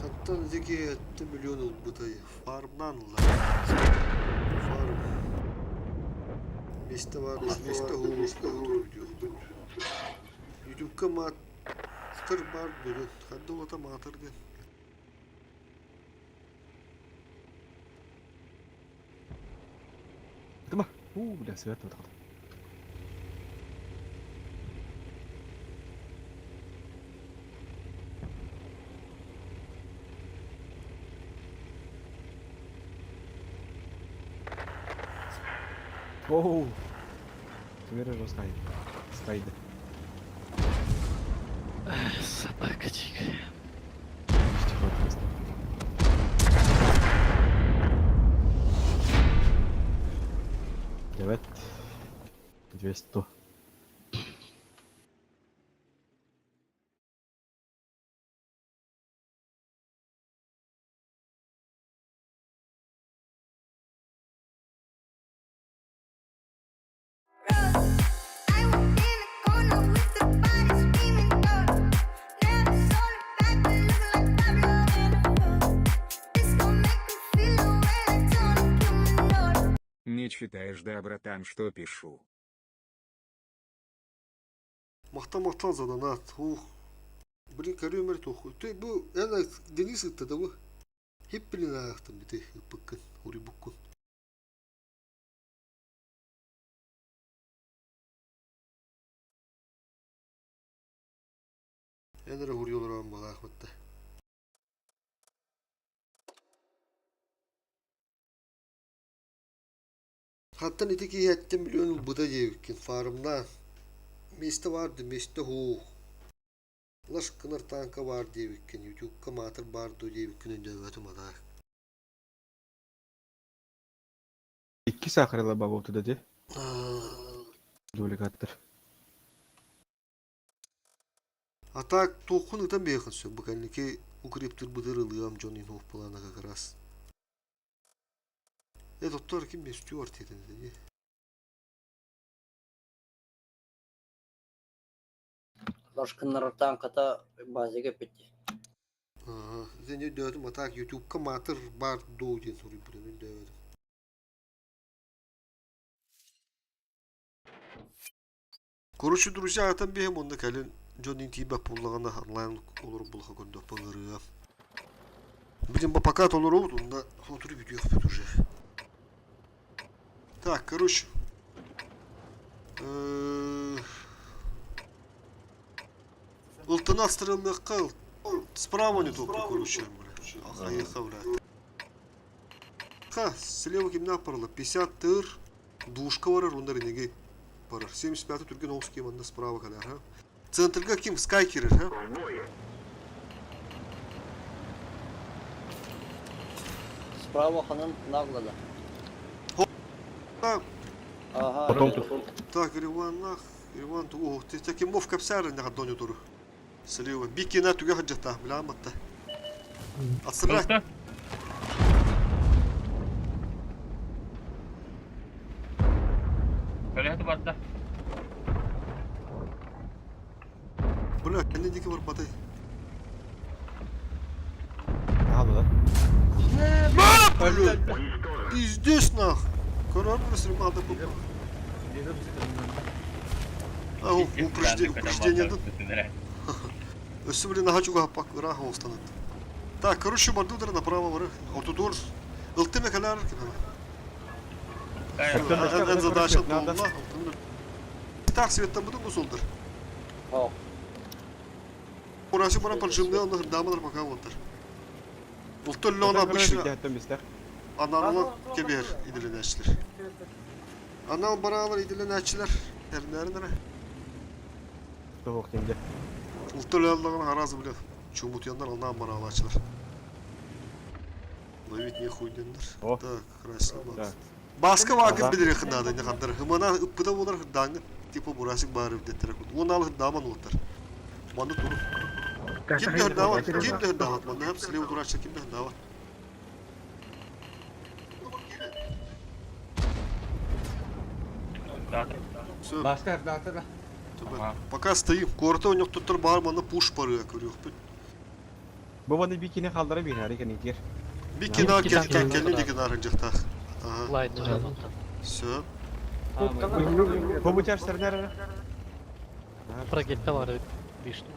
[SPEAKER 1] Хаттан зеки 7 миллион улбутай. Фармнан ла. Фарм. Месте var, месте ху. Ютубка матыр бар дөрөт. Хадды улата матыр ден.
[SPEAKER 12] Тыма. У, бля, свет вот. Оу. Теперь уже скай. Скайды.
[SPEAKER 7] Собака дикая.
[SPEAKER 12] Девять. 200.
[SPEAKER 8] читаешь, да, братан, что пишу?
[SPEAKER 1] Махтал махтал за донат. Ух. Блин, көрүөмэр туох. Ты бу эн Денис ытта да бу. Хип блин аахтым бити ыппыккын, урибуккун. Эн эрэ уруй олорон балаах бытта. Хантан ити киһи эттэн миллион ылбыта диэбиккин фармнаан. Миэстэ баар да миэстэ һуу. Лаш гынар тааҥка баар диэбиккин, ютубка маатыр баар дуо диэбиккин өйдөөбөтүм атаа.
[SPEAKER 12] Икки сахарила бабы туда де. Дубликаттар.
[SPEAKER 1] А так туоххун ытан биэхин сөп бу кэнники укрептырбытыр ылыам дьон инуох плана как раз. Э доктор ким мен Стюарт диэтин дии.
[SPEAKER 10] Лашкыннар танката базига петти.
[SPEAKER 1] Ага, сен өйдөөтүм, а так ютубка маатыр бар дуу диэн суруйбутун өйдөөбөтүм. Короче, друзья, атан биһим онно кэлин дьон тиийбэт буоллаҕына онлайн олорор булаха көрдөхпө ыҥырыа. Будем пока толоробут, онно сотору бүтүөхпүт уже. Так, короче. Ылтына отстреллыахха справа не только, короче, Ахайыха, блядь. Ха, слева кимнээх барла? 50 тыр, душка барар, онно Ренегейт барар. 75 түргэн оҕус ким анна справа кэлэр, ха? Центрга ким? Скай кирэр, ха?
[SPEAKER 10] Справа ханан нагло да. Ага.
[SPEAKER 12] Потом
[SPEAKER 1] Так, Риван, Риван, ух, ты таким мов капсары на доню туру. Слева. Бикина түгэ хадьата, бля, Отстрелять.
[SPEAKER 6] Көлөһөтү барда.
[SPEAKER 1] Бля, кэннэ диэки барбатай.
[SPEAKER 12] Хаалла.
[SPEAKER 1] Бля, пиздец нах. Көрөр сремада А, упреждение тут. Өссө блин наһаа чугаһаппак ыраах оҕустанат. Так, короче, бардыдыр направо бары. Ортодор ылтыме кэлэр кимэ. Эн задача туолла. Так, светтан бутун бу солдыр. Урасы баран поджимны аллах дамалар пока вонтар. Ултөллөҕүнэ обычно аналлар кэбиһэр идэлэнээччилэр. Анал бараалар идэлэнээччилэр тэрнээрин эрэ.
[SPEAKER 12] Туох тиҥдэ.
[SPEAKER 1] Ултөллөҕүнэ араас бile чумутуяннар алнаан бараалааччылар. Ловить нехуй диэннэр. Так, красиво. Бааска баакын билириэххин наада ини хандар. Ымана ыппыта буолар хырдааҥҥын типа бурасик баар эбиттэр Уон аалы хырдааман уоттар. Манна туру. Ким да хырдаабат, ким да хырдаабат. Манна хап слева турааччы ким да хырдаабат. Все.
[SPEAKER 11] Бааска хырдаата да.
[SPEAKER 1] Пока стоим. Куората онньохтуттар баар манна пуш барыа көрүөхпүт.
[SPEAKER 12] Бу баны бикини халдара биһари кэнигер.
[SPEAKER 1] Бикина кэлли диги нарынжахтаах. Все.
[SPEAKER 12] Бу бу чарсарнар.
[SPEAKER 7] Прогетта бар bir штук.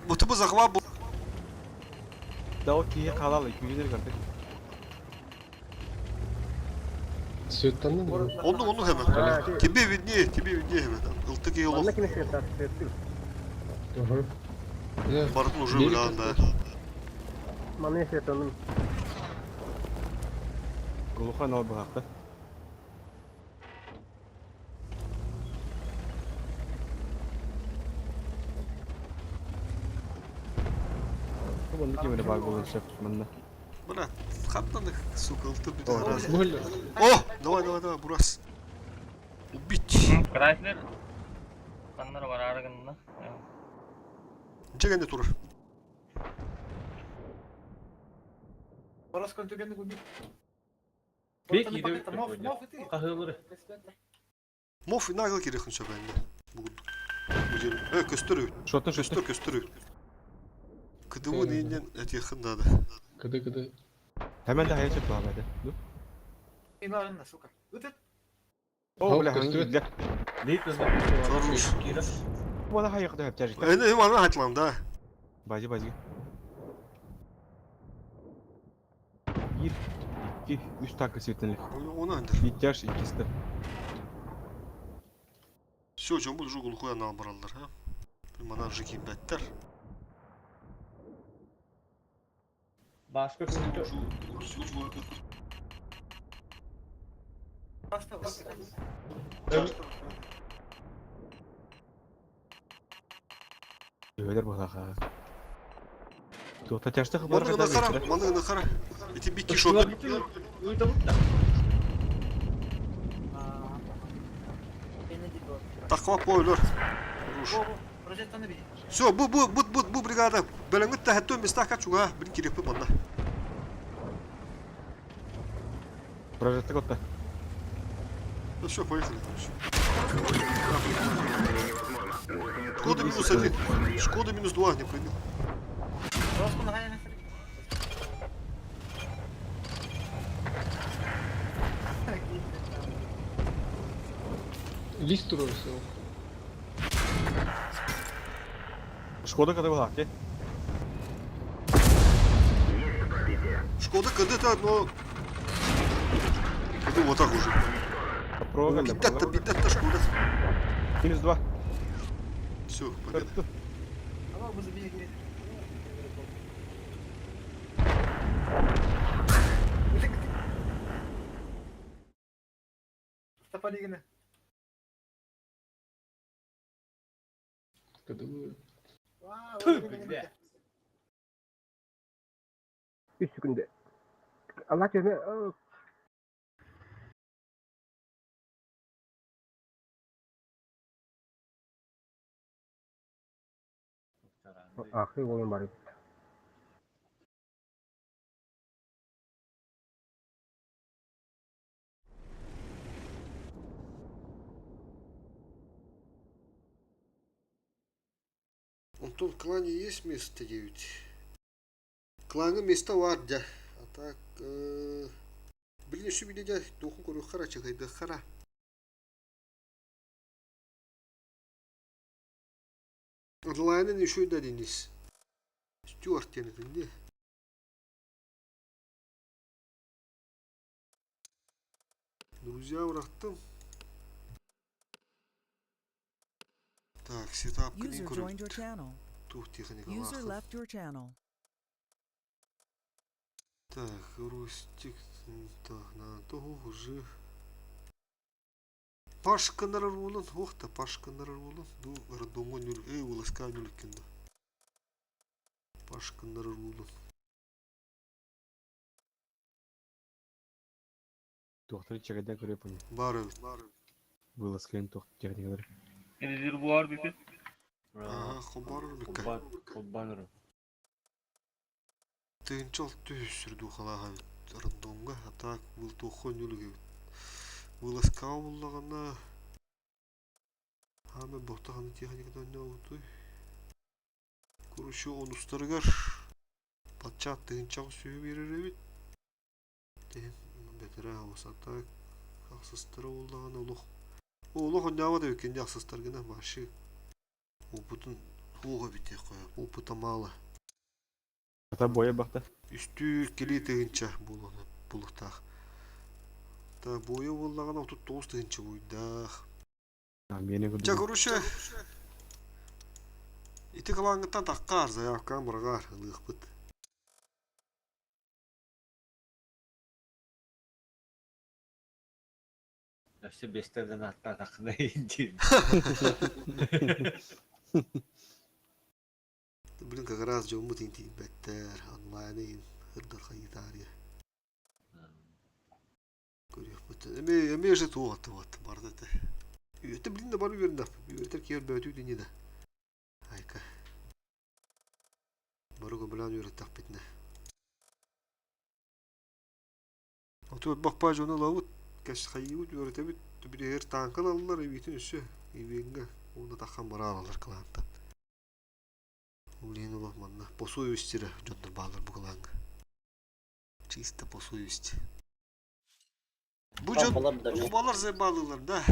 [SPEAKER 1] Бу бу захват бу.
[SPEAKER 12] Да о киһи халал күйүнер көрдүк.
[SPEAKER 11] Светтанны
[SPEAKER 1] Онну онну hemen. Тебе виднее, тебе виднее hemen. Ылтык yolu.
[SPEAKER 11] Ага.
[SPEAKER 1] Бардын уже билан да.
[SPEAKER 12] Глухан ол быһакты. Бу кимere бар болун шеф мында.
[SPEAKER 1] Брат, хаттан сука, ылты бүтэ раз. О, давай, давай, давай, Бурас. Убить.
[SPEAKER 6] Крайслер ханнар бараары гынна.
[SPEAKER 1] Дьэ турар.
[SPEAKER 2] Борос контугенны губи.
[SPEAKER 4] Бек иде Кахылыры.
[SPEAKER 1] Моф инагыл керехин сөбәнде. Бүгін. Э, көстөр
[SPEAKER 12] Шотын
[SPEAKER 1] көстөр, көстөр. КДУ нейнен этехин надо.
[SPEAKER 11] Кыды кыды.
[SPEAKER 12] Hemen de hayal çöktü abi. Dur.
[SPEAKER 2] Инарынна, сука. Ыт
[SPEAKER 12] О, бля,
[SPEAKER 11] көстүбэт.
[SPEAKER 12] бля.
[SPEAKER 1] Хорош.
[SPEAKER 12] Bana hayır da hep
[SPEAKER 1] Эни маны хайтлам да.
[SPEAKER 12] Бази, бази. Bir, iki, üç dakika sветлени.
[SPEAKER 1] Оны андыр.
[SPEAKER 12] İhtiyaç ikisi de.
[SPEAKER 1] Все, чем буду жугул хуя на бараллар, ha? Манан жики бәттер.
[SPEAKER 4] Başka türlü
[SPEAKER 12] Öyle bu ha. Тута тяжты хабар
[SPEAKER 1] Маны гына кара, маны гына кара. Эти бики шот. Таква пойлор. Руш. Все, бу бу бу бу бу бригада. Беләңгит тә хәттә местах качуга, бер кирәк бу монда.
[SPEAKER 12] Прожекты котта.
[SPEAKER 1] Ну все, поехали, короче. Шкода минус один. Шкода минус два, не пробил.
[SPEAKER 11] Лист турар все.
[SPEAKER 12] Шкода когда была, те?
[SPEAKER 1] Шкода КД-то, но... Ну, вот так уже.
[SPEAKER 12] Прога.
[SPEAKER 1] Бедата, бедата, Шкода.
[SPEAKER 12] Минус два.
[SPEAKER 1] Все, победа.
[SPEAKER 11] Кыды.
[SPEAKER 10] Үс күндө. Алла честно, Ахы болон бар.
[SPEAKER 1] Антон, в клане есть место 9? Кланы место бар, дя. А так... Э... Блин, еще видя, дя, духу көру хара, чагайды хара. Онлайнын еще да Денис. Стюарт тенетинде. Друзья, урахтым. Так, сетап
[SPEAKER 9] User joined your channel.
[SPEAKER 1] Тух техника
[SPEAKER 9] User left your channel.
[SPEAKER 1] Так, Рустик, так, на того уже. Пашканар болон, ох та Пашканар болон, ду роддомго нүл, эй, уласка нүлкенда. Пашканар болон.
[SPEAKER 12] Доктор чагада көрө пони.
[SPEAKER 1] Бары.
[SPEAKER 12] Вылазкайын тох техникалар.
[SPEAKER 6] Резервуар бипи.
[SPEAKER 1] Ага, хобар бикка.
[SPEAKER 4] Хоббаныр.
[SPEAKER 1] Тыынчал түс сүрдүү халаға роддомго, а так был тухо нүлге. Вылазка буллагана. Аме бохтаганы техникадан не утуй. Куручу онустарыгар. Патча тыынчал сүйі берер эбит. Тehen бетере осата ахсыстары уллаган олох. Олох оннява да өкенде ахсыстар гына башы. Опытын хуга бите коя. Опыта мало.
[SPEAKER 12] Ата боя бакта.
[SPEAKER 1] Үстүү кили тыгынча булуктах. Та бойы боллаган 39 тыгынча буйдах.
[SPEAKER 12] Мени
[SPEAKER 1] Ча короче. Ити кылаңыттан таккар заявка мыргар ылыхпыт.
[SPEAKER 4] Все бестерден атта такына инди.
[SPEAKER 1] Блин, как раз жомут инти беттер онлайн ырдар хайытария. Көрүөхпүт. Эме эме же туот туот барды те. Үйөтө блин да бар үйөрүн да. Үйөтөр киер бөтүү дини да. Айка. Барыга билан үйрөттак битне. Отуот бакпа жону лавут кэш хайыбыт үйрөтөбүт бир танкын алылар эбитин үсү ибенге уна тахан бара алалар кылаантан. Блин улах манна посуй үстире жоннор баалар бу кылаанга. Чисто по совести. Бу дьон
[SPEAKER 10] Балар да.
[SPEAKER 1] кубалар заебалылар да.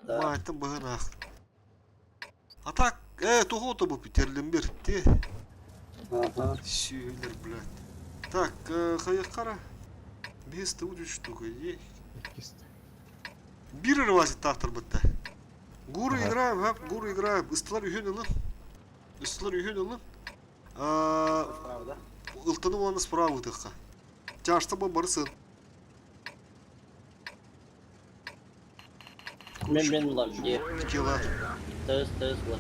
[SPEAKER 10] Да.
[SPEAKER 1] Маайтан быһынаах. А так, туһу бу питерлин бир ти.
[SPEAKER 10] Ага.
[SPEAKER 1] Сүүлер, блядь. Так, хайыққара. Бес ты үч штука. Бир рвазит тахтар бытта. Гуру играем, ха, гуру играем. Ыстылар үйін ылын. Ыстылар үйін ылын.
[SPEAKER 2] Правда.
[SPEAKER 1] Ылтыны оны справа ытыққа. Тяжты бұл барысын.
[SPEAKER 10] Мен мен улар где?
[SPEAKER 1] Кила.
[SPEAKER 10] ТС ТС бар.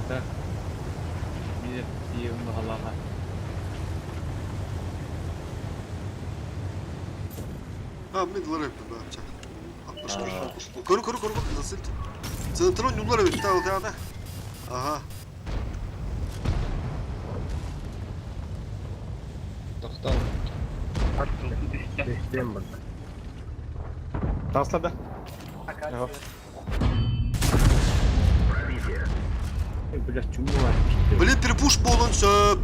[SPEAKER 4] Ата. Мин тием баһалаха.
[SPEAKER 1] А, мен лар эппин баа чак. Көрü көрü көрü көрü nasıl? Центрон юллар эбит та ылтаана. Ага.
[SPEAKER 11] Тохтал.
[SPEAKER 12] Таслар да.
[SPEAKER 4] Бля, чуму бар.
[SPEAKER 1] Блин, перепуш болон сөп.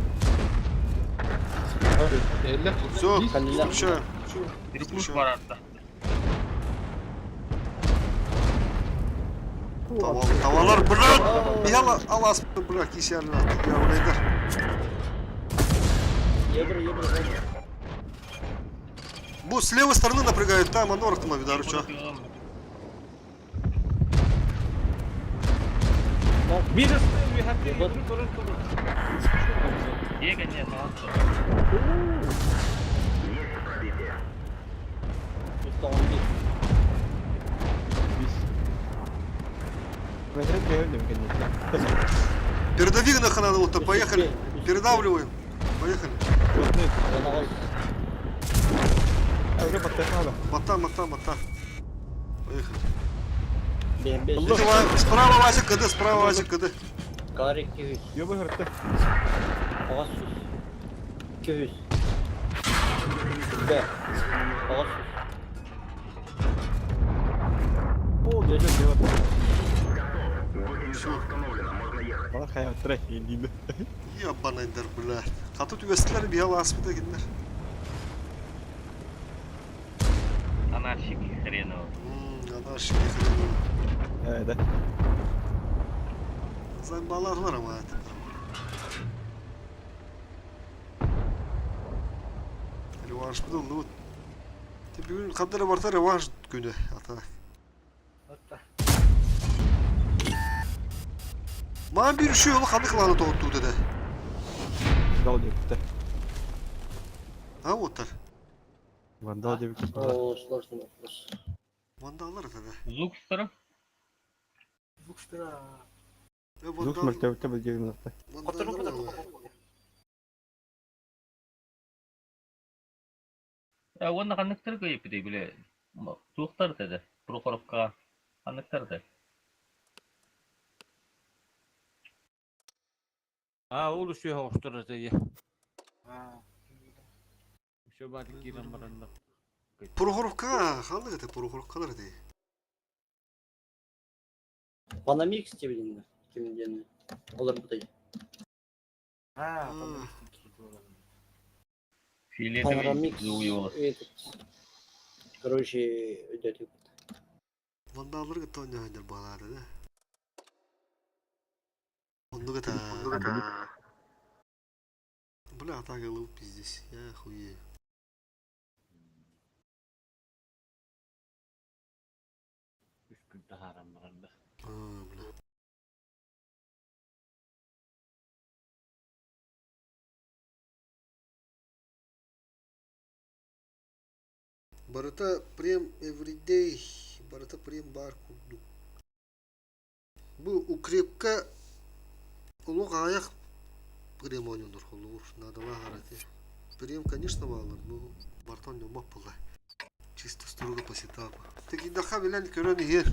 [SPEAKER 11] Элле.
[SPEAKER 1] Все,
[SPEAKER 10] Халила.
[SPEAKER 1] встречаем.
[SPEAKER 6] Перепуш бар атта.
[SPEAKER 1] Tavalar блядь. Яла алас бля кисәле. Я блядь.
[SPEAKER 10] Евро, евро, евро.
[SPEAKER 1] Бу с левой стороны напрягает, там анор там видару чё.
[SPEAKER 4] Минус, we have to турun турun.
[SPEAKER 6] Ега не, ну
[SPEAKER 10] Үстәгән
[SPEAKER 1] Передави на ханана вот поехали. Передавливаем. Поехали. Мота, мота, мота. Поехали.
[SPEAKER 10] Беш.
[SPEAKER 1] Справа Вася КД, справа Вася КД.
[SPEAKER 10] Карик 200. Ағас 100. 200. Б. Ағас 100.
[SPEAKER 1] Все. Ебаный бля. Хату түгәстеләр бия аспыда кидләр.
[SPEAKER 6] Анарщики хреново.
[SPEAKER 1] Анарщики хреново.
[SPEAKER 12] Да.
[SPEAKER 1] Займаларлар ama это. Реванш был, ну. Ты бүгін қандай барта реванш күні ата. Маған bir şey yolu қандай қыланы тоғытты деді.
[SPEAKER 12] Вандал депті.
[SPEAKER 1] А оттар.
[SPEAKER 12] Вандал деп.
[SPEAKER 10] О, сложный вопрос.
[SPEAKER 1] Вандаллар это
[SPEAKER 6] Зукстер.
[SPEAKER 2] Звук
[SPEAKER 12] Звук мөлтәүтә белгән минутта.
[SPEAKER 6] Онна қанныктар көйіп бите биле. Туқтар деді. Прохоровка қанныктар да.
[SPEAKER 4] А, ол үші хоштыр деді. Үші бар кирен баранда.
[SPEAKER 1] Прохоровка, қандай это Прохоровкалар де.
[SPEAKER 10] Панамикс тебе кимден. Олар бутай.
[SPEAKER 2] А,
[SPEAKER 6] Фиолетовый
[SPEAKER 10] Панорамикс.
[SPEAKER 6] зуы
[SPEAKER 10] Этот. Короче, өйдөтүп.
[SPEAKER 1] Вандаллар тоня хайдар балары да. Онду это. Бля, так и луп здесь. Я хуею.
[SPEAKER 4] Үш күн тахарам баранда.
[SPEAKER 1] А, бля. Барыта прем everyday. Барыта прем бар курдук. Бу укрепка улук аяк прем ойнонур холур. Надо харати. Прем, конечно, балар, но бартон не мог была. Чисто строго по сетапу. Таки даха билен көрөн иһер.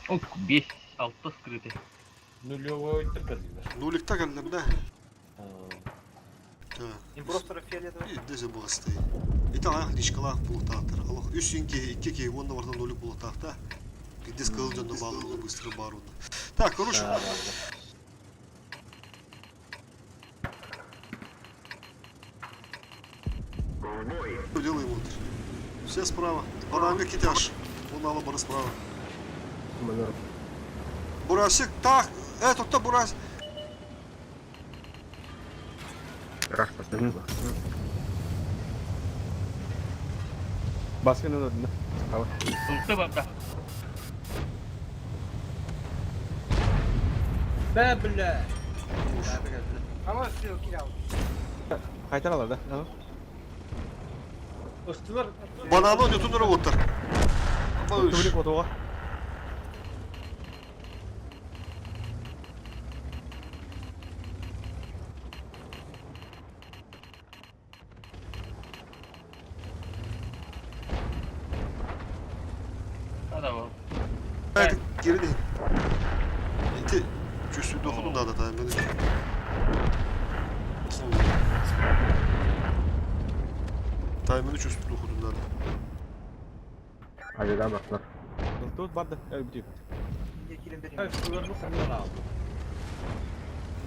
[SPEAKER 6] Ок, бес, алты скрытый.
[SPEAKER 4] Нулевой тыркадылар.
[SPEAKER 1] Нуликта кэллем да. Так.
[SPEAKER 2] Импостер фиолетовый.
[SPEAKER 1] Десе бугасты. Ити аяк личкалаах булуктаахтар. Алох үс инки икки ки уонна барда нулик булуктаахта. Биирдэ кыыл дьонно бааллар быстро баар уонна. Так, короче. Делаем вот. Все справа. Бананга китяш. Он ала бары справа. Бурасик, так, тут-то Бурас.
[SPEAKER 12] Баскын ылынна.
[SPEAKER 6] Ылты барда.
[SPEAKER 4] Бә бля.
[SPEAKER 12] Кайтар алар да. Ага.
[SPEAKER 4] Ыстылар.
[SPEAKER 1] Бананы ньютун роботтар.
[SPEAKER 12] Тубрик отуга.
[SPEAKER 6] Hadi bakalım.
[SPEAKER 1] Geri de. İti cüsü dokudun da da beni. Таймını чувствую dokudun da.
[SPEAKER 12] Тут барды. Өлбүтү.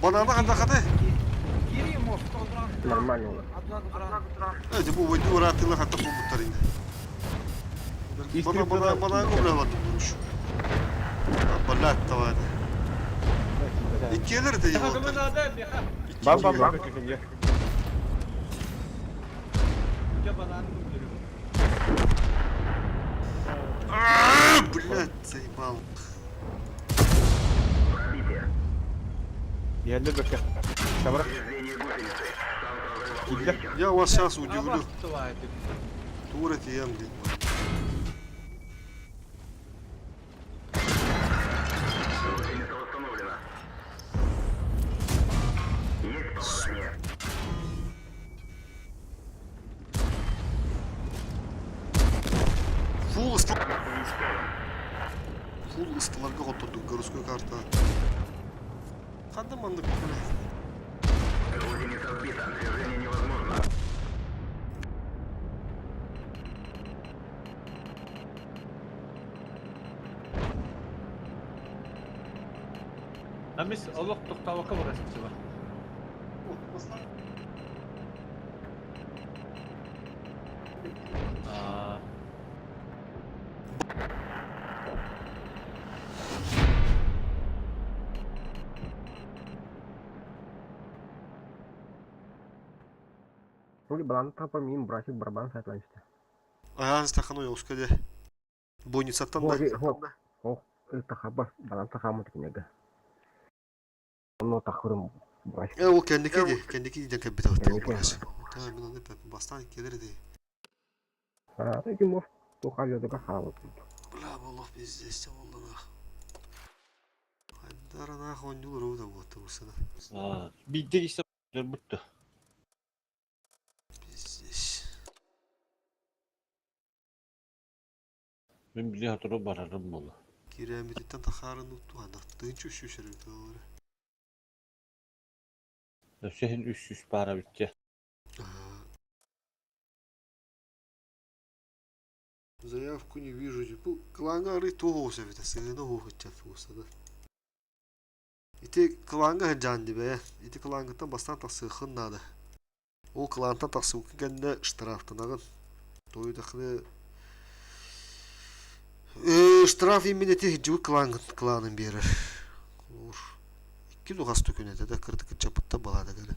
[SPEAKER 1] Бананы қанда қадай? Evet bu video rahatlıkla hatta bulmutlar yine. Bana bana bana öyle vuruş. Блядь, давай. Иккиэлэр de
[SPEAKER 12] Бам бам бам.
[SPEAKER 1] Блядь, заебал.
[SPEAKER 12] Yerli бөккө. Сабыр. Киллер.
[SPEAKER 1] Я вас сейчас удивлю. Тур это ем, блядь. Фул ыстыл... Фул ыстыларга котордук городской карта. Қандай мандык, блядь.
[SPEAKER 4] Амис олох тохталака барасычыба. Аа.
[SPEAKER 1] Аян стаханой оскаде. Бойницаттан да. Ол кендики де, кендики ден кәббит алты. Та мен аны бастан келер де. Бля, болох пиздец, олла нах. Хайдара нах он юл роуда вот усана.
[SPEAKER 4] Аа, бидде исе бүттү.
[SPEAKER 1] Пиздец.
[SPEAKER 4] Мен биле hatırı барарым болу.
[SPEAKER 1] Киремиттен тахарын утту анда. Тынч үш үш эрбит
[SPEAKER 4] Өсөһүн 300 бара бүтте.
[SPEAKER 1] Заявку не вижу. Бу кланга ры того совета, сыгына хохотчат усана. Ити кланга жанды бе. Ити клангыттан бастан тахсыхын надо. Ол клантан тахсыхын кэннэ штрафтанагын. Тойдахны штраф именно ти жук клангын кланын берер. Ур. Икки дугас төкүнөтө да кырдык чапытта балада гана.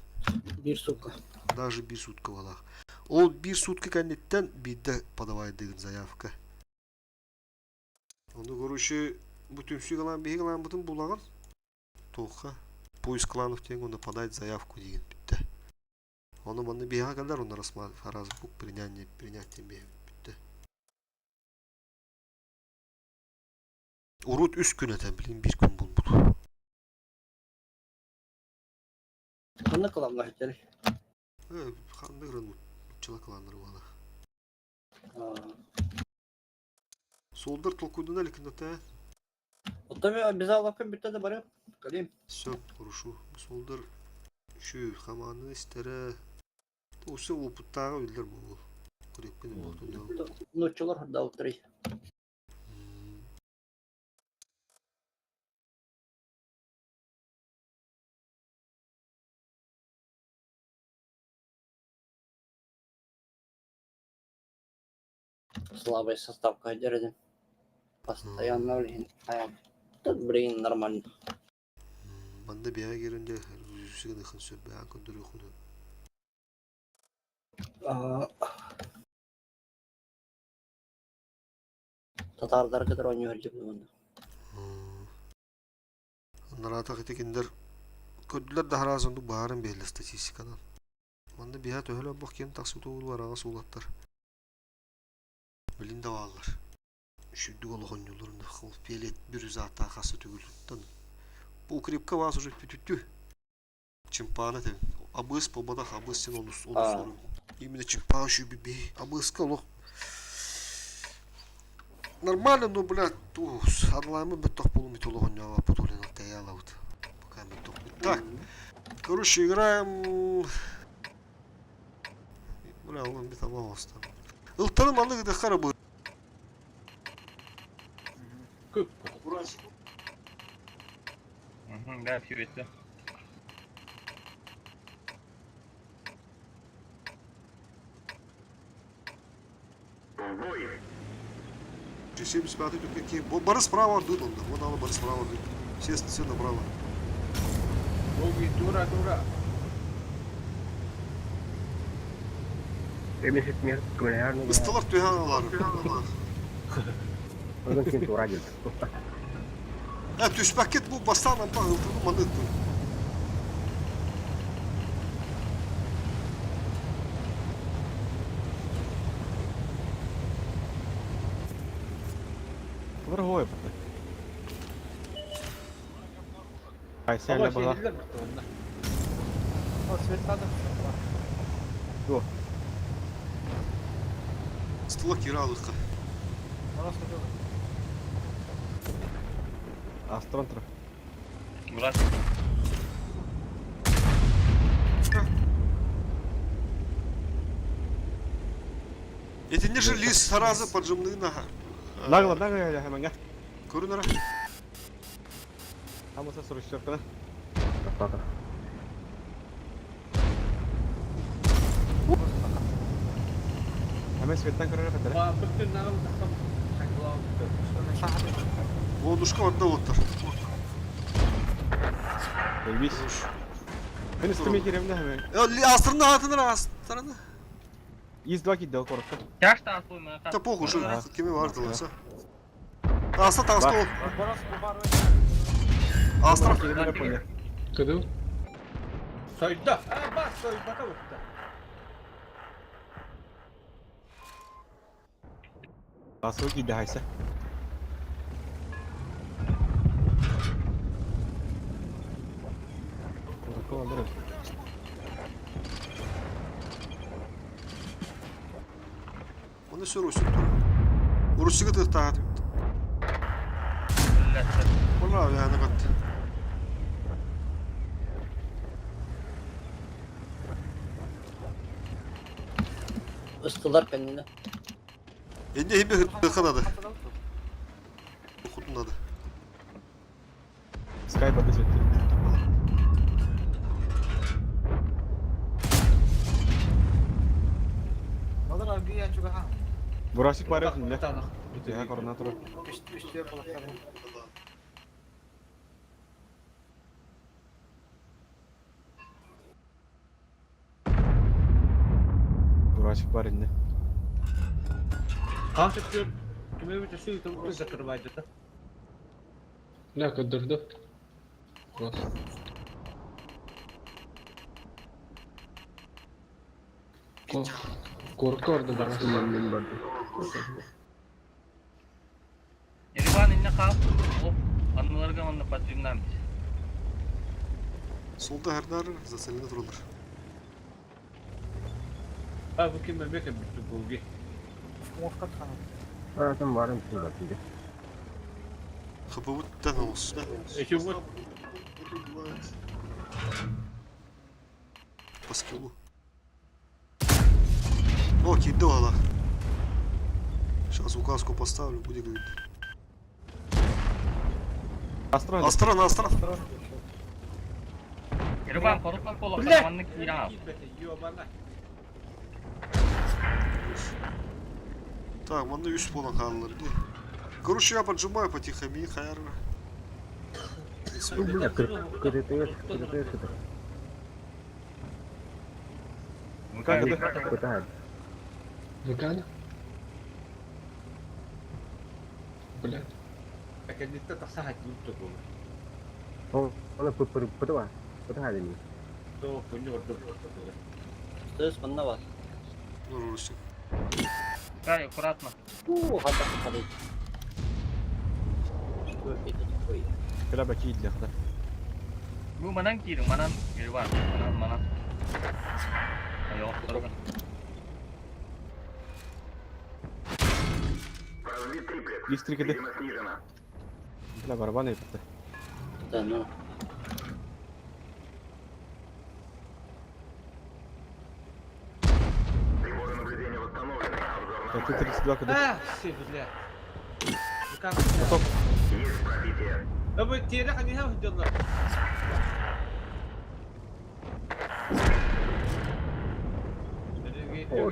[SPEAKER 10] Бир сутка.
[SPEAKER 1] Даже бир сутка балах. Ол бир сутка кэнниттен бидде подавай деген заявка. Оны короче бүтүн клан биһи клан бутун булаган. Тоха. Поиск кланов деген оны подать заявку деген бүтті. Оны манны биһи калдар оны рассматривать разбук принятие принятие бүтті. Урут үс күн этен билин бир күн булбут.
[SPEAKER 10] Ханна кыламга хитер.
[SPEAKER 1] Ханды гран чыла кланнар бала. Солдар толкуйдан әлі
[SPEAKER 10] Оттами биз аллакын бүтте де барып. Калим.
[SPEAKER 1] Все, хорошо. Солдар şu хаманы истере. Усы опыттагы үлдер бу. Күрепкене болду.
[SPEAKER 10] Ноччолор хурда уттырый. Слабый составка дердим. Постоянно, блин, а блин, нормально.
[SPEAKER 1] Манна биһиэхэ киирэн дьэ үсүгэн ыхын сөп бэҕэ көрдөрүөххүн сөп.
[SPEAKER 10] Татардар кытары оонньуу сылдьыбытым онно.
[SPEAKER 1] Нараатах ити кинилэр көрдүлэр да араас оннук баарын биһэллэр статистиканан. Манна биһэ төһөлө олбох киэм тахсыбыт уолу араҕас уулаттар. Билин да бааллар. Үчүгдүк олох оонньууллар ол пиэлет бүрүзааттаах хасса түгүлүттэн. Бу укрепка вас уже бүтүттү. Чымпаана этэбин. Абыыс буолбатах, абыыс син онус онус уруй. Именно чымпаа үчүгэй Абыыска олох нормально, но, блядь, онлайнмын бөттөх буолум ити олох оонньообоппут олен тэйэ алабыт. Пока бөттөх. Так, короче, играем... Бля, он бит обалоста. Ылтарын маннык ыдыххара бу.
[SPEAKER 4] Көп.
[SPEAKER 6] Да, все это.
[SPEAKER 1] 75 какие. Бары справа идут он, да. Вон ала бары справа идут. Все, все направо.
[SPEAKER 11] Боги, дура, дура.
[SPEAKER 1] Ыстылар түһэн алар. Ә, түспәккет бу бастан ампа ылтырды маны ыттым.
[SPEAKER 12] Второй бата. Айса
[SPEAKER 4] Ама
[SPEAKER 12] әле бала.
[SPEAKER 4] сиһиллэр бартыланна.
[SPEAKER 1] Ыстыла кире алыққа.
[SPEAKER 12] Астрон тұр.
[SPEAKER 6] Брат,
[SPEAKER 1] Этинне же лис саразы поджимны нага.
[SPEAKER 12] Нагла, нагла, я хэмэнгэ.
[SPEAKER 1] Көрүнөрө.
[SPEAKER 12] Хамаса сұрышчыркына. Хэмэ светтан көрөрө катара.
[SPEAKER 4] Ба бүтүн нагыл тахсам.
[SPEAKER 1] Лодушка онда оттар.
[SPEAKER 12] Бейбис. Мен үстіме керемді хэмэ.
[SPEAKER 1] Астырны атыныр астырны.
[SPEAKER 12] Из два кидел коротко.
[SPEAKER 6] тяжко асыл мен.
[SPEAKER 1] Та похуй, что
[SPEAKER 12] Ага.
[SPEAKER 1] кими бардылар. Аста таста ол. Астра.
[SPEAKER 12] Керемді поня.
[SPEAKER 11] Кыдыл?
[SPEAKER 4] Сойда. А, бас сойда бутта.
[SPEAKER 12] Асыл киде хайса. Коротко алыр.
[SPEAKER 1] Оны сөр өсүп тур. Урусуга тыктаат. Ола яны кат.
[SPEAKER 10] Ыстылар кэннинэ.
[SPEAKER 1] Энди хибе хыртыханады. Хутунады.
[SPEAKER 12] Скайп ады светти. Бурасик бар еді, не? Корона тұр. Бурасик бар еді.
[SPEAKER 4] Канча түр. Киме бит сүй тугу закрывать это.
[SPEAKER 11] Ля, көддөрдө. Класс. Корка орды бар.
[SPEAKER 6] Ереван инне кал. Оп, анныларга манна поджимнамыз.
[SPEAKER 1] Солда хердар зацелена туралар.
[SPEAKER 4] А бу киме беке бүттү буги.
[SPEAKER 1] Хапыбыттан олус.
[SPEAKER 4] Эки вот
[SPEAKER 1] По скиллу. О, кидала. Сейчас указку поставлю, будет видно.
[SPEAKER 12] Астрон.
[SPEAKER 1] Астран, Астран.
[SPEAKER 6] Ереван коротко коло
[SPEAKER 4] Бля!
[SPEAKER 6] манны кира.
[SPEAKER 4] Ёбана.
[SPEAKER 1] Так, манна үс буолан хааллар дии. Короче, я поджимаю потихо, хайар.
[SPEAKER 12] Как это?
[SPEAKER 11] ВК? Блядь.
[SPEAKER 4] Кэнниттэн тахса хатыыр тугу. То күнү ордук буолла.
[SPEAKER 10] Сtöz манна бар.
[SPEAKER 1] Ну, Русик.
[SPEAKER 6] Скай, аккуратно.
[SPEAKER 10] Уу, хата хата. Что это такое?
[SPEAKER 12] Кыра кииллэх да.
[SPEAKER 6] Бу манан киирин, манан Иван, манан, манан. Айо, дорога.
[SPEAKER 12] Листрикеде. Бля, барабан епті.
[SPEAKER 10] Да, ну.
[SPEAKER 12] Это 32 кд.
[SPEAKER 4] А, все, бля. Как?
[SPEAKER 12] Готов.
[SPEAKER 4] Да вы терех они там делают. О,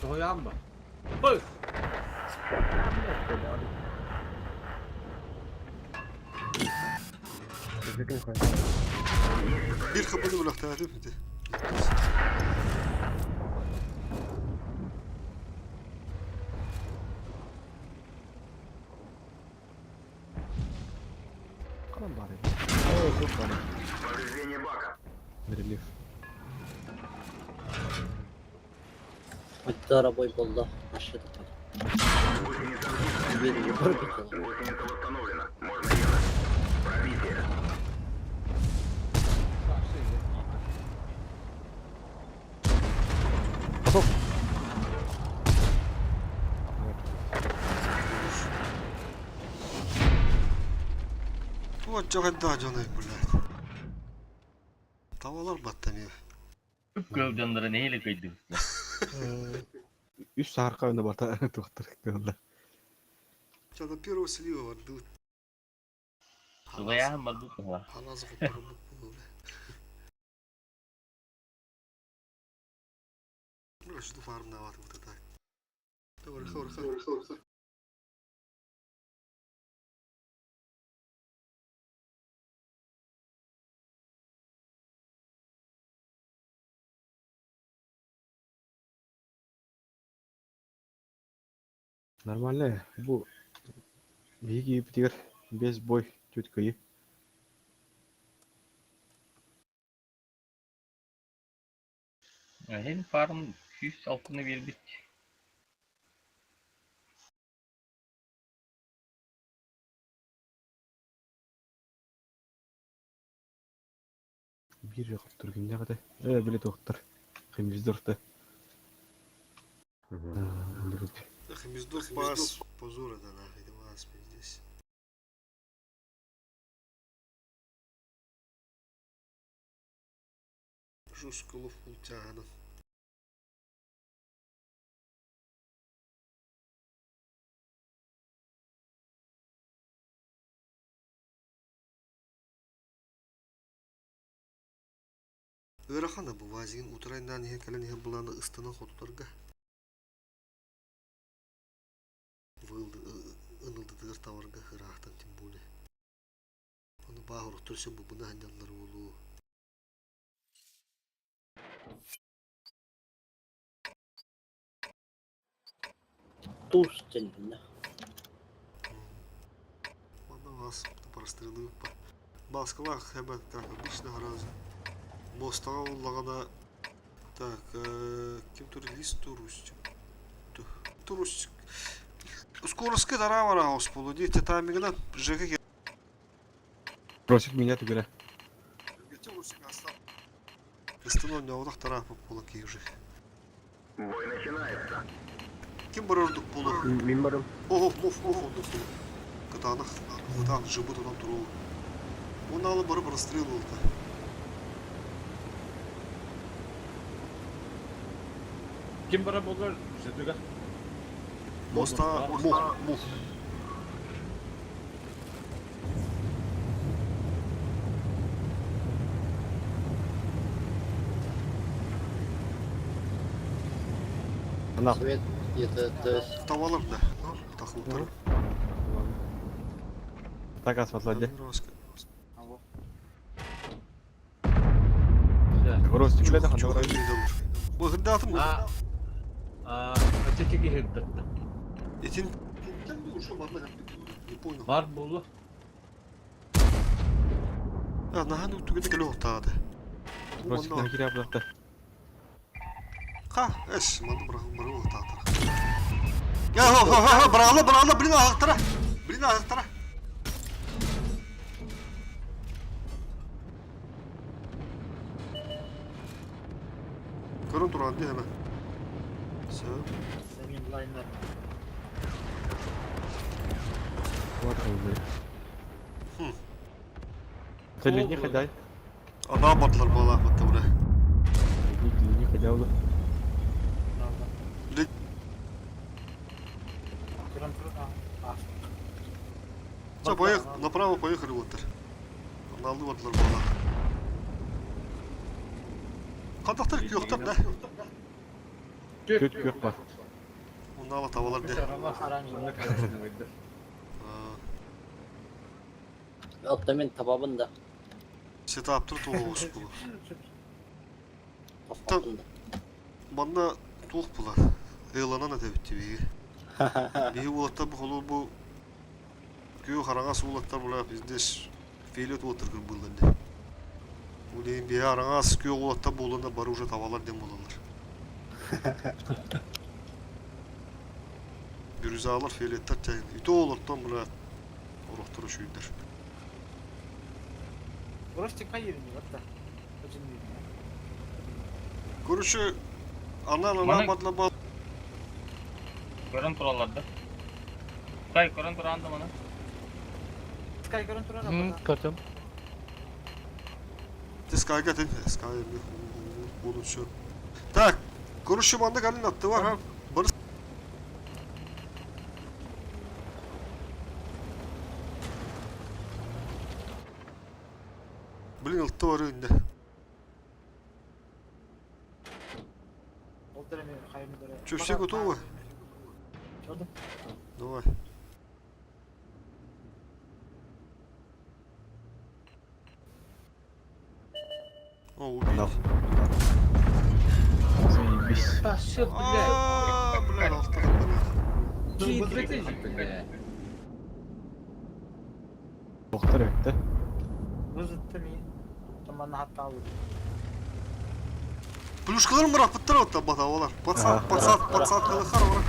[SPEAKER 4] Тоямба. Пых!
[SPEAKER 1] Bir kapını bıraktı değil mi?
[SPEAKER 12] Қалам бар еді. О, көп бар. Релиф.
[SPEAKER 10] Маттара бой болды. Ашыды Bir bir
[SPEAKER 12] Готов.
[SPEAKER 1] Вот чаганда жаны, блядь. Tavalar battaniye.
[SPEAKER 6] Көлдөннөрө нехили көйдү.
[SPEAKER 12] Үс саарка өнө барта туқтыр кылды.
[SPEAKER 1] Чада первого слива варды.
[SPEAKER 6] Сугаяһын барбыт була.
[SPEAKER 1] Халазы кутарып булу. Ну, что фарм нават вот это. Добре, хорошо.
[SPEAKER 12] Нормально. Бу биги битигер без бой чуть кыйы.
[SPEAKER 6] Хин фарм 100 алтыны бербит.
[SPEAKER 12] Бир жакып тургунда ката. Э, биле токтор. Химиздорфта.
[SPEAKER 1] Химиздорф пас позор это нахуй, это вас здесь. Жестко лов пултяна. Ыарахана бу вазигин утурайнаан иһэ кэлэн иһэн былаана ыстанан хотутарга ынылдытыгар таварга ыраахтан тем более. Ону бааһыр өссө бубуна сылдьаллар буолуо.
[SPEAKER 10] Туз теннэ.
[SPEAKER 1] Манна вас прострелы Москва хэбэ как обычно гораздо. Мостаға оллағана так, ким тур лист турустик. Турустик. Скоростка дара хаус болу. Дите таймингна ЖК
[SPEAKER 12] Просит меня түгәрә.
[SPEAKER 1] Остановлен аудах тара пола уже. Бой начинается. Ким бар ордук болу?
[SPEAKER 11] Мин барым.
[SPEAKER 1] Ого, мов, мов ордук болу. Кытанах, кытанах жыбыт онан туру. Оны алып барып расстрел болды.
[SPEAKER 4] Ким бара болар? Жедуга.
[SPEAKER 1] Моста, мох, мох.
[SPEAKER 12] Ана.
[SPEAKER 10] Свет где-то, то есть
[SPEAKER 1] Tavalar да. Тахылтар.
[SPEAKER 12] Так асфальт Ростик биле ханна барар.
[SPEAKER 1] Бу хырдаатым.
[SPEAKER 4] А, ача киһирдатта.
[SPEAKER 1] Этин Не понял.
[SPEAKER 4] Бар булу.
[SPEAKER 1] А, нахан үттүгүнэ кэлэ охтаады.
[SPEAKER 12] Ростик на кире аблакта.
[SPEAKER 1] Ха, эс, манды бырагы бырагы охтаатар. Я, хо, хо, хо, бырагыла, бырагыла, блин, ахтара. Блин, ахтара. Көрөн туран дии hemen. Сөп.
[SPEAKER 2] Senin line'lar.
[SPEAKER 12] Вот он. Целени хадай.
[SPEAKER 1] Ана бардылар бала батта бура.
[SPEAKER 12] Целени хадай.
[SPEAKER 1] Блин.
[SPEAKER 2] Туран туран. А.
[SPEAKER 1] Все, поехали, направо поехали вот. Аналды бардылар бала. Кантактар күйөктөр да.
[SPEAKER 12] Көт көк бар.
[SPEAKER 1] Унала табалар де.
[SPEAKER 2] Оранжевый.
[SPEAKER 10] Altta мен табабын да.
[SPEAKER 1] Сетап тур туғыз бұл.
[SPEAKER 10] Таппаппын да.
[SPEAKER 1] Манна туох була. Ыйланан этэбит биги. Биги уолаттар бу холу бу күү хараҥас уолаттар була пиздец фиолет уолаттар кырбыыллар дии. Бу дейин биһи араҥас күөх уолаттар буоланна бары уже табалар диэн буолаллар. Бирюзалар фиолеттар чайын. Ито олортон була орохтору шүйдер.
[SPEAKER 2] Ростик поедем, вот так. Очень видно.
[SPEAKER 1] Короче, анан анан
[SPEAKER 6] Маны-
[SPEAKER 1] бадла ба
[SPEAKER 6] Көрөн тураллар да. Кай көрөн туран да маны.
[SPEAKER 2] Скай көрөн туран.
[SPEAKER 7] Көрдüm.
[SPEAKER 1] Скайга тен, Скай буду все. Так, короче, манна калин атты бар. ha. Бары Блин, ылтты бар önünde. Чё, все готовы? Давай. О, убить.
[SPEAKER 12] Заебись.
[SPEAKER 4] Тащит, блядь.
[SPEAKER 1] А, бля, алтыга бля.
[SPEAKER 4] Киирбэтэ, блядь.
[SPEAKER 12] Доктор өттө.
[SPEAKER 1] Плюшкалар мырапыттар отта батабалар. Пацан, пацан, пацан кылыхар ора.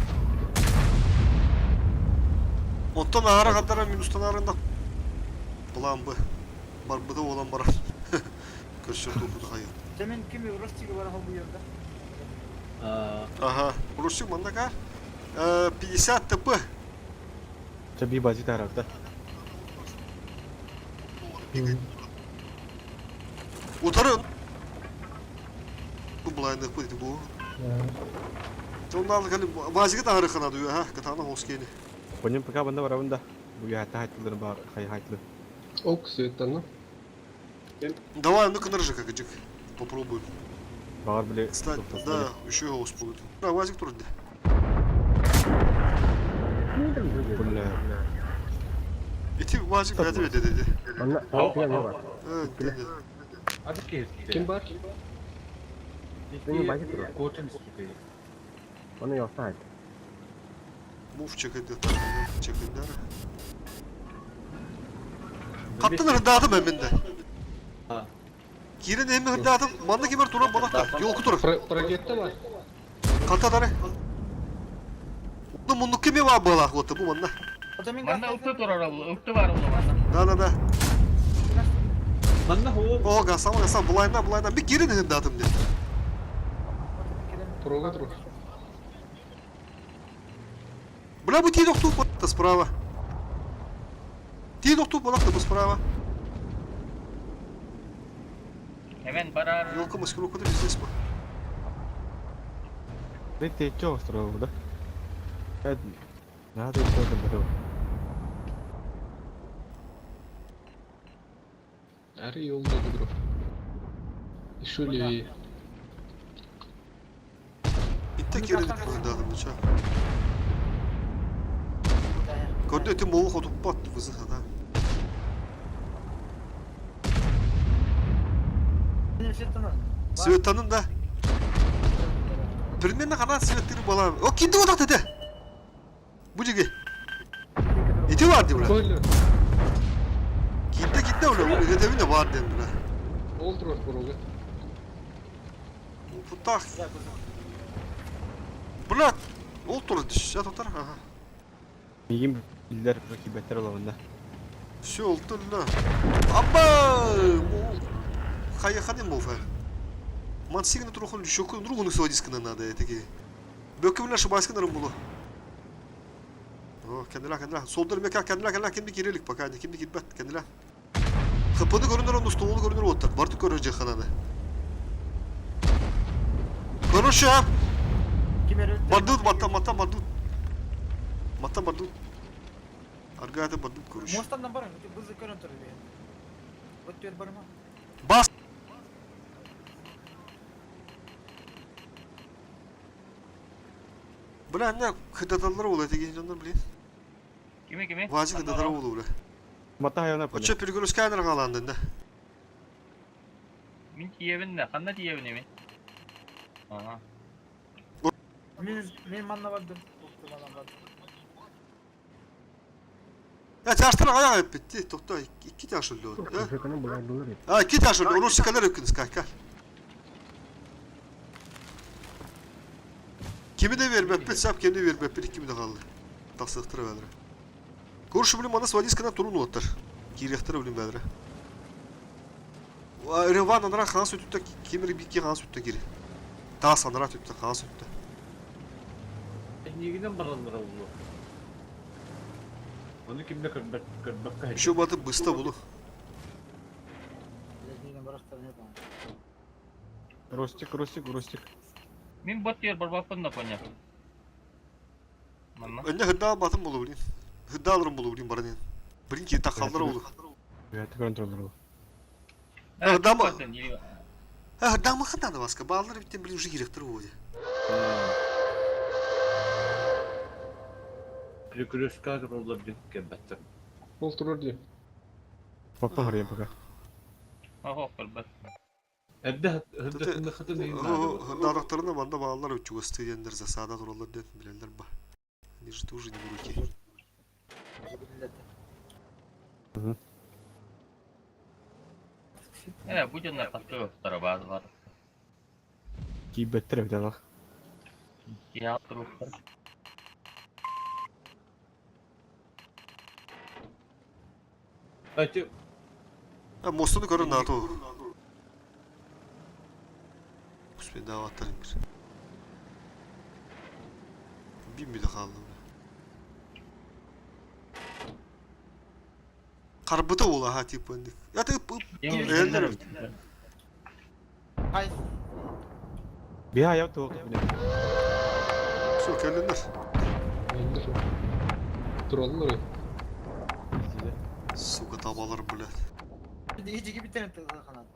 [SPEAKER 1] Онтон аара кадара минустан арында. План Б. Бар Б да olan бар. Көрсөр топуду хайы.
[SPEAKER 2] Темен кими Ростиги бар бу жерде.
[SPEAKER 1] Ага. Русик мандака. 50 ТП.
[SPEAKER 12] Чаби бази таракта.
[SPEAKER 1] Утары. Бу булайны куйды бу. Тоннал кали базиге тахары ханады ха, катана хоскени.
[SPEAKER 12] Понем пока банда барабында. Бу я хайтылыр бар, хай хайтылыр.
[SPEAKER 11] Ок, светтана.
[SPEAKER 1] Давай, ну-ка ныржи как джик. Попробуем.
[SPEAKER 12] Бар биле.
[SPEAKER 1] Кстати, да, еще его успеют. Да, вазик тоже.
[SPEAKER 12] Бля.
[SPEAKER 1] Ити вазик бәді бәді деді.
[SPEAKER 11] Ким бар?
[SPEAKER 1] Мув чекеді, чекеді. Қаттын ырдадым әмінде. Кирин эми ырдадым. Манна кемер тура балақта. Yolку тур.
[SPEAKER 11] Прогетте бар.
[SPEAKER 1] Ката дары. Ну, мунну кеме бар балақ оты бу манна.
[SPEAKER 6] Манна ыкты турар ол, ыкты бар ол манна.
[SPEAKER 1] Да, да, да.
[SPEAKER 4] Манна хоо.
[SPEAKER 1] О, гасама, гасама, булайна, булайна. Bir кирин ырдадым деп.
[SPEAKER 11] Прога тур.
[SPEAKER 1] Бля, бу тиді оқту балақта справа. Тиді оқту балақта бу справа.
[SPEAKER 6] Hemen барар.
[SPEAKER 1] Елка маскировка да пиздец бу.
[SPEAKER 12] Ты ты чё устроил, да? Надо еще это было.
[SPEAKER 11] Әри yolda gidiyor. Еще левее.
[SPEAKER 1] Ити кирин быһыдаатым ча. Көрдө ити муҥу хотуппат вызы хата. Светанын да. Примерно ханан светтiri балам. О кинди одат ете. Бу жиги. Ити бар дии бля. Кинде кинде бля. Үлетебин бар дем бля.
[SPEAKER 11] Ол турар порога.
[SPEAKER 1] Путах. Бля, ол турар диш. Я тутар. Ага.
[SPEAKER 12] Мигин биллер кибеттер олоҕунна.
[SPEAKER 1] Все, ол турла. Абба! Хайаханын болфа. Мансигны турухун шоку другуну сводискына надо таки. Бөкү билен шыбайскын булу. О, кендиле кендиле. Солдор мека кендиле кендиле кимди кирилик пока не кимди кирбет кендиле. ХПны көрүнөр онну столу көрүнөр оттар. Барды көрөр жахананы. Короче, а? Бардут, мата, мата, бардут. Мата, бардут. Аргата бардут, короче.
[SPEAKER 2] Мостан барың, бызы көрөн тур Вот түөр барма.
[SPEAKER 1] Бас! Бля, не хыдаталлар ол эти дьоннор, блин.
[SPEAKER 6] Кими кими?
[SPEAKER 1] Вазик хыдаталар ол, бля.
[SPEAKER 12] Мата хайана
[SPEAKER 1] Оччо перегрузканер хаалаандын да.
[SPEAKER 6] Мин тиийэбин да, ханна тиийэбин эми? Ага.
[SPEAKER 2] Мен мен манна бардым. Манна бардым.
[SPEAKER 1] Я чаштыр аяқ эппитти, тохто икки чаш өлдө. А, икки чаш өлдө, урус калар өкүнүс кака. Kimi de vermеппит, сап кеми verмеппит, икки de kaldı. Тахсыктыра бәдре. Көрші білім ана свадискана турун оттар. Кирехтер білім бәдре. Реван анара хан сүттү кемир бикки хан сүттү кири. Тас анара түттү хан сүттү.
[SPEAKER 4] Эйигинэн бараллара буолуо. Ону ким да көрбөт, көрбөккө
[SPEAKER 1] Еще баты быста булу.
[SPEAKER 12] Ростик, Ростик, Ростик.
[SPEAKER 6] Мин бот тиэр барбаппын да поня. Манна.
[SPEAKER 1] Önne hırda batın bulu bilin. Hırda alırım bulu bilin barın. Bilin ki takallar oldu.
[SPEAKER 12] Бэйэтэ контроллор ол.
[SPEAKER 1] Hırda mı? Ha hırda mı хыданы баска? Балалар биттен билин уже керектір болды.
[SPEAKER 4] Перекрестка тураллар диэн кэлбэттэр.
[SPEAKER 11] Ол турар дии.
[SPEAKER 12] Папа харыйан пока.
[SPEAKER 6] Оһох көрбөт.
[SPEAKER 4] Эрдэ хырдатынна хатын иһин наада буолла.
[SPEAKER 1] Hırdalıklarına banda bağlar ötçü дендер засада туралар ден билелер ба. Они же тоже не в руки.
[SPEAKER 6] Э, бу дьоннор тахсыбыттара баазалар.
[SPEAKER 12] Киибэттэр эбит алах.
[SPEAKER 6] Киһи туруктар.
[SPEAKER 4] Эти
[SPEAKER 1] Ha mostunu görün NATO. Kusme davatlarım bir. Bir mi de kaldı Карбыта ола ха типа. Я ты Эллер.
[SPEAKER 2] Хай.
[SPEAKER 12] Биһа аяв туох билин.
[SPEAKER 1] Все, келдиңдер.
[SPEAKER 11] Тураллар.
[SPEAKER 1] Сука табалар, блядь.
[SPEAKER 2] Ичиги битерин тыгызханат.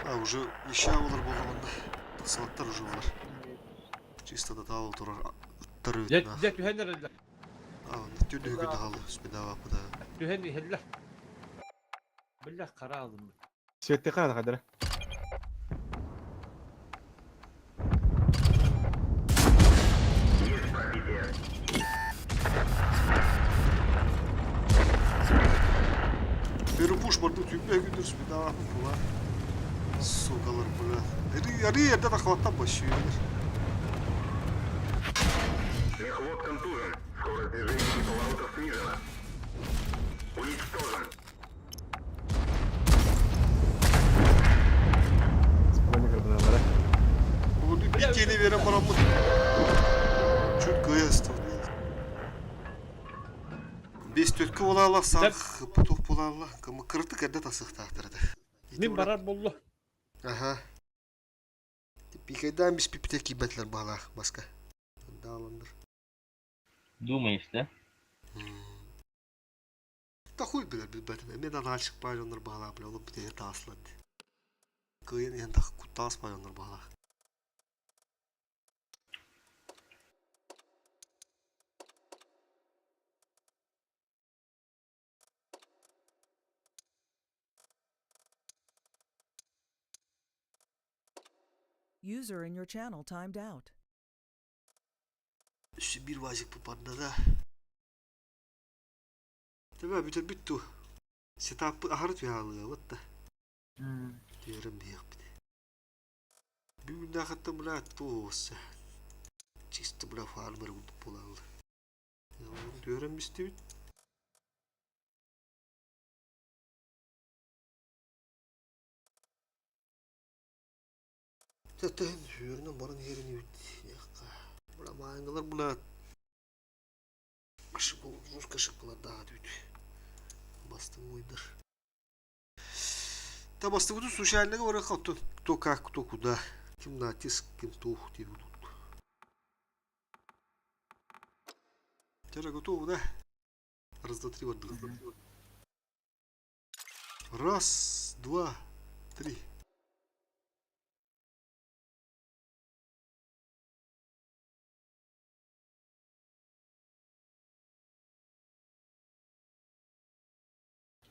[SPEAKER 1] А, уже неше олар болду онда. Сылаттар уже олар. Чисто да табыл турар. Ыттар
[SPEAKER 4] дьэ
[SPEAKER 1] өтүн.
[SPEAKER 4] дьэ түһэн эрэллэр.
[SPEAKER 1] А, түннү күндө калды. Спидава куда.
[SPEAKER 4] Түһэн иһэллэр. Биллэх хара алым.
[SPEAKER 12] Светти хара хадара.
[SPEAKER 1] Перепуш барду түбе күндүр спидава кула. Сукалар, бля. Ари, ари, ерде да хватта башыйлар.
[SPEAKER 8] Мехвод контужен. Скорость движения и поворотов снижена. Уничтожен.
[SPEAKER 12] Спокойно карбоналара.
[SPEAKER 1] Bunu bir kere veren paramı. Чуть кыястым. Бес төткө бола алла, сан путух бола алла. Кымы кырты кәрді тасықтақтырды.
[SPEAKER 4] Мин барар боллу.
[SPEAKER 1] Ага. Пикайдан бис пипте кибетлер бала баска. Даландыр.
[SPEAKER 6] Думаешь, да?
[SPEAKER 1] Та хуй билер билбетин. Мен аналчык байлонор бала бля, олып бите таслады. Кыйын ен тах куттас байлонор бала.
[SPEAKER 9] User in your channel timed out.
[SPEAKER 1] Өссө биир вазикпыт барда да. Төбө бүтэрбит дуу? Сетаппыт аһары түһаалыабыт да. Түһэрэн биһиэхпит. Бүгүннээхиттэн бля туос. Чисто бля фармер курдук буолаллар. Түһэрэн бистибит. Тэтэн сүүрүнэн баран иһэрин үт. Бля маайынгалар бля Кашыппалардаах үүт. Бастыҥ уйдар. Та бастыбытын случайныга барыахха оттон кто как, кто куда, ким натиск, ким туох диир будут. Вчера готово, да? Раз, два, три, вот. Раз, два, три.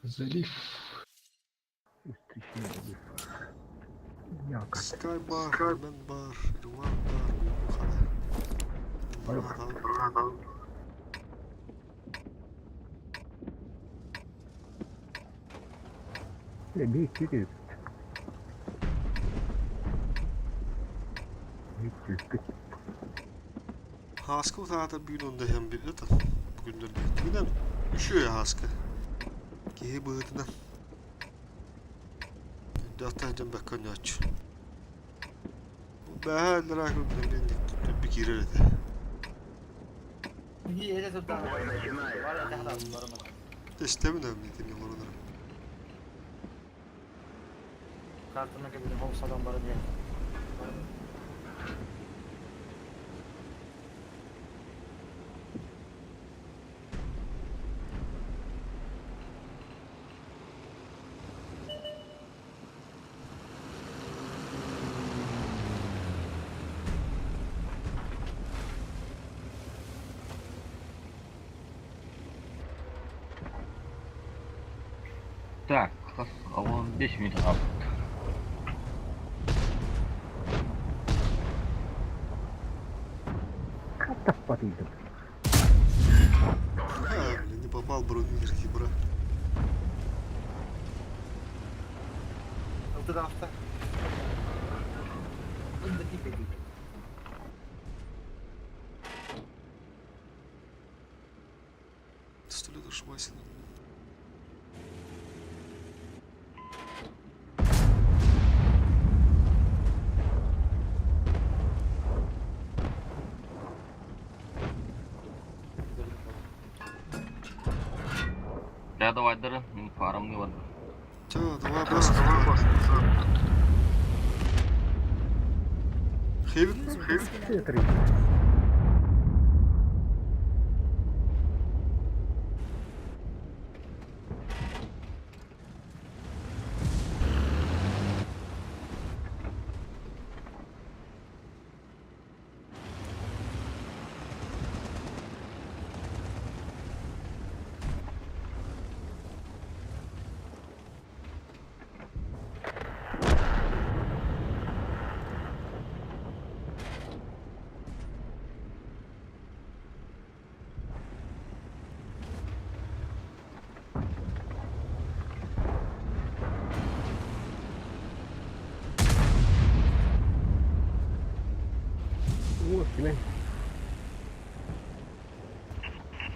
[SPEAKER 11] Залив.
[SPEAKER 1] Sky bar, Hemen bar, Ruan bar, Бухара. Хаска утаата бүгүн онда иһэн билбэт бүгүннэргэ тигинэн үшүө хаска киһи быһыытынан Үрдээх таһдьан бэккэ оонньооччу. Бэҕэһээ иллэрээ күн төбү киирэр этэ.
[SPEAKER 8] Бой начинается.
[SPEAKER 1] Истэбин ами итини олорон
[SPEAKER 2] Картаны кэбини холсадан баран иһэн.
[SPEAKER 6] Так, хас 15 минут хаалбыт.
[SPEAKER 1] А, блин, не попал броневик хибра.
[SPEAKER 2] Ылты да авто.
[SPEAKER 1] Пистолет ошибайся.
[SPEAKER 6] Да, давай, дары, мин фармны бар.
[SPEAKER 1] Чё, давай быстро. Хейвик?
[SPEAKER 9] User disconnected from your channel.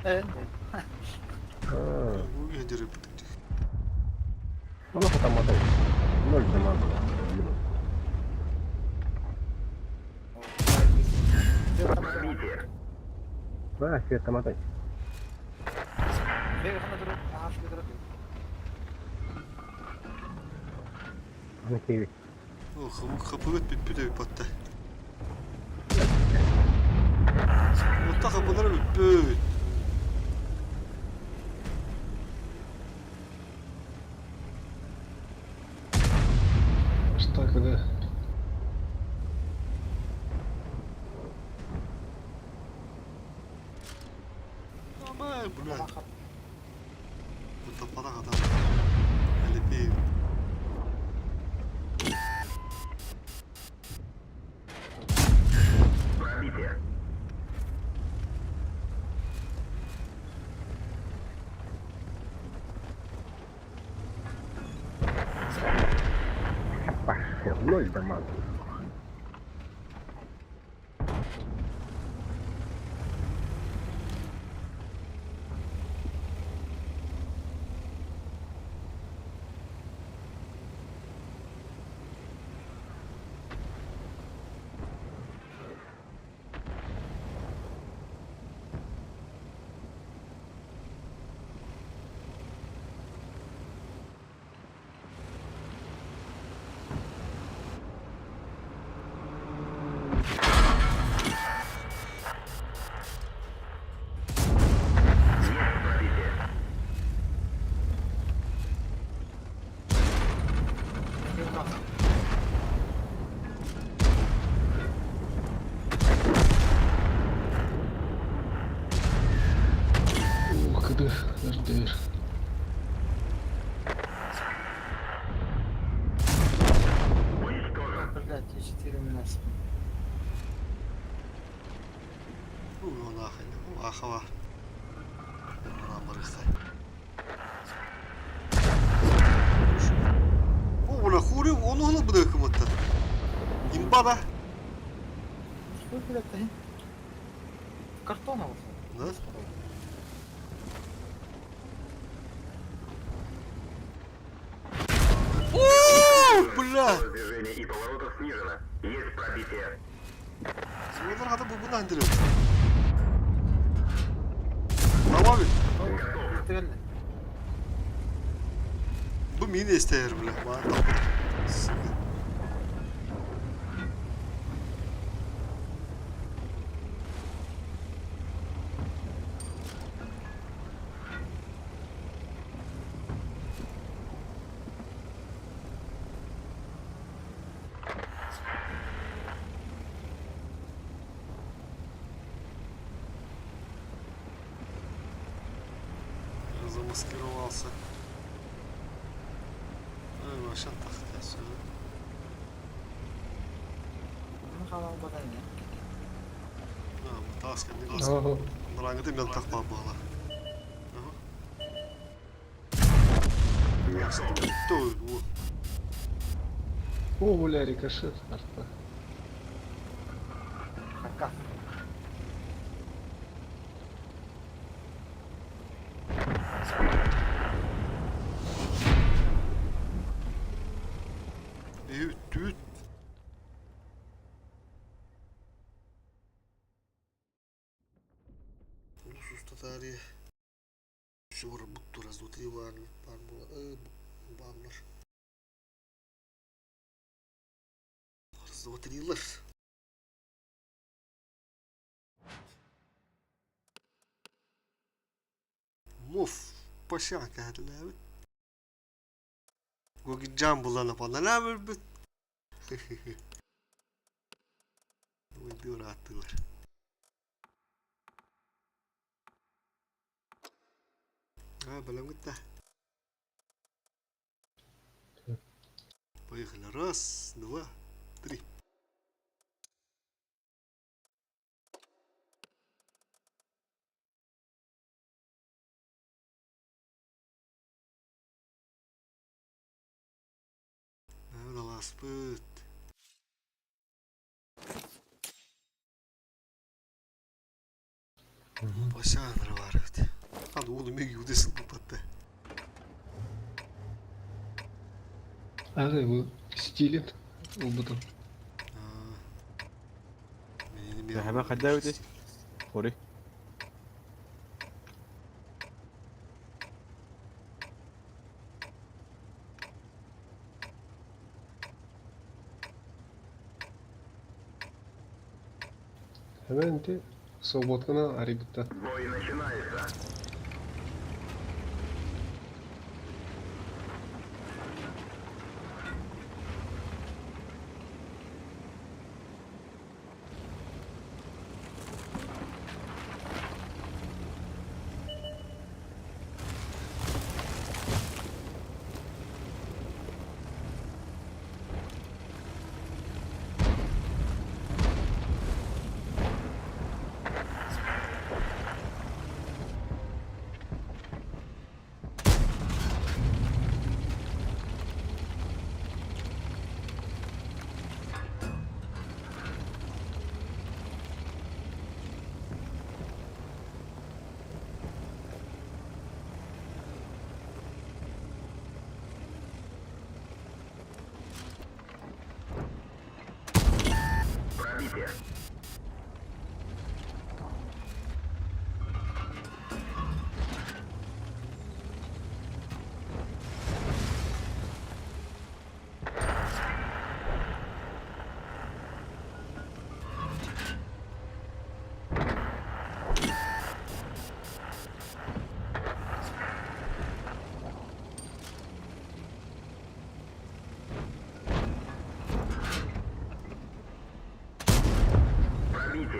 [SPEAKER 2] Э,
[SPEAKER 1] Ядеры.
[SPEAKER 8] Пробитие.
[SPEAKER 1] О, хапыгыт бүппүт эбит батта. Отта хапылар бүппүт.
[SPEAKER 11] Что когда?
[SPEAKER 1] Aman бля. Бу таппатах адам. Әлепей.
[SPEAKER 3] Ой, дамаг.
[SPEAKER 11] Ух, кыды, ырдыр.
[SPEAKER 2] Блядь, Е4 у меня.
[SPEAKER 1] Ахава. О, бля, хури, он оны буде кымытты. Имба да?
[SPEAKER 2] Что, блядь, ты? Картона вот.
[SPEAKER 1] Да? О, бля!
[SPEAKER 8] Движение и поворотов снижено. Есть пробитие.
[SPEAKER 1] Олар хата bu bunu andırıyor. Tamam abi.
[SPEAKER 2] Реально.
[SPEAKER 1] Bu mini ister bile. Bana tapır. Сука. Замаскировался. Ай, машин тахта все.
[SPEAKER 2] Ну, халал бадай,
[SPEAKER 1] А, таска, не
[SPEAKER 11] Ага.
[SPEAKER 1] Нрангы мен тақпа бала. Ага.
[SPEAKER 11] О, бля, рикошет. Арта.
[SPEAKER 2] Хака.
[SPEAKER 1] Түт. Ulus tarihi. Şu var bu раз два три var var varlar. Раз два три лар. Муф пашака هذا وقت جامبل انا فانا لا بت Uydur attılar. Ha, belum gitti. Поехали. Раз, два, три. Nerede laspıt? Başanır var evet. Hadi oğlum iyi yudesin bu patta.
[SPEAKER 11] Ага, его стилет. Убытом.
[SPEAKER 12] Hemen kadar öte. Hori.
[SPEAKER 11] Hemen de Soботкана арибутта.
[SPEAKER 8] Бой начинается.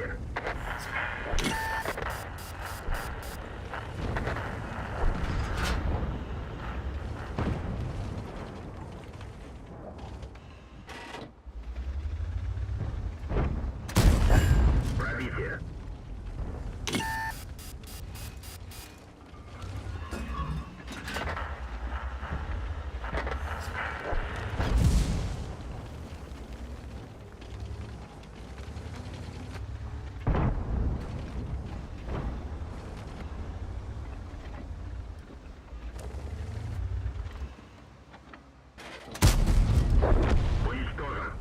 [SPEAKER 8] Пробитие. Пробитие. Уничтожен.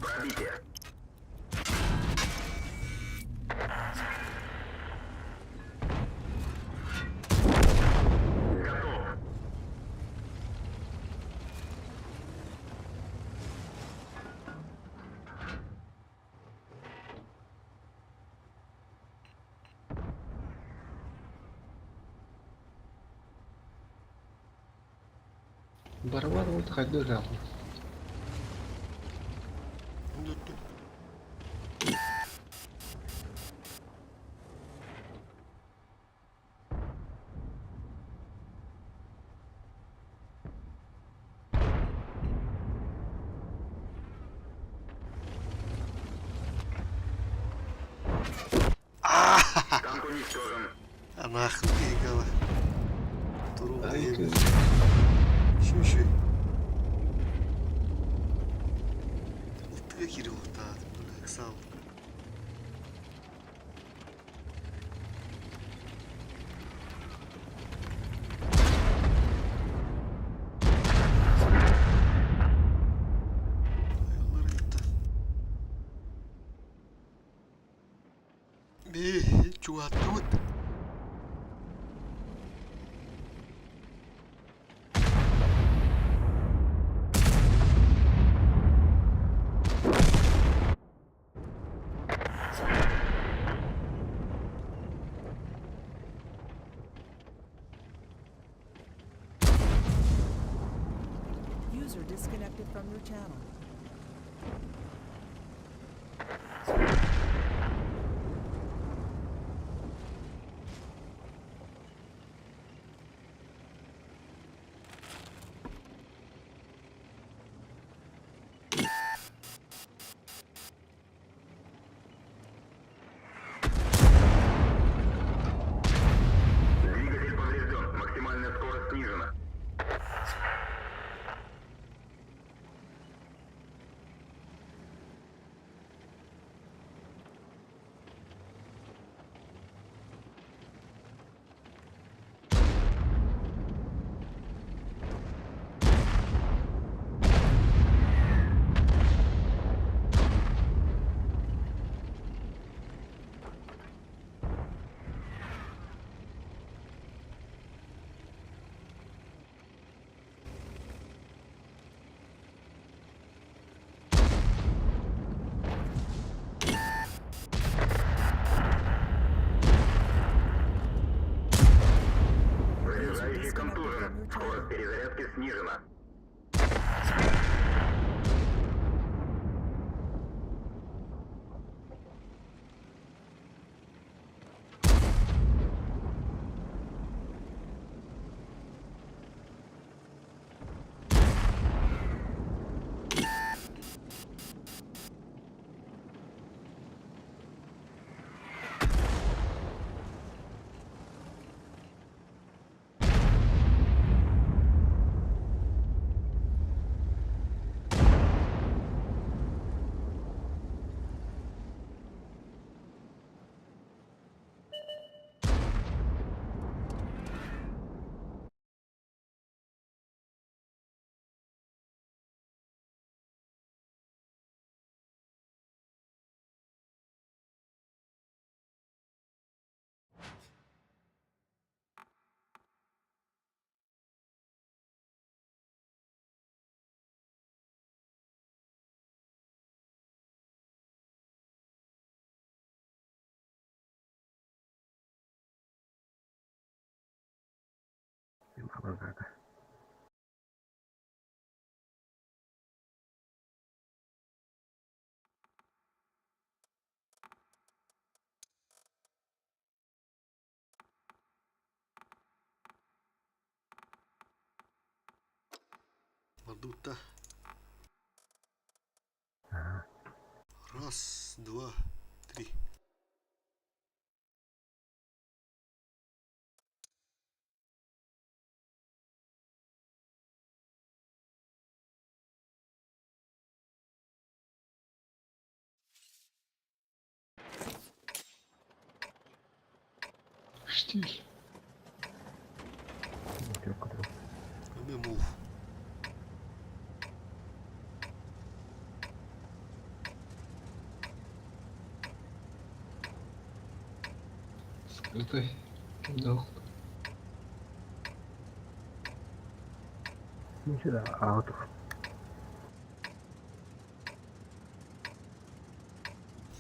[SPEAKER 8] Пробитие. Готов.
[SPEAKER 11] Барабан вот хайда өлөҕүн.
[SPEAKER 1] Өлөрдүм.
[SPEAKER 8] Танк уничтожен.
[SPEAKER 1] Анахын киһи Туруу
[SPEAKER 11] Ай,
[SPEAKER 1] диэбит. Шү-шү. Ылтыга киирэ уохтаатым, бля, ыксаабыт. Би чугаттыбыт.
[SPEAKER 9] User disconnected from your channel.
[SPEAKER 8] Двигатель поврежден. Максимальная скорость снижена.
[SPEAKER 9] User
[SPEAKER 8] Заряжающий
[SPEAKER 9] disconnected
[SPEAKER 8] контужен.
[SPEAKER 9] from your
[SPEAKER 8] Скорость
[SPEAKER 9] channel.
[SPEAKER 8] перезарядки снижена.
[SPEAKER 1] Бардыбыт да. Раз, два, три.
[SPEAKER 11] Штиль.
[SPEAKER 1] Эмиэ мув.
[SPEAKER 11] Скрытый. Да.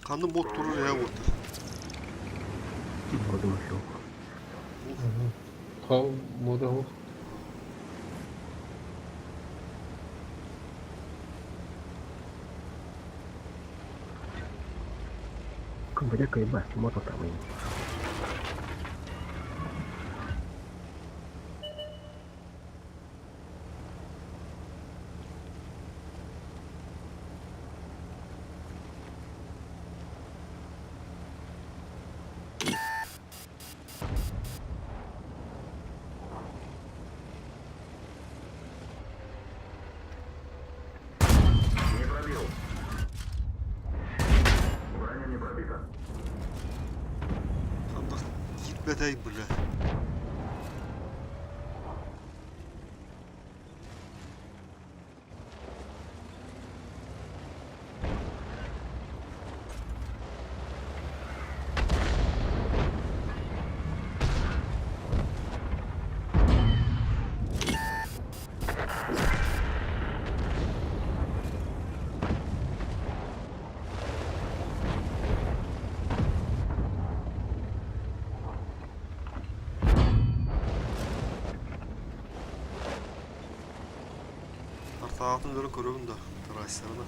[SPEAKER 1] Ханны мод турар ээ уотар. Мув.
[SPEAKER 11] Хау, мода хау.
[SPEAKER 8] Не пробил. Броня не пробита.
[SPEAKER 1] Ханна киирбэтэй бля. Артаатын өрө көрөбүн да трассерына.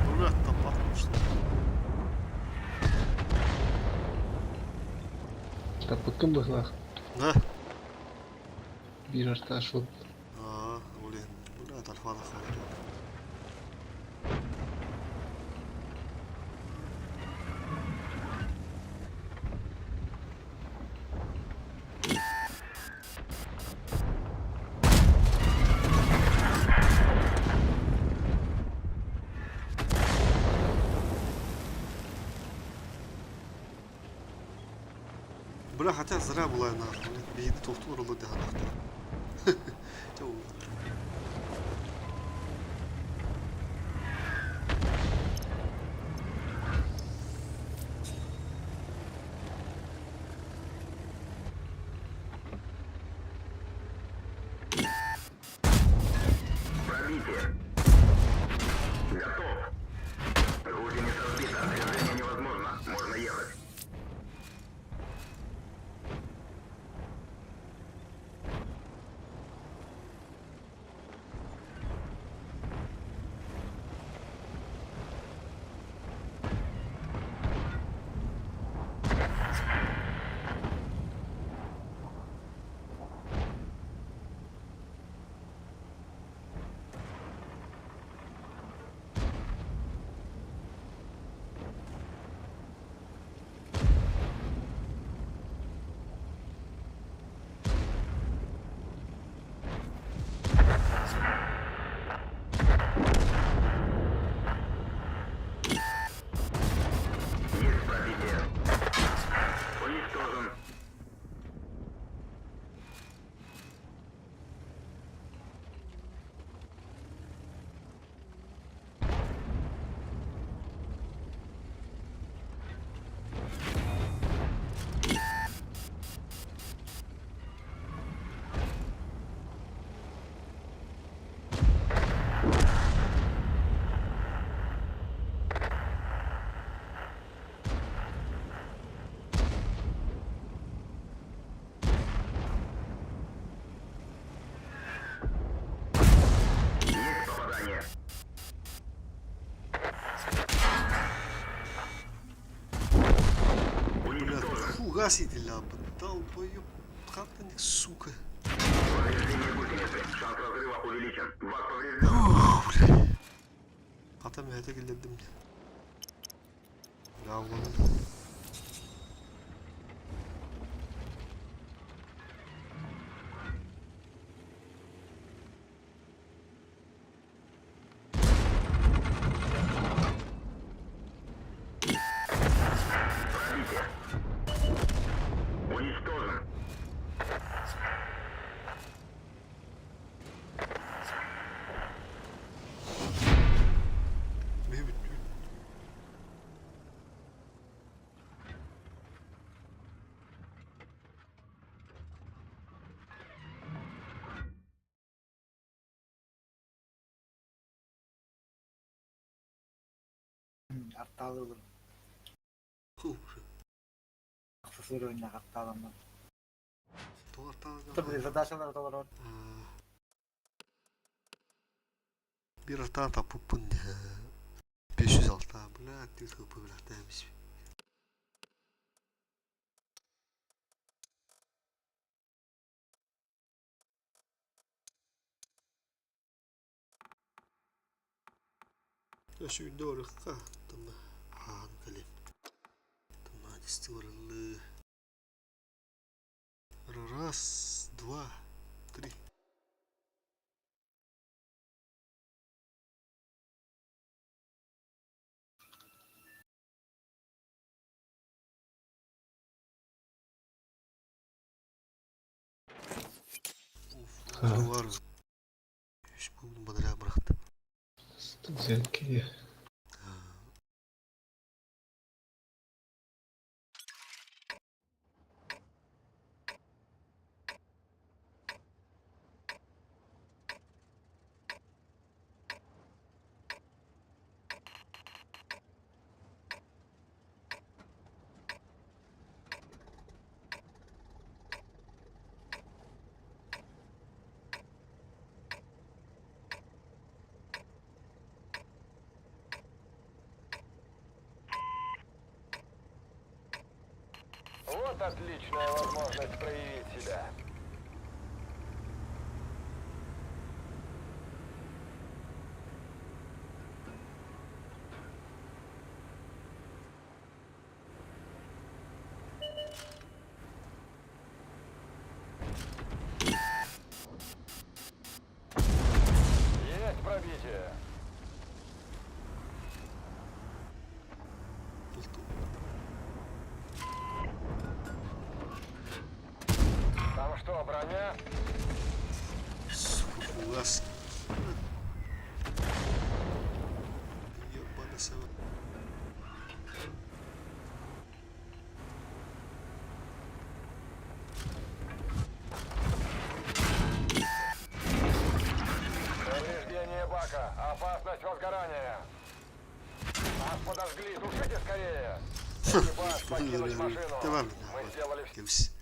[SPEAKER 1] Бля, таппат
[SPEAKER 11] Таппыккын быһылаах.
[SPEAKER 1] Да.
[SPEAKER 11] Биир артаа шот.
[SPEAKER 1] Аа, блин, бля, альфа ханту. Бля, хотя зря была я нахуй, блин, биһиги тохтуур олор дэһэн Чэ,
[SPEAKER 8] Пробитие. Готов. Гусеница сбита. Движение невозможно. Можно ехать.
[SPEAKER 1] Фугас иитиллээбит. Долбоеб. Хантан сука.
[SPEAKER 8] Повреждение гусеницы. Шанс разрыва увеличен. Бак поврежден.
[SPEAKER 1] Ух, бля. Хата мэһэтэ киллэрдим дии. Гаалланым.
[SPEAKER 8] Пробитие. Уничтожен.
[SPEAKER 1] Миһи бүттүүн.
[SPEAKER 2] Артаалы ылым.
[SPEAKER 1] Хух.
[SPEAKER 2] Ахсысыр ойнақ артааламмын.
[SPEAKER 1] Тугартаан.
[SPEAKER 2] Тур задачалары толорор.
[SPEAKER 1] Bir hata tapıppın ya. 506 бля, ты хп бля, Сүүрдэ барыахха тамма хаан кэлиэм тамма дисти барыллыы Раз, два, три. Уф, var. Үс бугун бадараа бырахтым.
[SPEAKER 11] Студентки.
[SPEAKER 8] Вот отличная возможность проявить себя. Есть пробитие.
[SPEAKER 1] Булту.
[SPEAKER 8] Там что, броня?
[SPEAKER 1] Сука, фугас. Ебана сама.
[SPEAKER 8] Повреждение бака. Опасность возгорания. Нас подожгли. Тушите скорее. Экипаж покинуть машину.
[SPEAKER 1] Devam
[SPEAKER 8] Мы
[SPEAKER 1] edin.
[SPEAKER 8] сделали
[SPEAKER 1] Кебис.